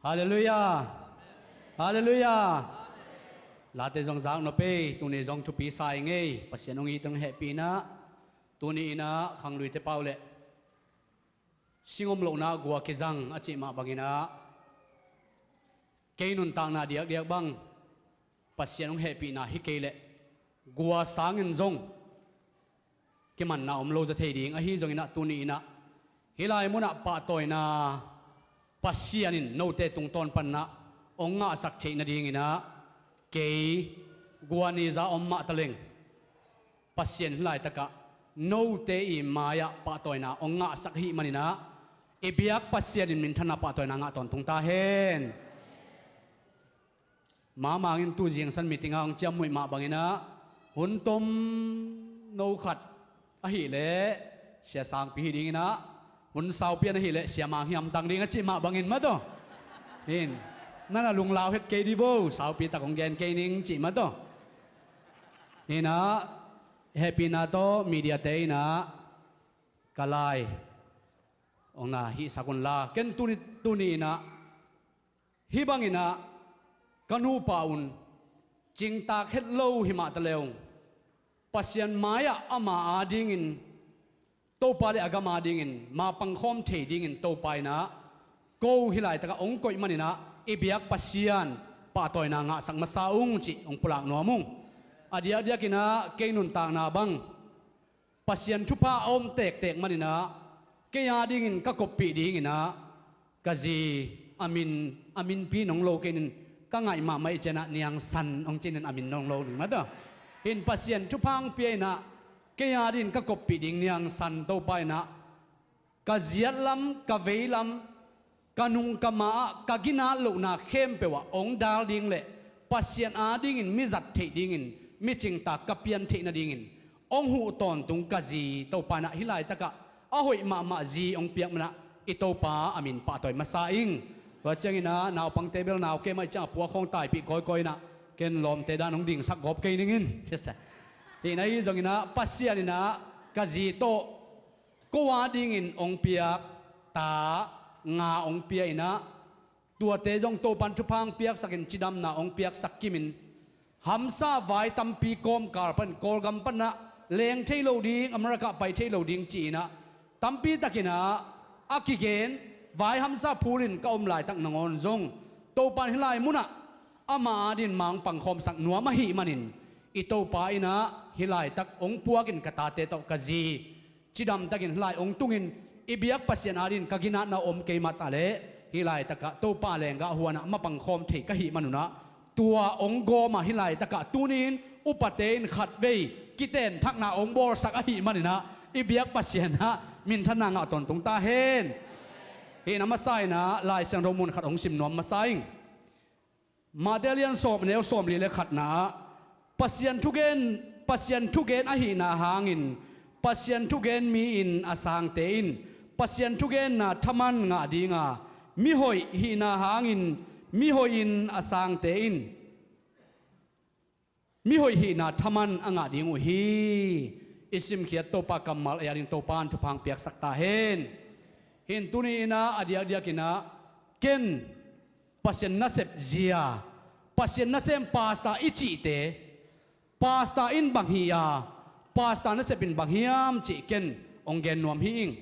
Halleluiah. Halleluiah. Late zong zak nop ei, tuni zong thupi sa ing ei. Pasian hong it hong hehpih inah, tuni inah khangluite pau le singom lohna gua kizang a cih mah banginah, kei nuntakna diakdiak bang Pasian hong hehpihna hi kei leh gua sangin zong kimanna om lo za thei ding. Ahi zonginah tuni inah hih lai munah pahtawina Pasian in note tungtawn panah hong ngahsak theih nadinginah kei gua ni za om mah taleng Pasian hih laitakah note i mai-ah pahtawina hong ngahsak ahih maninah i biak Pasian in minthanna pahtawina ngah tawntung ta hen. Mamangin tu zingsang meeting ah hong ciammuih mah banginah hun tom no khat ahileh sia sangpi hi dinginah, hun saupi an ahileh sia mang hiamtang ding a cih mah bangin mah tawh. Hin, na na lunglau het kei di vo, saupi tak hong gen kei ning cih mah tawh. Hinah hehpihna tawh mediate inah ka lai hong na hihsak unla, ken tuni, tuni inah hih banginah ka nupa un cingtak het lo hi mah ta leung, Pasian mai-ah ama adingin, Topa le a gam adingin mapangkhawm thei dingin Topa inah ko hih laitakah hong koih maninah i biak Pasian pahtawina ngahsak masa ung cih hong pulak nuam ung. A diakdiakinah kei nuntakna bang Pasian thupha a om tektek maninah kei adingin ka koppih dinginah ka zi a min, a minpi nong lo kei nin, ka ngaih mahmah ih cianah Niang San hong cinin a min nong lo ning mah tawh. Hin Pasian thupha hong pia inah kei adingin ka koppih ding Niang San Topa inah ka ziatlam, ka veilam, ka nung ka ma-ah ka ginat lohna khempeuh ah hong dal ding le Pasian adingin mi zat theih dingin, mi cingtak ka pian theih nadingin hong huh tawntung ka zi Topa inah hih laitakah a hoih mahmah zi hong piak manah i Topa a min pahtawi masa ing. Tua cianginah naupangte bel nau kei mah ih ciangah puak khawng taipih kawikawi inah ken lawmte dan hong dingsak gawp kei ningin. Hinah ahi zonginah Pasian inah ka zi tawh ko adingin hong piak ta nga hong pia inah, tuate zong Topan thupha hong piaksakin cidamna hong piaksak kimin, hamsa vai tampi kawmkal pan Kawlgam panah leng thei lo ding, America pai thei lo ding ci-inah tampi takinah a kigen, vai hamsa phulin ka om laitak nangawn zong Topan hih lai munah ama adin mang pangkhawmsak nuam ahih manin i Topa inah hih laitak hong puakin ka tate tawh ka zi cidamtakin hih lai hong tungin i biak Pasian adin ka ginatna om kei mah ta leh hih laitakah Topa lenggah huanah mapangkhawm thei ka hih manunah tua hong gawmah hih laitakah tuni-in upate in khatvei kitenthakna hong bawlsak ahih maninah i biak Pasian ah minthanna ngah tawntung ta hen. Hinah masa inah Lai Siangtho mun khat hong sim nuam masa ing. Matthai a lian sawm, a neu sawmli le khatna ah Pasian thugen, Pasian thugen ahihna hangin Pasian thugen mi in a sangte in Pasian thugenna thaman ngah dinga, mihoih hihna hangin mihoih in a sangte in mihoih hihna thaman a ngah ding uh hi. I simkhiat Topa kammal ei ading Topa in thupha hong piaksak ta hen. Hin tuni inah a diakdiakinah ken Pasian nasep zia, Pasian nasem pastor i cihte, pastor in bang hi a, pastor nasep in bang hiam cih ken hong gen nuam hi ing.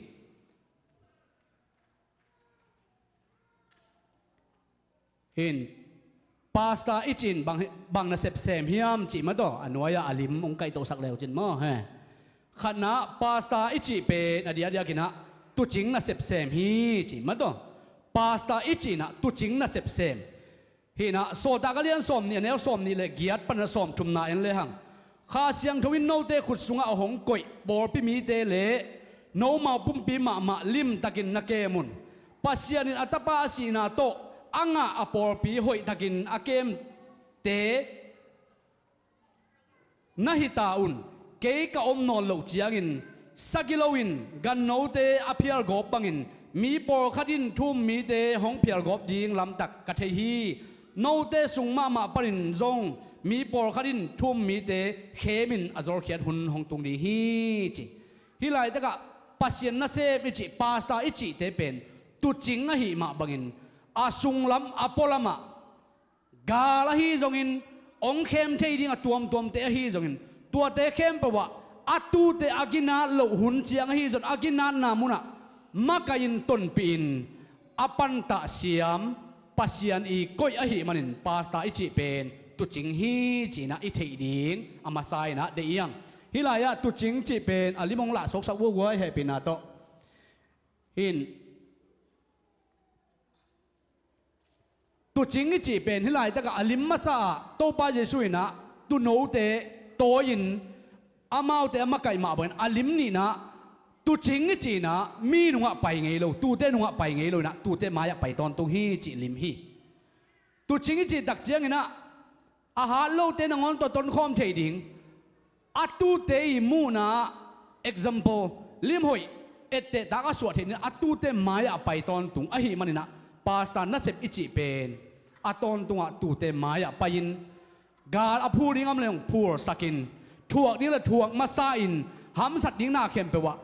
Hin, pastor i cih in bang, bang nasep sem hiam cih mah tawh a nuai-ah a lim hong kaihtohsak leucin maw he. Khatna pastor i cih pen a diakdiakinah tuucing nasep sem hi cih mah tawh. Pastor i cih inah tuucing nasep sem. Hinah Sawltak a lian sawmnih, a neu sawmnih le giat pan a sawmthumna en lehang, Kha Siangtho in note khut sungah a hong koih pawlpi mite le nomau pumpi mahmah limtakin na kem un. Pasian in a Tapa a sihna tawh a ngah a pawlpi hoihtakin a kemte na hi ta un. Kei ka om nawn loh ciangin sagih loin gannote a phialgawp bangin mi pawlkhat in thu-um mite hong phialgawp ding lamtak ka thei hi. Note sung mahmah panin zong mi pawlkhat in thu-um mite khemin a zolkhiat hun hong tung ding hi ci. Hih laitakah Pasian nasem i cih, pastor i cihte pen tuucing ahih mah bangin a sunglam a pualamah gal ahi zongin, hong khem thei ding a tuamtuamte ahi zongin, tuate khempeuh ah a tuute a ginat loh hun ciang ahi zong a ginatna munah makaih in tonpihin a pantah siam Pasian i koih ahih manin pastor i cih pen tuucing hi ci-in ah i theih ding a masa in ah deih hi hang. Hih lai-ah tuucing cih pen a lim hong lah soksak vuavuai hehpihna tawh. Hin tuucing i cih pen hih laitakah a lim masa ah Topa Jesuh in ah tuunote tawi-in amaute a makaih mah bangin a lim nihna ah tuucing i cih in ah mi nungah pai ngei lo, tuute nungah pai ngei lo in ah tuute mai-ah pai tawntung hi cih lim hi. Tuucing i cih tak ciangin ah a hat lote nangawn tawh tonkhawm thei ding, a tuute i muhna ah example, limhoih ettehtak a suah theih ding a tuute mai-ah a pai tawntung ahih manin ah pastor nasep i cih pen a tawntungah tuute mai-ah pai-in gal a phul ding a om leh hong phulsakin, thuak ding leh thuak masa-in, hamsat ding na khempeuh ah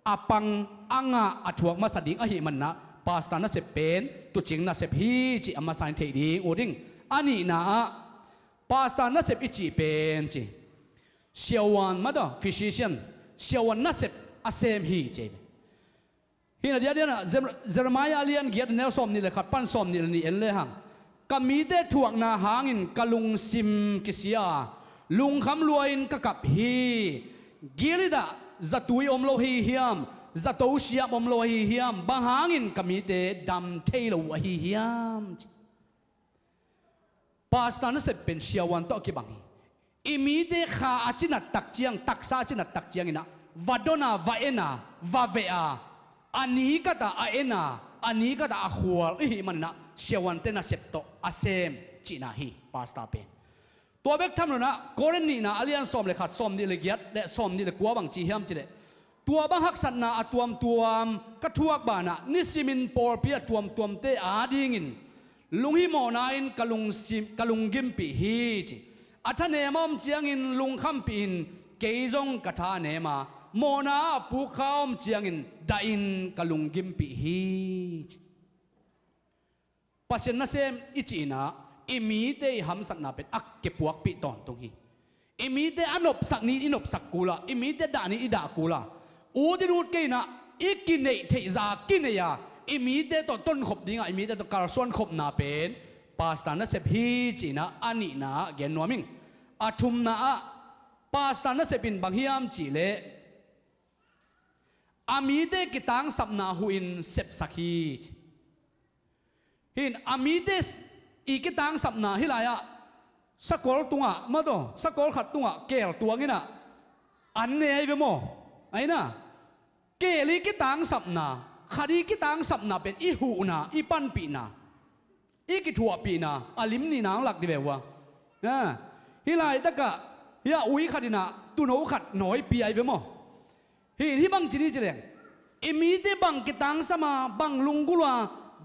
a pang a ngah a thuak masa ding ahih manin ah pastor nasep pen tuucing nasep hi cih a masa in theih ding uh ding. A nihna ah pastor nasep i cih pen ci, siavuan mah tawh physician, siavuan nasep a sem hi ci. Hih na diakdiak in ah Jer-, Jeremiah a lian giat a neu sawmnih leh khat pan sawmnih leh nih en lehang, ka mite thuakna hangin ka lungsim kisia a, lungkham lua-in ka kap hi. Gilead ah zatui om lo ahi hiam? Zato siam om lo ahi hiam? Bang hangin ka mite dam thei lo uh ahi hiam? Pastor nasep pen siavuan tawh a kibang hi. I mite kha a cinat tak ciang, taksa a cinat tak ciangin ah va don a, va en a, va veh a, a nikat ah a en a, a nikat ah a khual ihih manin ah siavuante nasep tawh a sem cihna hi pastor pen. Tua bek tham loin ah Korin nihna a lian sawm leh khat, sawmnih leh giat leh sawmnih leh kua bang ci hiam cih leh, tua bang haksatna a tuamtuam ka thuak banah nisimin pawlpi a tuamtuamte adingin lunghimawhna-in ka lungsim, ka lunggimpih hi ci. A thanem a om ciangin lungkhampihin kei zong ka thanem a, mawhna a puk kha a om ciangin dahin ka lunggimpih hi ci. Pasian nasem i cih in ah i mite i hamsatna pen a kipuakpih tawntung hi. I mite a nopsak ni i nopsak kul a, i mite dah ni i dah kul a, ut in ut kei in ah i kineih theih zah kinei a, i mite tawh tonkhop ding a, i mite tawh kalsuan khopna pen pastor nasep hi ci-in ah a nihna ah gen nuam ing. A thumna ah pastor nasep in bang hiam cih leh a mite kitangsapna huh in sepsak hi ci. Hin a mite i kitangsapna hih lai-ah sakol tungah, mah tawh sakol khat tungah keel tuang in ah an ne ahi ve maw? Ahi na, keel i kitangsapna, khat i kitangsapna pen i huhna, i panpihna, i kithuahpihna a lim nihna hong lak dih ve uh a. Hih laitakah hih a ui khat in ah tuuno khat nawi pia ahi ve maw? Hih, hih bang ci ni ci leng, i mite bang kitangsam a, bang lunggulh a,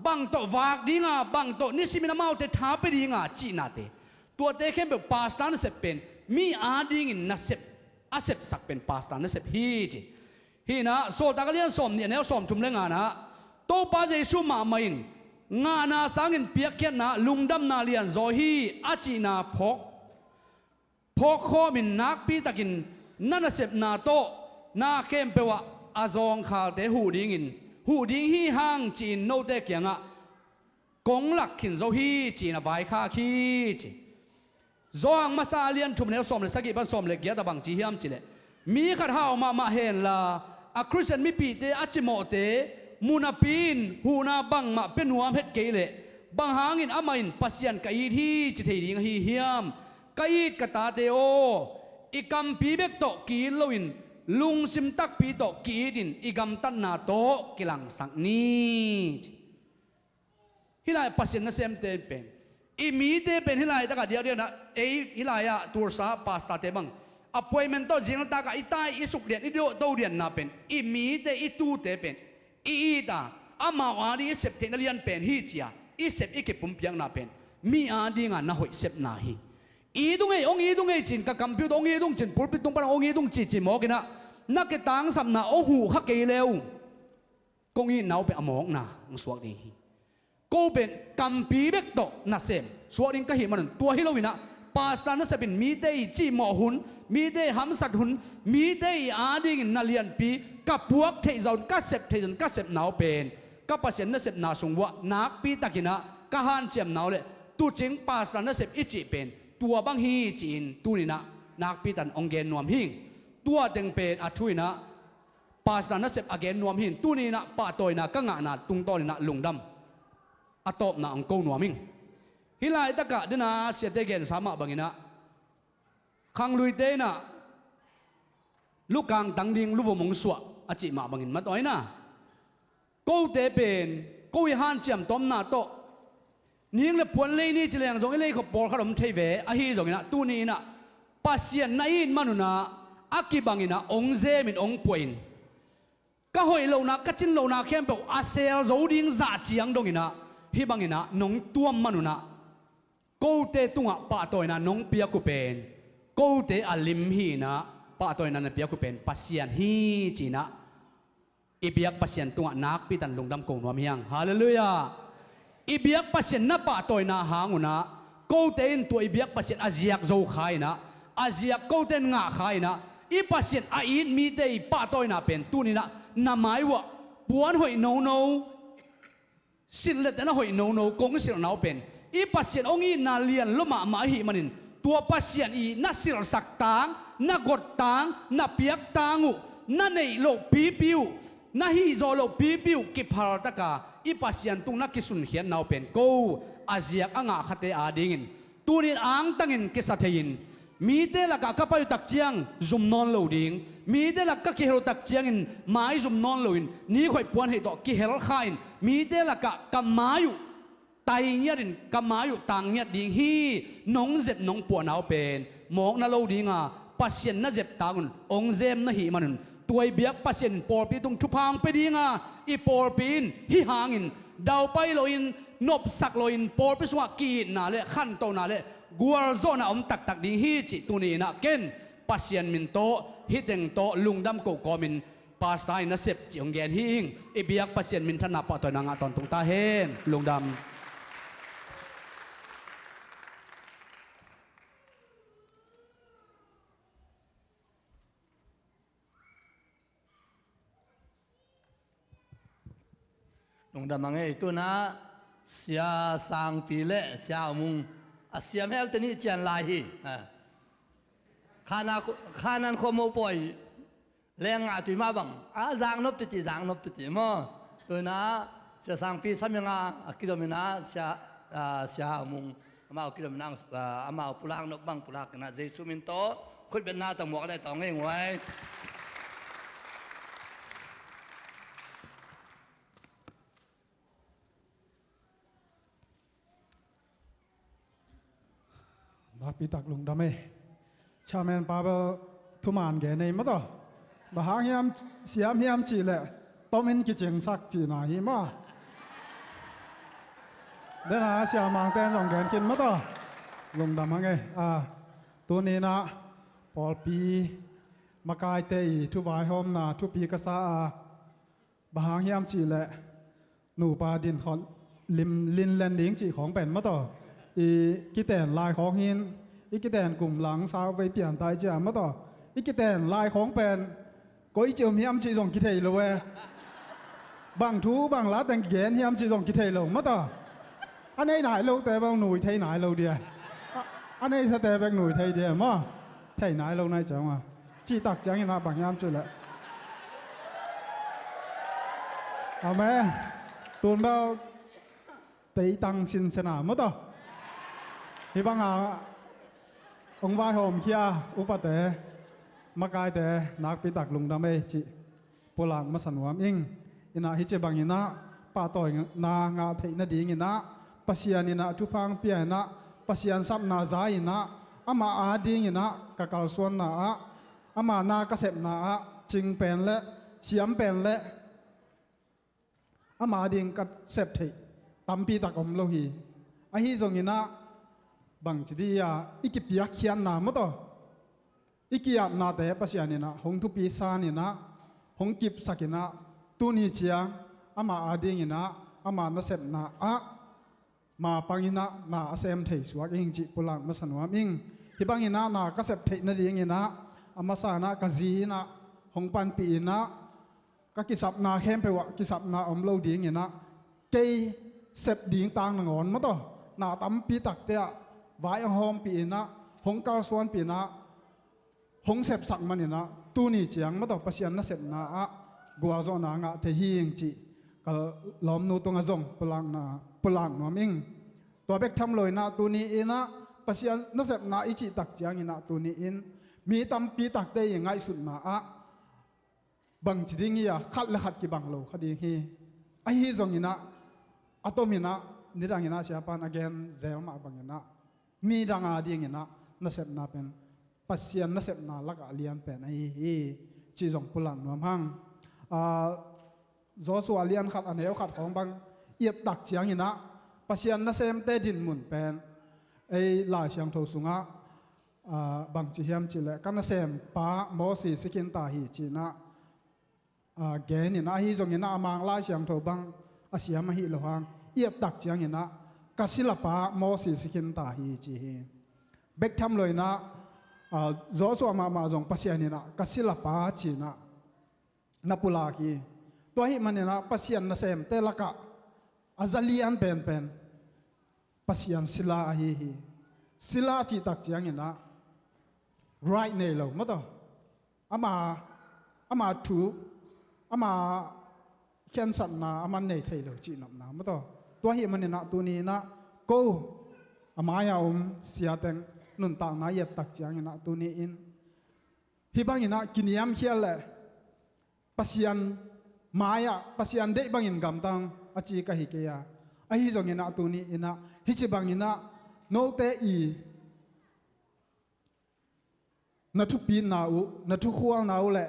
bang tawh vak ding a, bang tawh nisimin amaute tha pia ding a cihnate, tuate khempeuh pastor nasep pen mi adingin nasep, a sepsak pen pastor nasep hi ci. Hih in ah Sawltak a lian sawmnih a neu sawmthum leh nga-na ah Topa Jesuh mahmah in ngahna sangin piakkhiatna lungdamna lianzaw hi a cihna phawk phawkkhawmin nakpitakin na nasepna tawh na khempeuh ah a zawngkhalte huh dingin, huh ding hi hang ci-in note kiangah kong lak khin zo hi ci-in a vaikhak hi ci. Johan masa a lian thum a neu sawm leh sagih pan sawm leh giat ah bang ci hiam cih leh, mi khat hau mahmah henla a Khristian mipihte a cimawhte mu napi-in huhna bangmah pia nuam het kei leh bang hangin amah in Pasian ka it hi ci thei ding ahi hiam? Ka it ka tate aw, i kampi bek tawh ki-it loin lungsim takpi tawh ki-itin i gamtatna tawh kilangsak ni. Hih lai Pasian nasemte pen, i mite pen hih laitakah diakdiak in ah ei hih lai-ah tulsa pastorte bang appointment tawh zingtakah i tai i sukdian i dawh to dianna pen i mite i tute pen i it a, amau ading i sep theihna lian pen hi ci-a i sep i kipumpiakna pen mi adinga na hoih sepna hi. It ung ei, hong it ung ei ci-in ka kampi uh tawh hong it ung ci-in pulpit tung pan hong it ung cici mawk in ah na kitangsapna hong huh kha kei le uh kong itna uh pen a mawkna hong suak ding hi. ko pen kampi bek tawh nasem suak ding ka hih manun, tua hi loinah pastor nasep in mite i cihmawh hun, mite i hamsat hun, mite i adingin na lianpi ka puak theih zah un, ka sep theih zah un, ka sepna uh pen ka Pasian nasepna sung uah nakpi takinah ka hanciamna uh le tuucing pastor nasep i cih pen tua bang hi ci-in tuninah nakpi tan hong gen nuam hing. Tua teng pen a thu inah pastor nasep a gen nuam hin. Tuninah pahtawina ka ngahna tungtawninah lungdam a tawpna hong ko nuam hing. Hih laitakah dena siate gensa mah banginah khangluite inah lukang tang ding luvum hong suah a cih mah bangin matawina kote pen ko i hanciam tawmna tawh ning le phuan lei ni ci leng zong i leikhop pawlkhat om thei ve. Ahi zonginah tuninah Pasian na it manunah a kibanginah hong zemin hong puahin ka hoih lohna, ka cin lohna khempeuh a seel zo ding zah ciang donginah hih banginah nong tuam manunah kote tungah pahtawina nong piak uh pen kote a lim hi inah pahtawina na piak uh pen Pasian hi ci-inah i biak Pasian tungah nakpi tan lungdam ko nuam hiang. Halleluiah. I biak Pasian na pahtawina hangunah kote in tua i biak Pasian a ziak zo kha inah a ziak kote in ngah kha inah i Pasian a it mite i pahtawina pen tuninah na mai uah puan hoih nono, silhleten a hoih nono kong silhna uh pen i Pasian hong itna lian lua mahmah ahih manin tua Pasian i na silhsak tang, na got tang, na piak tang uh, na neih loh pipi uh, na hih zawh loh pipi uh kiphaltaka i Pasian tung na kisunkhiatna uh pen ko a ziak a ngahkhate adingin tunin angtangin kisa thei-in mite lakah ka pai uh tak ciang zum nawn lo ding, mite lak ka kihel uh tak ciangin mai zum nawn loin nikhoih puan heih tawh kihel kha-in mite lakah ka mai uh tai ngiatin ka mai uh tang ngiat ding hi. Nong zep nong puahna uh pen mawkna lo dinga Pasian na zep tangun hong zem na hih manun tua i biak Pasian in pawlpi tung thupha hong pia dinga i pawlpi in hih hangin daupai loin nopsak loin pawlpi sungah ki-itna le khantohna le gualzawhna om taktak ding hi cih tuni inah ken Pasian min tawh hih teng tawh lungdam ko kawmin pastor in nasep cih hong gen hi ing. I biak Pasian minthanna pahtawina ngah tawntung ta hen. Lungdam. Lungdam a ngei tunah Sia Sangpi le Sia Hau Mung a siam helte nih cian lai hi. Khana, khanan khuamo pawi leng ngah tui mah bang a zaknop titi, zaknop titi maw? Tunah Sia Sangpi saminga a kizominah Sia, ah, Sia Hau Mung amau kizominah, ah, amau pulak nop bang pulak inah Jesu min tawh khutbetna tawh muak le tawng ngei nguai. Nakpi tak lungdam ei. Chairman pa bel thuman gen ei maw taw. Bang hang hiam siam hiam cih leh tomin kicingsak cihna hi maw. Dena siamangte zong gen khin maw taw. Lungdam hang ei. Ah, tuninah pawlpi makaite i thuvaihawmna thupi ka sa a, bang hang hiam cih leh nupa dinkhawt lim linlen ding cih khawng pen maw taw. I kiten lai khawng hin, i kiten kum lang sau vei pian tai cia maw taw. I kiten lai khawng pen koi ci om hiam cih zong kithei lo e. Bang thu bang la teng gen hiam cih zong kithei lo maw taw. A nei nai lote bang nui thei nai lo dia. A, a neisate bek nui thei dia maw. Thei nai lo nai ciang a. Cihtak ciangin ah bang hiam cih leh. Amen. Tun bel teitang sinsen a maw taw. Hih banga hong vaihawmkhia upate makaite nakpi tak lungdam ei cih pulak masa nuam ing. Inah hih ci banginah pahtawina ngah theih nadinginah Pasian inah thupha hong pia inah Pasian sapna za inah ama adinginah ka kalsuanna ah ama na ka sepna ah cing pen le siam pen le ama ding ka sep theih tampi tak om lo hi. Ahi zonginah bangci di-a i kipiakkhiatna maw taw. I ki-apnate Pasian inah hong thupi saninah hong kipsakinah tuni ciang ama adinginah ama nasepna ah ma pang in ah na a sem thei suak ing cih pulak masa nuam ing. Hih bang in ah na ka sep theih nading in ah, a masa in ah ka zi in ah hong panpih in ah, ka kisapna khempeuh ah kisapna om lo ding in ah, kei sep ding tang nangawn maw taw, na tampi takte ah vai hong hawmpih in ah, hong kalsuanpih in ah, hong sepsak man in ah, tuni ciang maw taw Pasian nasepna ah gualzawhna ngah thei hi ing cih ka lawmnu tungah zong pulakna, pulak nuam ing. Tua bek tham lo in ah, tuni in ah Pasian nasepna i cih tak ciang in ah, tuni in mi tampi takte i ngaihsutna ah bangci ding hi a, khat le khat kibang lo kha ding hi. Ahi zong in ah, a tom in ah, nidang in ah siapa in a gen zel mah bang in ah, midang a ding in ah nasepna pen Pasian nasepna lakah a lian pen ahi hi, cih zong pulak nuam hang. Ah, Joshua lian khat a neu khat khawng bang i et tak ciang in ah, Pasian nasemte dinmun pen ei Lai Siangtho sungah, ah, bangci hiam cih leh, ka nasempa Moses hi khin ta hi ci in ah, ah, gen in ah, ahi zong in ah a Mang Lai Siangtho bang a siam ahi lo hang, i et tak ciang in ah ka silapa Moses hi khin ta hi ci hi. Bek tham lo in ah, ah, Joshua mahmah zong Pasian in ah ka silapa ci in ah na pulak hi. Tua ahih man in ah Pasian nasemte lakah a za lian penpen Pasian sila ahi hi. Sila cih tak ciang in ah right nei lo maw taw, ama, ama thu, ama khensatna a man nei thei lo cih nopna maw taw. Tua ahih man in ah tuni in ah ko a mai-ah om sia teng nuntakna i et tak ciang in ah, tuni in hih bang in ah kiniamkhial leh Pasian mai-ah Pasian deih bangin gamtang a ci ka hi kei a. Ahi zong in ah tuni in ah hih ci bang in ah note i na thupitna uh, na thukhualna uh le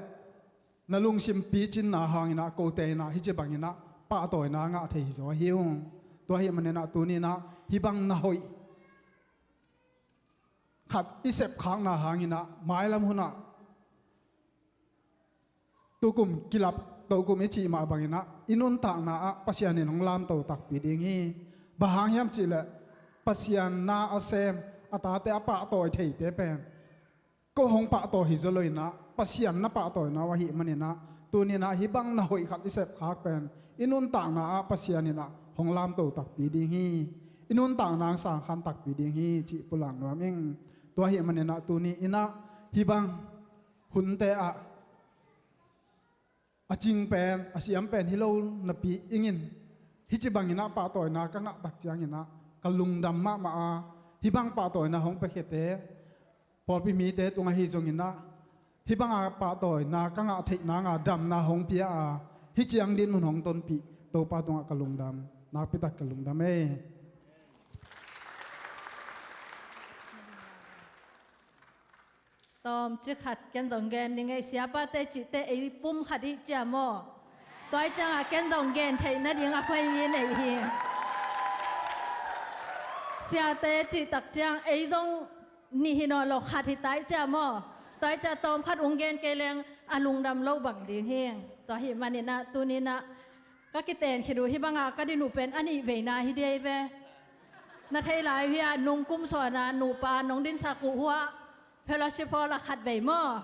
na lungsim picinna hang in ah kote in ah hih ci bang in ah pahtawina ngah thei hi zaw hi ung. Tua ahih man in ah tuni in ah hih bang na hoih khat i sepkhakna hang in ah mailam hun ah tukum kilap tokum i cih mah bang in ah i nuntakna ah Pasian in hong lamto takpi ding hi. Bang hang hiam cih leh Pasian na a sem a tate a pahtawi theite pen ko hong pahtawi hi zaw lo in ah Pasian na pahtawina uh ahih man in ah tuni in ah hih bang na hoih khat i sepkhak pen i nuntakna ah Pasian in ah hong lamto takpi ding hi. I nuntakna hong sangkhan takpi ding hi cih pulak nuam ing. Tua ahih man in ah tuni in ah hih bang hunte ah a cing pen, a siam pen hi lo napi ing in, hih ci bang in ah pahtawina ka ngah tak ciang in ah ka lungdam mahmah a, hih bang pahtawina hong piakhiate pawlpi mite tungah ahi zong in ah hih bang a pahtawina ka ngah theih nang a damna hong pia a, hih ciang dinmun hong tonpih Topa tungah ka lungdam, nakpi tak ka lungdam ei. Tawm ci khat ken zong gen ning ei, siapate cihte ei pum khat i ciam aw. Tua i ciangah ken zong gen theih nading a khoi in ei hi. Siate cih tak ciang ei zong nih hi nawn lo, khat hi ta i ciam aw. Tua i ciah tawm khat ung gen kei leng a lungdam lo bang ding hi. Tua ahih man in ah tuni in ah ka kiten khit uh hih bang a ka din uh pen a nih veina hi dei ve. Na thei lai uh hia, nung kum sawn a nupa nong dinsak uh hua fellowship hall ah khat vei maw?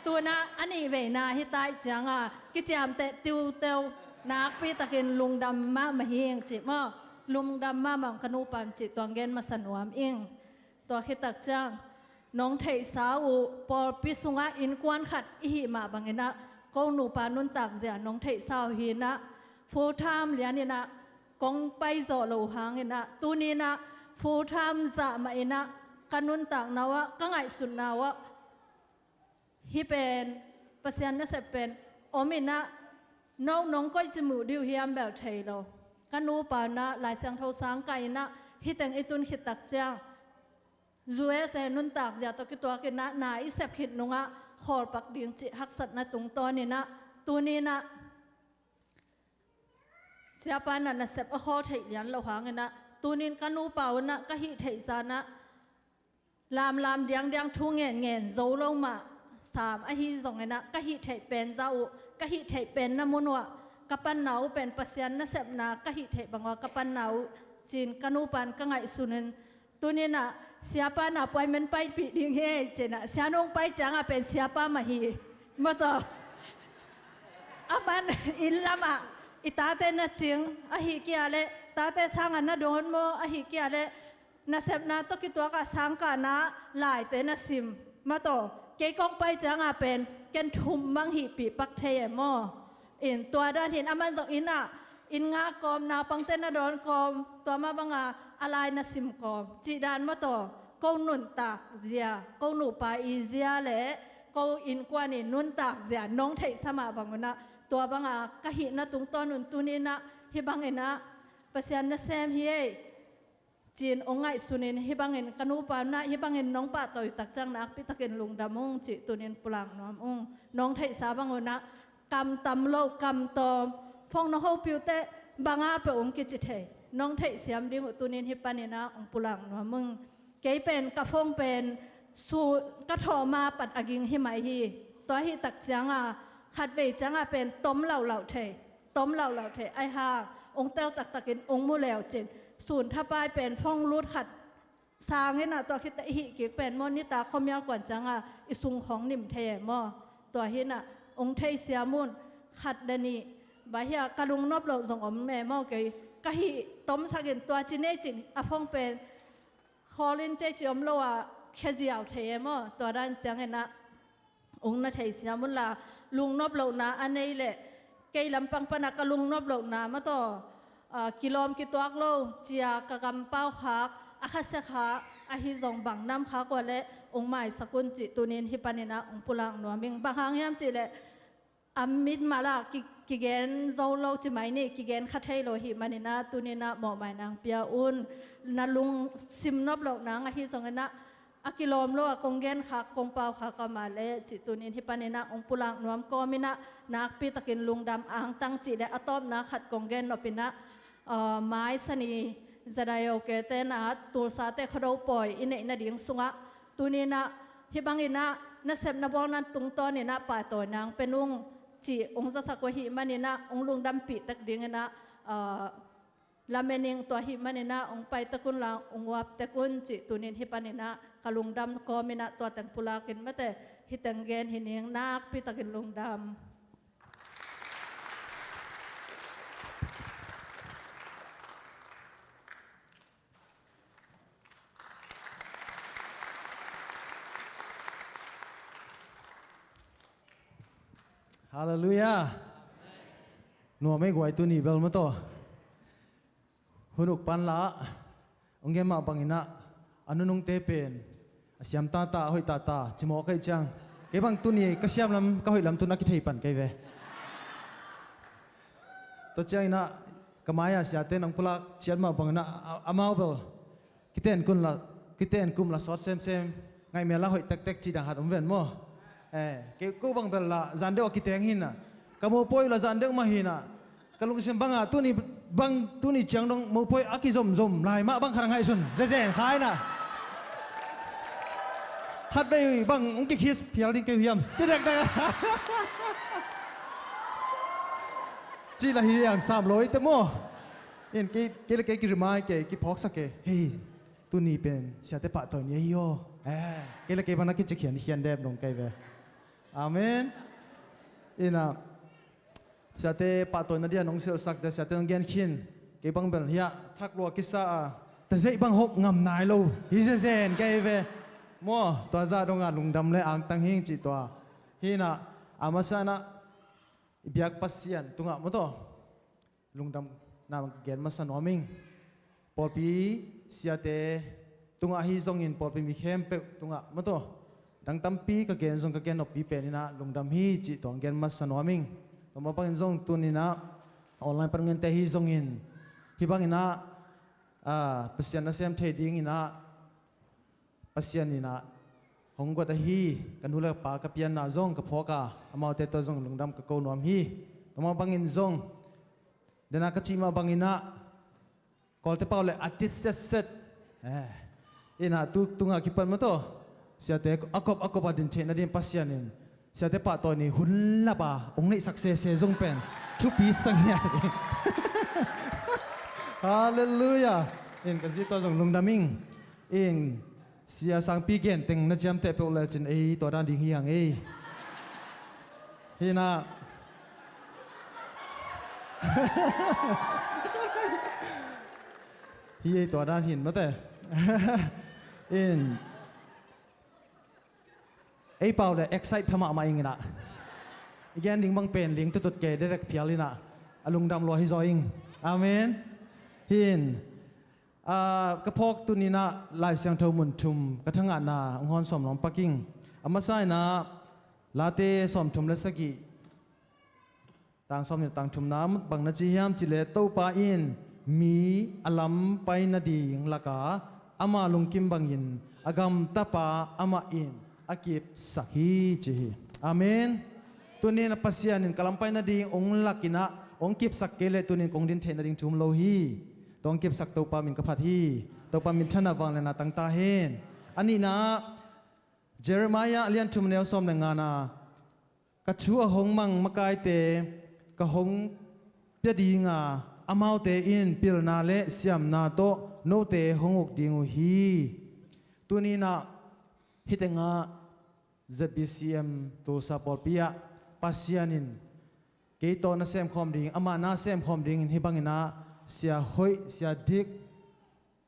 Tu in ah a nih veina hi ta i ciangah kiciamteh tiuteu, nakpi takin lungdam mahmah hi ing cih maw? Lungdam mahmah ung ka nupa in cih tuang gen masa nuam ing. Tua khit tak ciang nong theihsa uh pawlpi sungah innkuan khat i hih mah bang in ah ko nupa nuntak zia nong theihsa uh hi in ah full time lian in ah kong pai zawh loh hang in ah tuni in ah full time zah mah in ah ka nuntakna uh ah, ka ngaihsutna uh ah hih pen Pasian nasep pen om in ah no nong koih ci muh ding uh hiam bel thei lo. Ka nupa in ah Lai Siangtho sang kah in ah hih teng i tun khit tak ciang U S A nuntak zia tawh kituak in ah na i sep khit nungah khawlpak ding cih haksatna tungtawn in ah tuni in ah siapa in ah nasep a khawl theih lian loh hang in ah tuni in ka nupa un ah ka hih theih zan ah lamlam diangdiang thu ngenngen zo lo mah sam ahi zong in ah ka hih theih pen zah uh, ka hih theih pen na mun uh ah ka panna uh pen Pasian nasepna ka hih theih bang uh ah ka panna uh Cin ka nupa'n ka ngaihsunin, tuninah siapa na appointment paipih ding hi ei, cinah sianu hong pai ciangah pen siapa mah hi. Mataw. Aman inn lamah i tate na cing ahi kia leh, tate sangah na dawn maw, ahi kia leh nasepna tawh kituakah sangkahna laite na sim. Mataw, kei kong pai ciangah pen ken thum mang hihpih pak thei e maw. In tua dan hin aman zong innah inn ngah kawm, naupangte na dawn kawm, tua mah banga a lai na sim kawm cih dan mataw, ko nuntak zia, ko nupa i zia le ko innkuan i nuntak zia nong theihsa mah bangunah, tua banga ka hihna tungtawn un tuninah hih banginah Pasian nasem hi ei. Cin hong ngaihsunin hih bangin ka nupa unah hih bangin nong pahtawi takciang nakpitakin lungdam ung cih tunin pulak nuam ung. Nong theihsa bangunah kam tam loh, kam tawm, phone nong hopih uh teh banga peuh hong kici thei. Nong theihsiam ding uh tunin hih paninah hong pulak nuam ung. Kei pen ka phone pen su ka thawh ma pat a ging hi mai hi. Tua hih takcianga khatvei cianga pen tom lauhlauh thei. Tom lauhlauh thei, aihang ung teu taktakin ung mu leu cin. Sun thapai pen phone lut khat sanginah tua khit teh i hih kik pen maw, nitak khuamial kuan cianga i sung khawng nim thei e maw. Tua hinah ung theisiam un. Khat le nih, bang hiah ka lungnop loh zong om e maw, kei ka hih tomsakin tua ci nei cin a phone pen khawlin cei ci om lo ah khia ziau thei e maw. Tua dan cianginah ung na theisiam unla, lungnop lohna a nei leh, kei lampang panah ka lungnop lohna mataw, ah, kilawm kituak lo cia ka kampau khak, a khasia kha, ahi zong bang nam khak ua leh ung maisak un cih tunin hih paninah ung pulak nuam ing. Bang hang hiam cih leh a mit malah ki, kigen zo lo ci mai ni, kigen kha thei lo hih maninah tuninah mawhmai nang pia un. Na lungsim nop loh nang ahi zonginah a kilawm lo a kong gen khak, kong pau khak a mah leh cih tunin hih paninah ung pulak nuam kawminah nakpitakin lungdam angtang cih leh a tawpna khat kong gen nopinah, ah, mai sani zadayo ke tenah tulsate khuado pawi i neih nading sungah tuninah hih banginah nasepna bawlna tungtawninah paitawi nang pe nung cih ung zasak uh ahih maninah ung lungdampih tek dinginah, ah, lamen ing. Tua hih maninah ung pai tek unla ung uap tek un cih tunin hih paninah ka lungdam kawminah tua teng pulakin mate, hih teng gen hi ning. Nakpitakin lungdam. Halleluiah. Nuam ei guai, tuni bel mataw hun uk pan la hong gen mah banginah a nunungte pen a siam tata, a hoih tata ci mawk ahih ciang, kei bang tuni ka siam lam, ka hoih lam tun a kithei pan kei ve. Tua cianginah ka mai-a siate nang pulak ciat mah banginah a, amau bel kiten kum la, kiten kum la sawt semsem, ngaihmel la hoih tektek cih dang hat om ven maw. Eh, kei ko bang bel la zan deuh a kiteng hinah, ka mopawi uh la zan deuh mah hinah, ka lungsim bangah tuni bang, tuni ciang dong mopawi a kizomzom lai mah bang khat a ngaihsun zezen kha hinah. Khatvei bang hong kikhis phial ding kei uh hiam ci dekdek a cih la hi ang sam lo ite maw. In kei, kei le kei kirimai kei, kiphawksak kei. Hei, tuni pen siate pahtawi ni ahi aw. Eh, kei le kei bang na kicikhian, khian dep nong kei ve. Amen. Innah siate pahtawina dia nong silhsakte siate nong gen khin. Kei bang bel hiah thak lua kisa a, tazeih bang hop ngam nai lo hi zezen kei ve. Maw, tua zah dongah lungdam le angtang hing cih tua. Hinah a masanah i biak Pasian tungah mataw lungdam na gen masa nuam ing. Pawlpi siate tungah ahi zongin pawlpi mi khempeuh tungah mataw, dang tampi ka gen zong ka gen noppi peninah lungdam hi cih tua gen masa nuam ing. Tua mah bangin zong tuninah online pan ngente ahi zongin hih banginah, ah, Pasian nasem thei dinginah Pasian innah hong guat ahi ka nu le ka pa ka pianna zong ka phawk a, amaute tawh zong lungdam ka ko nuam hi. Tua mah bangin zong dena ka cih mah banginah Kawlte pau le artist setset, eh, innah tu tungah kipan mataw siate a kop a kop a din theihna din Pasian in siate pahtawi ni hun lap a hong neihsak sese zong pen thupi sang hi a. Halleluiah. In ka zi tua zong lungdam ing. In sia sangpi gen teng na ciamteh peuh le cin ei tua dan ding hi hang ei. Hi na. Hi ei tua dan hin mate. In ei pau le excite tha mahmah ing inah. I gen ding bang pen ling tutut kei direct phial inah. A lungdam lua hi zaw ing. Amen. Hin. Ah, ka phawk tuni inah Lai Siangtho mun thum ka thangahna hong hawn sawm lawm pak ing. A masa inah Late sawm thum le sagih. Tang sawm nih tang thumna bang na ci hiam cih leh Topa in mi a lam pai nading laka ama lungkim bangin a gamtapa amah in a kipsak hi ci hi. Amen. Tunin a Pasian in ka lam pai nading ong lak inah ong kipsak kei leh tunin kong din theih nading thu om lo hi. Tong kipsak Topa min ka phat hi. Topa min thana vangliana tangta hen. A nihna Jeremiah a lian thum neu sawm le ngana ka thu a hong mang makaite ka hong pia dinga amaute in pilna le siamna tawh note hong uk ding uh hi. Tuninah hitenga Z B C M Tulsa pawlpi ah Pasian in kei tawh na semkhawm ding, amah na semkhawm dingin hih banginah sia hoih, sia dik,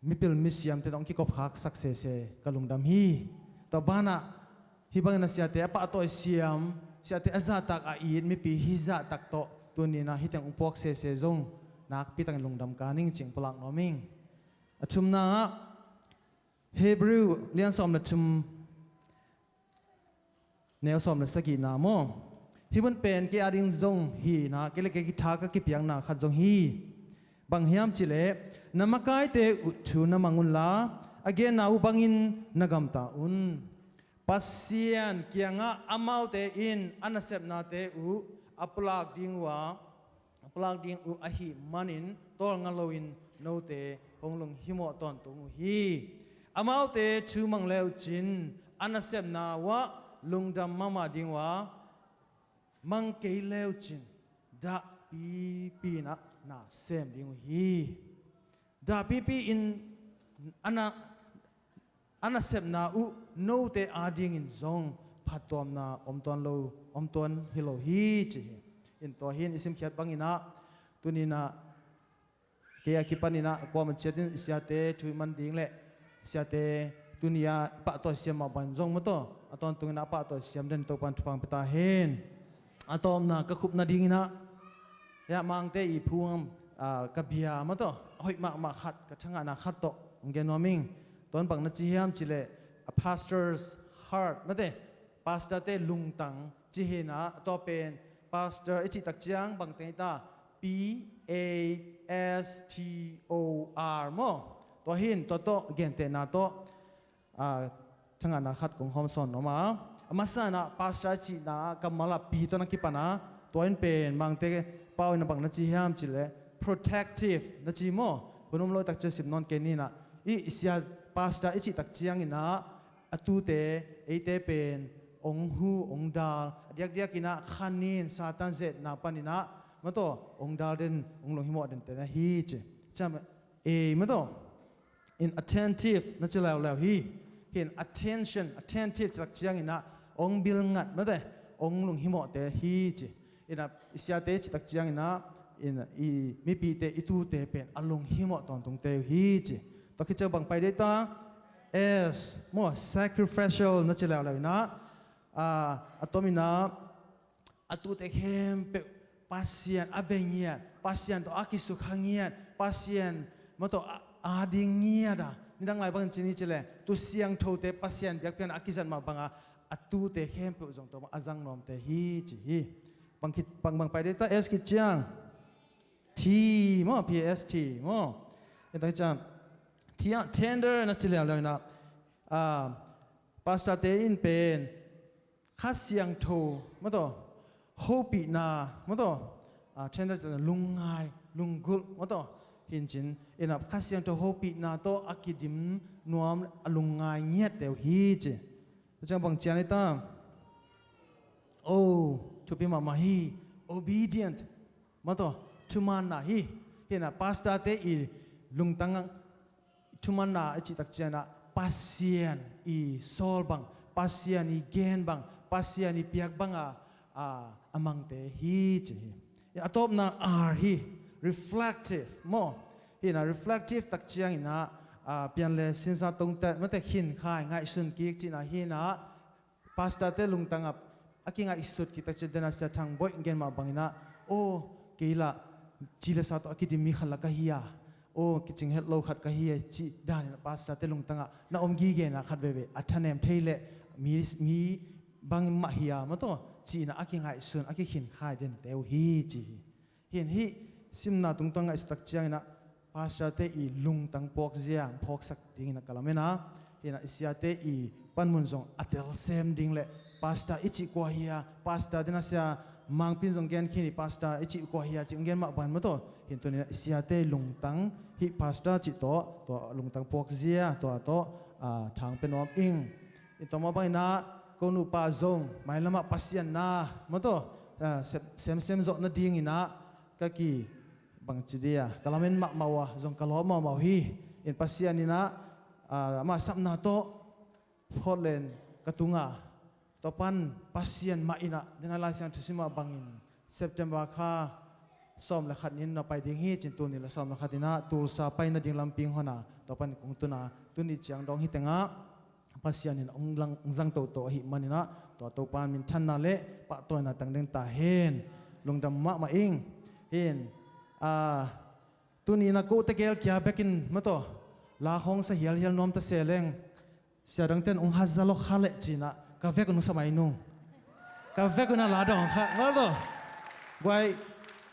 mipil misiamte tawh hong kikop khaksak sese ka lungdam hi. Tua banah hih bangin a siate a pahtawi siam, siate a zahtak a it mipi hih zahtak tawh tuninah hih teng hong puak sese zong nakpi takin lungdam ka ning cing pulak nuam ing. A thumna ah Hebrew lian sawm le thum neu sawm le sagihna maw? Hih mun pen kei ading zong hi inah kei le kei kitha ka kipiakna khat zong hi. Bang hiam cih leh na makaite uh thu na mang unla a genna uh bangin na gamta un. Pasian kiangah amaute in a nasepnate uh a pulak ding uh a a pulak ding uh ahih manin tawlnga loin note hong lunghimawh tawntung uh hi. Amaute thu mang leucin a nasepna uh ah lungdam mahmah ding uh a mang kei leucin dahpipi inah na sem ding uh hi. Dahpipi in a na a nasepna uh note adingin zong phattuamna om tuan lo, om tuan hi lo hi ci hi. In tua hin i simkhiat banginah tuninah kei a kipaninah kuamah ciatin i siate thu i man ding le siate tuni-a i pahtawi siam mah bangin zong mataw a tawntunginah a pahtawi siam den Topan thupha pia ta hen. A tawpna ka khupna dinginah hiah Mangte i phungam, ah, ka bia mataw a hoih mahmah khat ka thangahna khat tawh hong gen nuam ing. Tuan bang na ci hiam cih leh a pastor's heart mate, pastorte lungtang ci hinah a tua pen pastor i cih tak ciang bang teng hi ta, P A S T O R maw? Tua hin tua tawh gentehna tawh a, thangahna khat kong hawm sawn nuam a. A masa inah pastor cihna kammal ah P tawh na kipan a, tua in pen Mangte pau in a bang na ci hiam cih leh protective na ci maw? Hun um lo i tak ciang sim nawn kei ninah i sia pastor i cih tak cianginah a tute eite pen ong hu ong dal a diakdiakinah khan in Satan zetna paninah mataw ong dal den ong lunghimawh den te na hi ci. Ciam ei mataw in attentive na ci leuleu hi. Hin attention, attentive citak cianginah ong bilngat mate ong lunghimawhte hi ci. Inah i siate citak cianginah in i mipite i tute pen a lunghimawh tawntungte uh hi ci. Tua khit ciang bang pai dei ta S maw sacrificial na ci leuleu inah a, a tominah a tute khempeuh Pasian a be ngiat, Pasian tawh a kisukha ngiat, Pasian mataw a, a ding ngiat a nidang lai bangin cin hi ci leh tu siangthote Pasian biakpiakna a kizat mah banga a tute khempeuh zong tawh a zang nuamte hi ci hi. Bang khit, bang, bang pai dei ta S khit ciang T maw, P A S T maw? Ita hi ciang T ah tender na ci leuleu inah a, pastorte in pen Kha Siangtho mataw hopihna mataw, a, tender cihna lungngai lunggulh mataw hincin inah Kha Siangtho hopihna tawh a kidim nuam a lungngai ngiatte uh hi ci. Tua ciang bang cian hi ta? O, thupi mahmah hi. Obedient mataw thumaanna hi. Hinah pastorte i lungtang thumanna i cih tak ciangin ah Pasian i sawl bang, Pasian i gen bang, Pasian i piak banga, a, a mangte hi ci hi. A tawpna R hi, reflective maw. Hi in ah reflective tak ciangin ah, a, pian le sinsa tongte mate khinkhai ngaihsun kik cihna hi in ah, pastorte lungtangah a kingaihsut kik tak ciang, den a Sia Thang Boih gen mah bangin ah, aw, kei lah ci le sa tawh a kidim mi khat lah ka hi a, aw, kicing het lo khat ka hi a, cih danin ah pastorte lungtangah na om gige in ah khat veve a thanem thei leh mi, mi bang mah hi a maw taw, ci in ah a kingaihsun, a kikhinkhai dente uh hi ci hi. Hi in hih simna tungtawnin ngaihsut tak ciangin ah pastorte i lungtang puakzia phawksak dingin ah ka lamen a, hi in ah i siate i panmun zong a telsem ding le pastor i cih kua hi a, pastor, den a Sia Mangpi in zong gen khin hi, pastor i cih kua hi a cih hong gen mah bangin maw taw, hi in tuni in ah i siate i lungtang hih pastor cih tawh, tua lungtang puakzia tua tawh, a, thang pia nuam ing. Hi in tua mah bangin ah ko nupa zong mailamah Pasian na maw taw, a, sem, semsem zawh nadingin ah ka ki bangci dia, ka lamen mahmah uh a, zong ka lawp mahmah uh hi. Hi in Pasian in ah, a, ama sapna tawh Portland ka tung a, tua pan Pasian mah in ah, den a Lai Siangtho sim mah bangin September kha sawm le khat ni-in na pai ding hi ci in, tuni le sawm le khat in ah Tulsa pai nading lampi hong hon a, tua pan kong tun a, tuni ciang dong hi teng ah Pasian in hong lang, hong zang toto ahih manin ah, tua Topa minthanna le pahtawina tang ding ta hen. Lungdam mahmah ing. Hi in, a, tuni in ah kote gel kia bekin maw taw, la hong sa hialhial nuam ta se leng, sia dangte'n hong haza lo kha leh ci in ah ka vek un hong sa mai nung. Ka vek un ah la dong kha maw taw. Guai,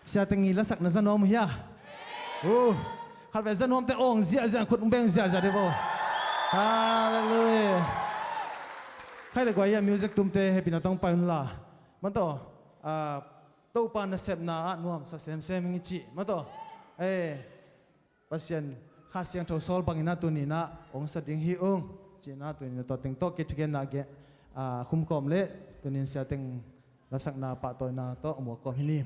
sia teng i lasak na za nuam uh hia? Uh, khat vei za nuamte awng ziahziah, khut hong beng ziahziah dih vo. Halleluiah. Khai le guai, hia music tumte hehpihna tawh hong pai un la maw taw, a, Topa nasepna ah nuamsa semsem ing i cih maw taw. Eh, Pasian Kha Siangtho sawl bangin ah tuni in ah hong sa ding hi ung ci in ah, tuni in ah tua teng tawh kei thugenna gen, a, khumkhawm le tuni in sia teng lasakna pahtawina tawh a muak kawm hi ni.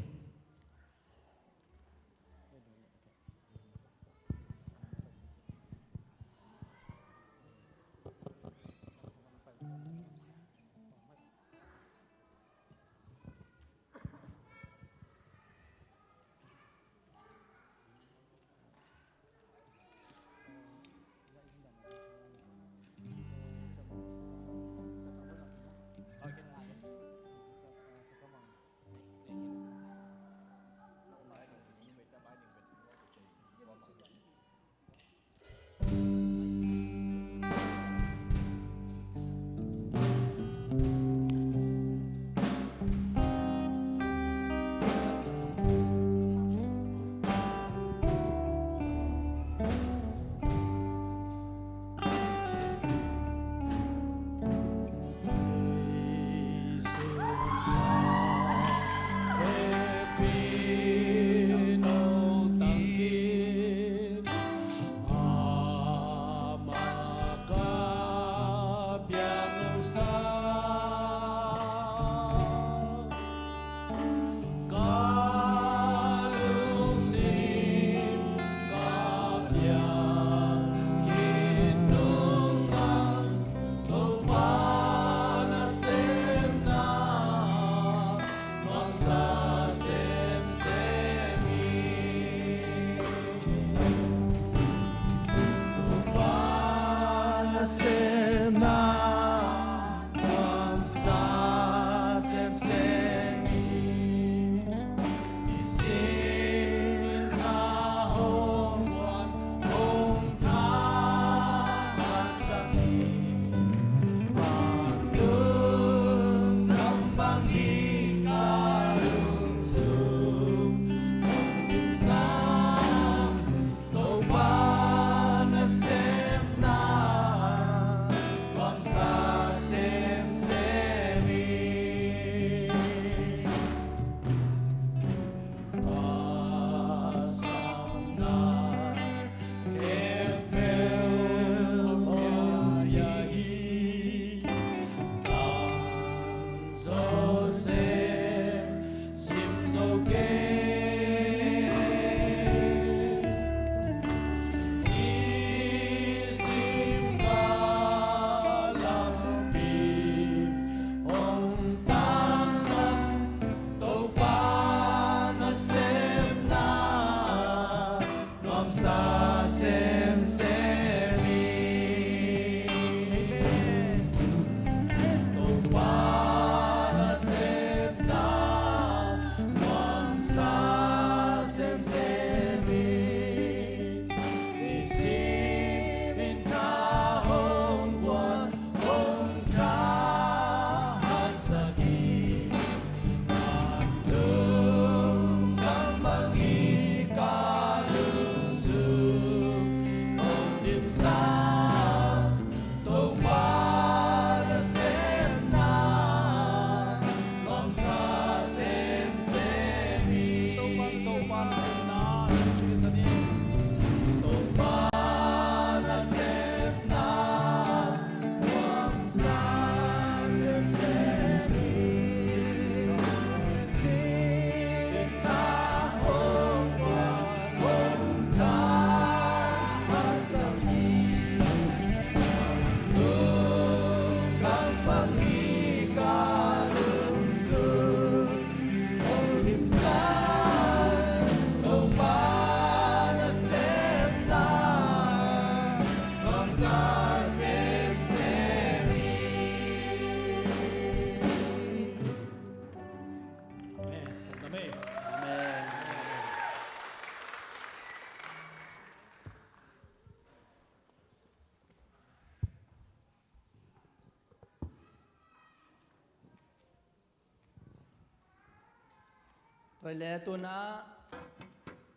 Tua le tunah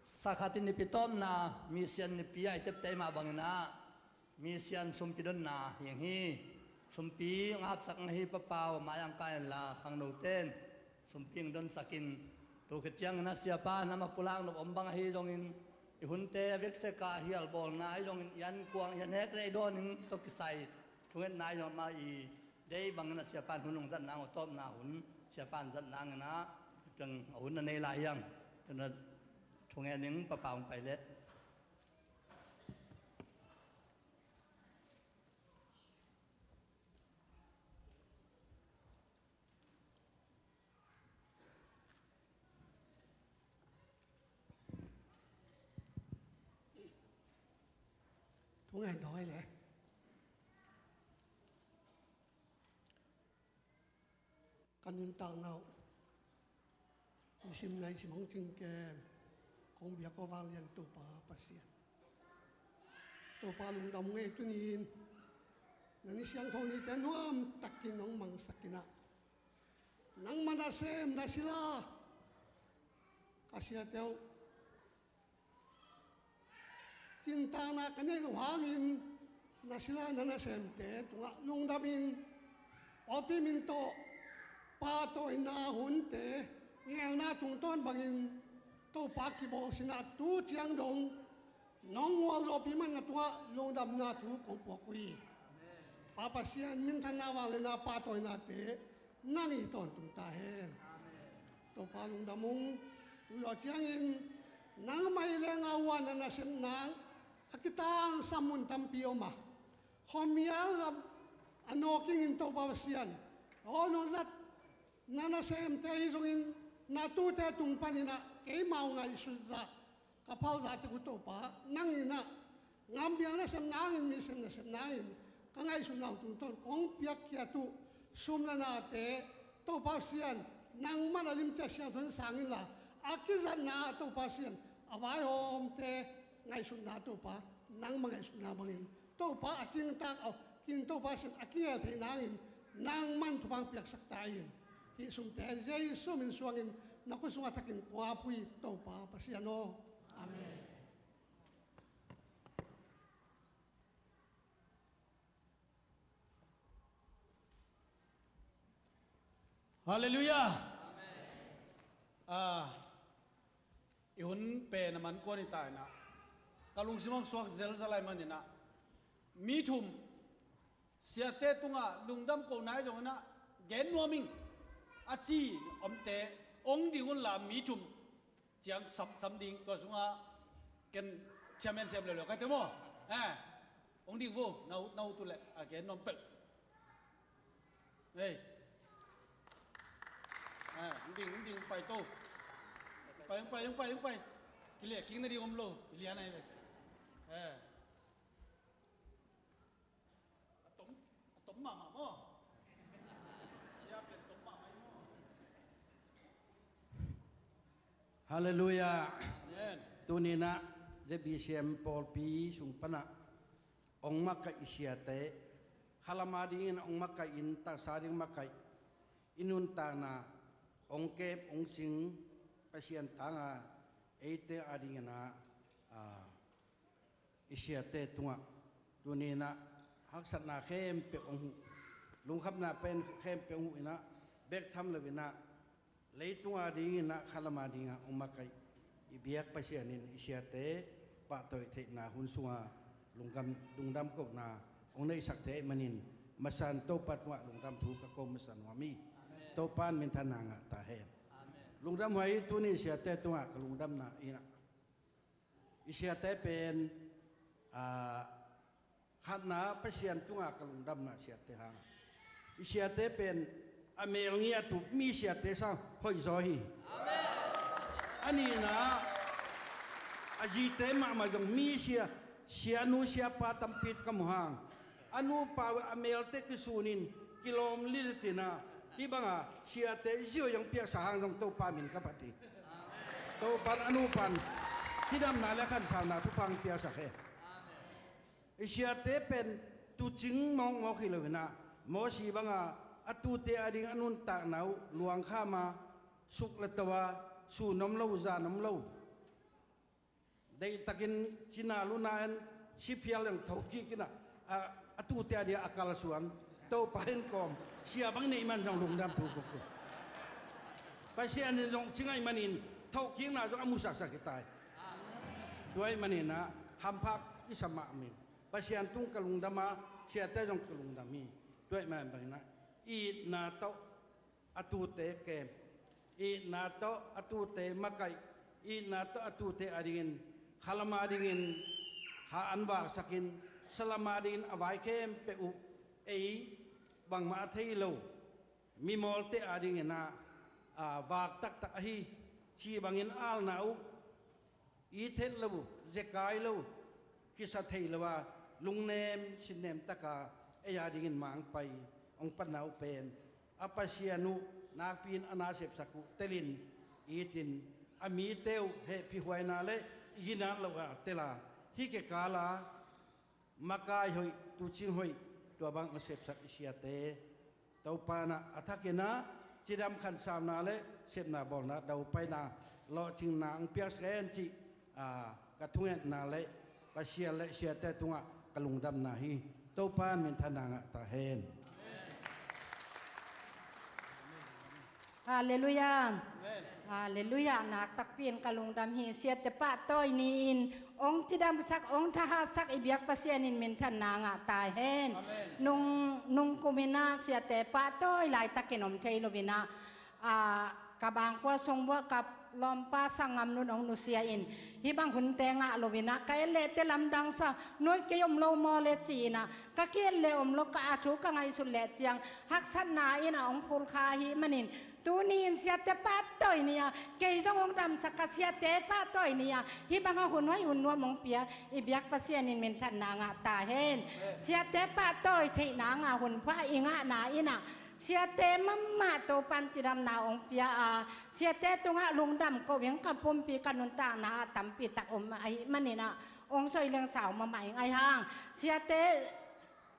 sakhatin nipi tawpna, misian nipi a i tepte mah banginah misian sumpi donna hiang hi. Sumpi ngapsak ahi papau maiang ka inla khangnoten sumpi ing donsakin, tu khit cianginah siapa na mapulak nop om bang ahi zongin i hunte a veksekah hialbawlna ahi zongin i ankuang i anhek le i dawning tawh kisai thungetna ahi zong amah i dei bangin a siapan hun hong zat nang, a tawpna hun siapan zat nanginah a hun na nei lai hiang. Tuna thungen ning papa hong pai leh. Thungen dawi le ka nuntakna uh nisim naisim hong cingkem kong biak aw vanglian Topa Pasian. Topa lungdam ngei tunin na ni siangtho nite nuam takin hong mangsakinah nangmah nasem na sila ka siate uh cintakna ka neih loh hangin na sila na nasemte tungah lungdamin pawlpi min tawh pahtawina hunte ngelna tungtawn bangin Topa kibawl sinah tu ciang dong nong ngualzawhpih man na tungah lungdamna thu kong puak uh hi. Pa Pasian, minthanna vangliatna pahtawinate nang i tawntung ta hen. Topa lungdam ung. Tuzaw ciangin nangmah i lenga uan a nasepna a kitangsam mun tampi om a, khuamial lam a nawkingin Topa Pasian, aw nong zat na nasemte ahi zongin na tute tung paninah keimau ngaihsut zah ka phal zahtek uh Topa nanginah ngambial nasepna hangin, misian nasepna hangin ka ngaihsutna uh tungtawn kong piakkhiat uh sum le nate Topa Pasian, nangmah na limcia siangtho in sang inla a kizatna ah Topa Pasian, a vaihawmte ngaihsutna Topa nangmah ngaihsutna bangin Topa a cingtak a kin Topa Pasian a kingel theih nangin nangman thupha piaksak ta in. Hih sumte Jesu min suangin na khut sungah thakin kong ap uh hi Topa Pasian aw. Amen. Halleluiah. Ah, i hun pen a man kuan i ta inah ka lungsim hong suak zelzalai maninah mi thum siate tungah lungdam kohna ahi zonginah gen nuam ing a ci omte ong ding unla mi thum ciang samsam ding tua sungah ken chairman siam leuleu kate maw? Eh, ong ding vo, na ut na ut uh leh a gen nuam pelh. Ei. Eh, ong ding, ong ding, pai to. Pai, ong pai, ong pai, ong pai. Kiliah king na ding om lo, i lian ahi ve. Eh. A tom, a tom mahmah maw? Sia pen tom mahmah hi maw? Halleluiah. Amen. Tuninah Z B C M pawlpi sung panah ong makaih i siate, khalama dingin ong makaih in taksa ding makaih i nuntakna ong kem ong sing Pasian tanga eite a dinginah, ah, i siate tungah tuninah haksatna khempeuh hong huh, lungkhamna pen khempeuh hong huh inah bek tham lo inah leitunga dinginah khalama dingah hong makaih i biak Pasian in i siate pahtawi theihna hun sunga lungdam, lungdam kohna hong neihsakte ahih manin masan Topa tungah lungdam thu ka ko masa nuam hi. Amen. Topa in minthanna ngah ta hen. Amen. Lungdam huai hi. Tuni siate tungah ka lungdamna inah i siate pen, ah, khatna Pasian tunga ka lungdamna siate hang. I siate pen a mel ngiat uh mi siate sang hoihzaw hi. A nihna a zite mahmah zong mi sia, sianu siapa tampi ka mu hang. A nupa a melte kisunin kilawm liltina hih banga siate zio zong piaksa hang zong Topa min ka phat hi. Topan a nupan kidamna le khansauna thupha piaksak hen. I siate pen tucing mawkmawk hi lo inah Mosi banga a tute a ding a nuntakna uh luangkhama suk le to a Sun om lo, zan om lo. Deihtakin cina luna in siphial leng thokik in a, a, a tute a dia a kalsuan. Topa in kawm sia bang neih man zong lungdam thu kuk kuk. Pasian in zong cingaih manin thokikna zong a musaksak hi tai. Tuaih manin a hampha i sa mahmah in Pasian tung ka lungdam a, siate zong ka lungdam hi. Tuaih man bangin a itna tawh a tute kem, itna tawh a tute makaih, itna tawh a tute a dingin khalam a dingin ha an vaksakin, salam a dingin a vai khempeuh uh ei bangmah a thei lo mimawlte a dingin a, a vak taktak ahi ci bangin alna uh i thet lo, zekai lo, kisa thei lo a, lungnem sinnem taka ei a dingin mangpai hong patna uh pen a Pasian uh nakpi in a na sepsak uh telin itin a mite uh hehpihhuaina le i ginat lo a tela hi kekala makai hoih, tucing hoih, tua bang a sepsak i siate Topa in a thakin a cidam khansauna le sepna bawlna daupaina lawhcinna hong piaksak hen cih, a, ka thungetna le Pasian le siate tungah ka lungdamna hi. Topa in minthanna ngah ta hen. Halleluiah. Amen. Halleluiah. Naktakpi in ka lungdam hi. Siate pahtawi ni-in hong cidamsak, hong thahatsak i biak Pasian in minthanna ngah ta hen. Amen. Nung, nung kum in a siate pahtawi laitakin om thei lo in a, a, ka bangkua sung vuah ka lawmpa sanggam nun hong nusia in hih bang hunte ngah lo in a ka et leh te lamdang sa, nuai kei om lo maw le ci in a, ka ki-et leh om lo, ka a thu ka ngaihsut leh ciang haksatna in a hong phulkha ahih manin tuni in siate pahtawi ni a, kei zong hong damsak ka siate pahtawi ni a, hih bang a hun hoih hun nuam hong pia i biak Pasian in minthanna ngah ta hen. Siate pahtawi theihna ngah hun pha i ngahna in a siate mahmah Topa in cidamna hong pia a, siate tungah lungdam ko ing. Ka pumpi ka nuntakna ah tampi tak om ahih manin a hong soi leng sau mahmah ing. Ahi hang siate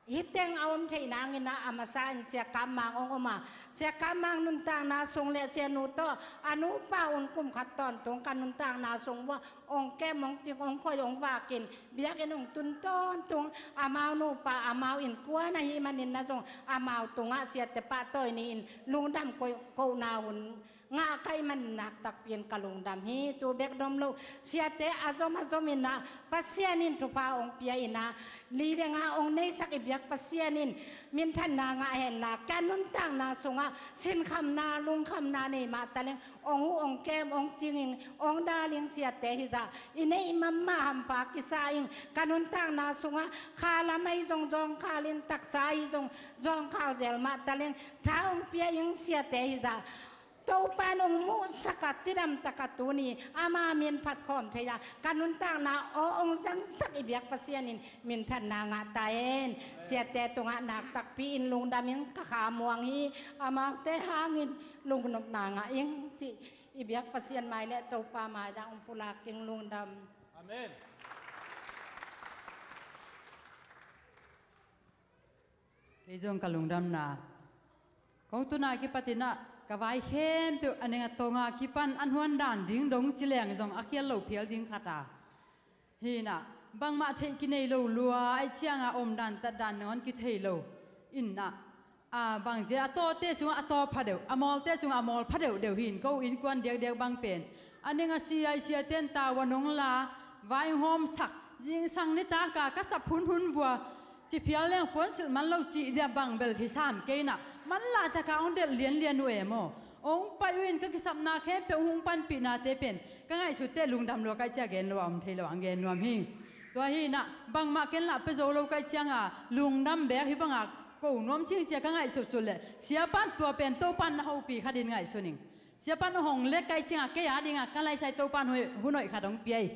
hih teng a om theih nangin a, a masa in Sia Kam Mang hong om a, Sia Kam Mang nuntakna sung le sianu tawh a nupa un kum khat tawntung ka nuntakna sung vuah hong kem, hong cing, hong khoi, hong vakin biakinn hong tun tawntung, amau nupa, amau innkuan ahih manin na zong amau tungah siate pahtawi ni-in lungdam ko-, kohna hun ngah ka hih manin naktakpi in ka lungdam hi. Tu bek dom lo, siate a zom a zom in a Pasian in thupha hong pia in a, li le nga hong neisak i biak Pasian in minthanna ngah hen la, ka nuntakna sungah sinkhamna, lungkhamna nei mah taleng, hong huh, hong kem, hong cing ing, hong dal ing. Siate hi zah i neih mahmah hampha kisa ing. Ka nuntakna sungah khalam ahi zong zawngkhal in, taksa ahi zong zawngkhal zel mah taleng, tha hong pia ing. Siate hi zah Topa in hong muhsak a, cidam tak a tuni ama min phat khawm thei a, ka nuntakna aw hong zangsak i biak Pasian in minthanna ngah ta hen. Siate tungah naktakpi in lungdam ing. Ka kha muang hi, amaute hangin lungnopna ngah ing cih i biak Pasian mai le Topa mai dah hong pulak ing. Lungdam. Amen. Kei zong ka lungdamna kong tuna kipatin ah ka vai khempeuh a neng a tong a kipan an huan dan ding dong ci leng zong a khial lo phial ding khat a. Hi in ah bangmah theih kinei lo lua, ahih ciangin a om dan tat dan nangawn kithei lo. In ah, a, bang ci a, a tawte sungah a taw pha deuh, a mawlte sungah a mawl pha deuhdeuh hi in, ko innkuan diakdiak bang pen a neng a si a, i siate'n tavuan hong la, vai hong hawmsak, zingsang nitak a ka sap hunhun vua, ci phial leng puansilh man lo cih dia bang bel hi sam kei in ah, manlah tak a hong delh lianlian uh e maw. Hong pai uh in ka kisapna khempeuh hong panpihnate pen ka ngaihsut teh lungdam lua ka hih ciang gen lo a om thei lo, hong gen nuam hi. Tua hi in ah bangmah ken lah pia zo lo ka hih ciangin lungdam bek hi bang a ko nuam sing ci a ka ngaihsutsut leh, siapa'n tua pen Topa'n na hopih kha dingin ngaihsun ing. Siapa'n hong leh ka hih ciangin kei a dingin ka laisai Topa'n hun hoih, hun hoih khat hong pia hi.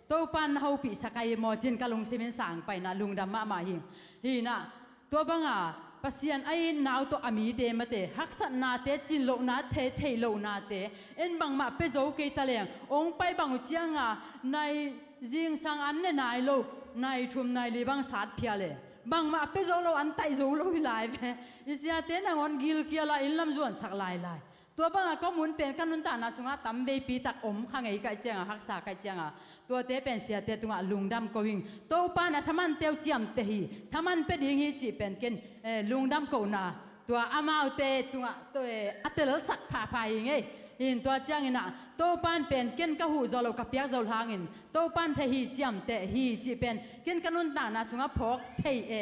Topa'n na hopihsak ahi maw ci-in ka lungsim in sang pai in ah lungdam mahmah hi. Hi in ah tua bang a Pasian a itna uh tawh a mite mate haksatnate, cin lohnate, theih lohnate, en bangmah pia zo kei ta leng, hong pai bang uh ciangin nai, zingsang an ne nai lo, nai thum nai li bang sat phial e. Bangmah pia zo lo, an taih zo lo hi lai ve. I siate nangawn gilkial a inn lam zuansak lailai. Tua banga ka mun pen ka nuntakna sungah tamveipi tak om kha ngei ka hih cianga, haksa ka hih cianga, tuate pen siate tungah lungdam ko ing. Topa in a thaman teu ciamteh hi, thaman pia ding hi cih pen ken, eh, lungdam kohna tua amaute tungah tua, eh, a telsak phapha hi ngei. Hin tua cianginah Topa in pen ken ka huh zawh loh ka piak zawh hangin Topa in thei hi, ciamteh hi cih pen ken ka nuntakna sungah phawk thei e,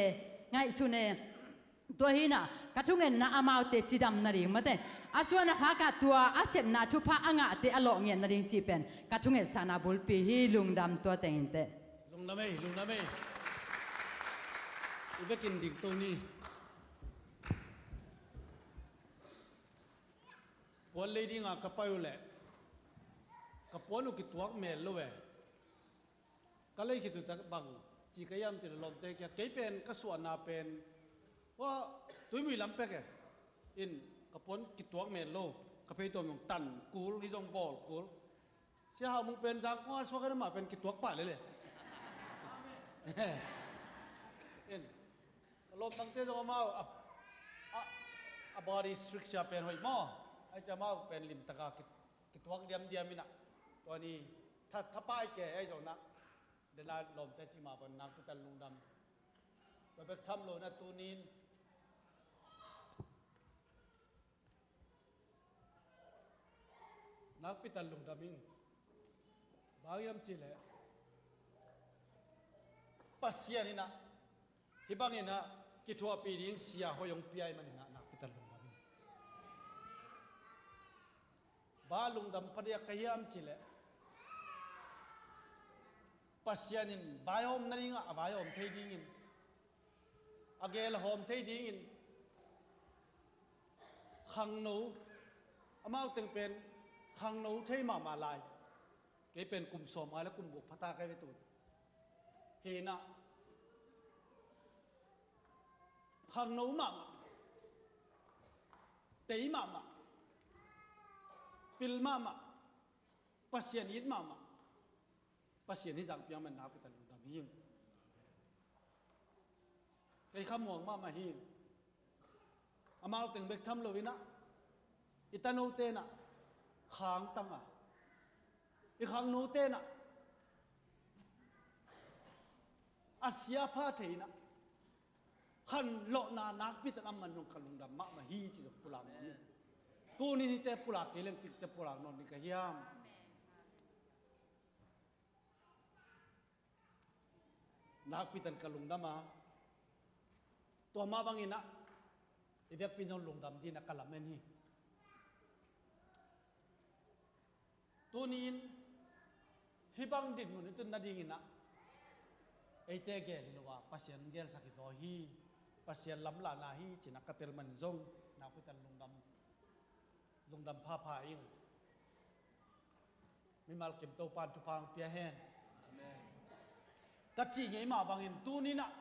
ngaihsun e. Tua hinah ka thungetna amaute cidam nading mate, a suan a khakah tua a sepna thupha a ngahte a lawh ngiat nading cih pen ka thungetsakna bulpi hi. Lungdam tua tengin teh. Lungdam ei, lungdam ei. I vekin ding to ni. Puan lei dinga ka pai uh leh ka puan uh kituak mel lo e. Ka lei khit uh tak bang ci ka hiam cih leh lawmte kiangah kei pen ka suahna pen hua Tuimui lam pek e. In ka puan kituak mel lo, ka pheitom zong tan kul, hi zong bawl kul. Sia Hau Mung pen Zangkong a suak in amah pen kituak pah lel e. In ka lawm tangte zong amau a, a, a body structure pen hoih maw? Ahi ciang amau pen limtaka ki, kituak diamdiam inah tua ni tha, thapai ke ahi zong inah dena lawmte cih mah bang nakpi tak lungdam. Tua bek tham lo inah tuni in nakpi tak lungdam ing. Bang hiam cih leh Pasian inah hih bangin ah kithuahpih ding sia hoih hong pia ahih manin ah nakpi tak lungdam ing. Bang lungdam phadiak ka hiam cih leh Pasian in vaihawm nadingah a vaihawm thei dingin, a gel a hawm thei dingin khangno, amau teng pen khangno thei mahmah lai. Kei pen kum sawmnga le kum guk phata ka hi ve tu. Hinah khangno mahmah, tei mahmah, pil mahmah, Pasian it mahmah, Pasian hih zah piang man nakpi tak lungdam hi. Kei khamuang mahmah hi. Amau teng bek tham lo inah i tanote inah khangtang a, i khangnote inah a sia pha thei inah khanlawhna nakpi tak a man zong ka lungdam mahmah hi cih zong pulak nawn ing. Tuni hihte pulak kei leng cih teh pulak nawn ding ka hiam? Nakpi tak ka lungdam a, tua mah bangin ah i vekpi zong lungdam dingin ah ka lamen hi. Tuni in hih bang dinmun i tun nadingin ah eite gel hi lo a, Pasian gelsak hi zaw hi. Pasian lamlahna hi ci-in ah ka tel man zong nakpi tak lungdam, lungdam phapha ing. Mimal kim Topa in thupha hong pia hen. Amen. Ka cih ngei mah bangin tuni in ah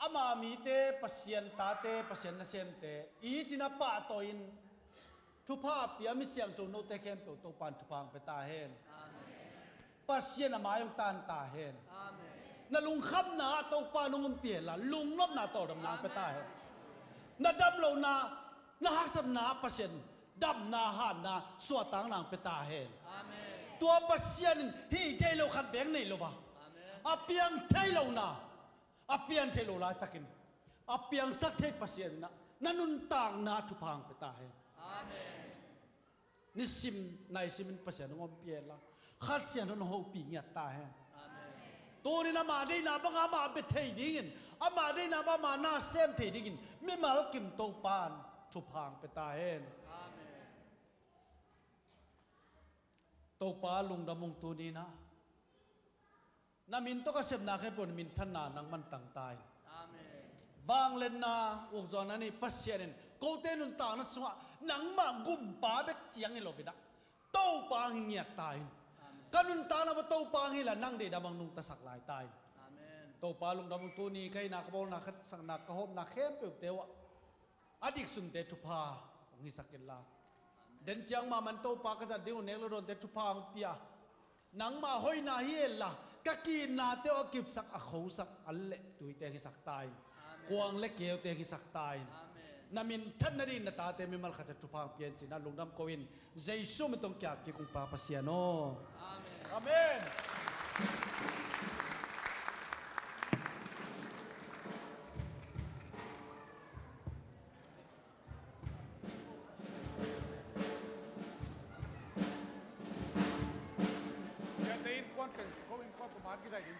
ama mite, Pasian tate, Pasian nasemte i it in a pahtawi in thupha a pia mi siangtho note khempeuh Topa in thupha hong pia ta hen. Amen. Pasian a mai hong tan ta hen. Amen. Na lungkhamna ah Topa in hong ompih hen la, lungnopna tawldamna hong pia ta hen. Na dam lohna, na haksatna ah Pasian damna, hanna, suahtakna hong pia ta hen. Amen. Tua Pasian in hih thei lo khat bek nei lo a, amen, a piang thei lohna, a pian thei lo laitakin a piangsak thei Pasian in ah na nuntakna thupha hong pia ta hen. Amen. Nisim naisim in Pasian hong ompih hen la, Kha Siangtho in hong hopih ngiat ta hen. Amen. Tuni in ama deihna banga amah bia thei dingin, ama deihna banga ama na sem thei dingin mimal kim Topa in thupha hong pia ta hen. Amen. Topa lungdam ung tuni in ah. Na min tawh ka sepna khempeuh in minthanna nangman tang ta in. Amen. Vangliatna ukzawhna nei Pasian in kote nuntakna sungah nangmah gumpa bek ciang hi lo in ah Topa hong hi ngiat ta in. Amen. Ka nuntakna va Topa hong hi la nang deihna bang nungtasak lai ta in. Amen. Topa lungdam ung tuni ka hihna, ka bawlna, ka sakna, ka hawmna khempeuhte uh ah a diksunte thupha hong hisak in la, den ciang mahmah in Topa ka zat ding uh nek le dawnte thupha hong pia, nangmah hoihna hi hen la ka ki-itnate uh a kipsak, a khosak an le tuite hong hisak ta in. Amen. Kuang le keute hong hisak ta in. Amen. na minthan nading na tate mimal khat ciat thupha pian ci-in a lungdam ko in, Jesu min tawh kiap kik ung Pa Pasian aw. Amen. Amen. Siate innkuan teng, ko innkuan peuhmah kizai ding.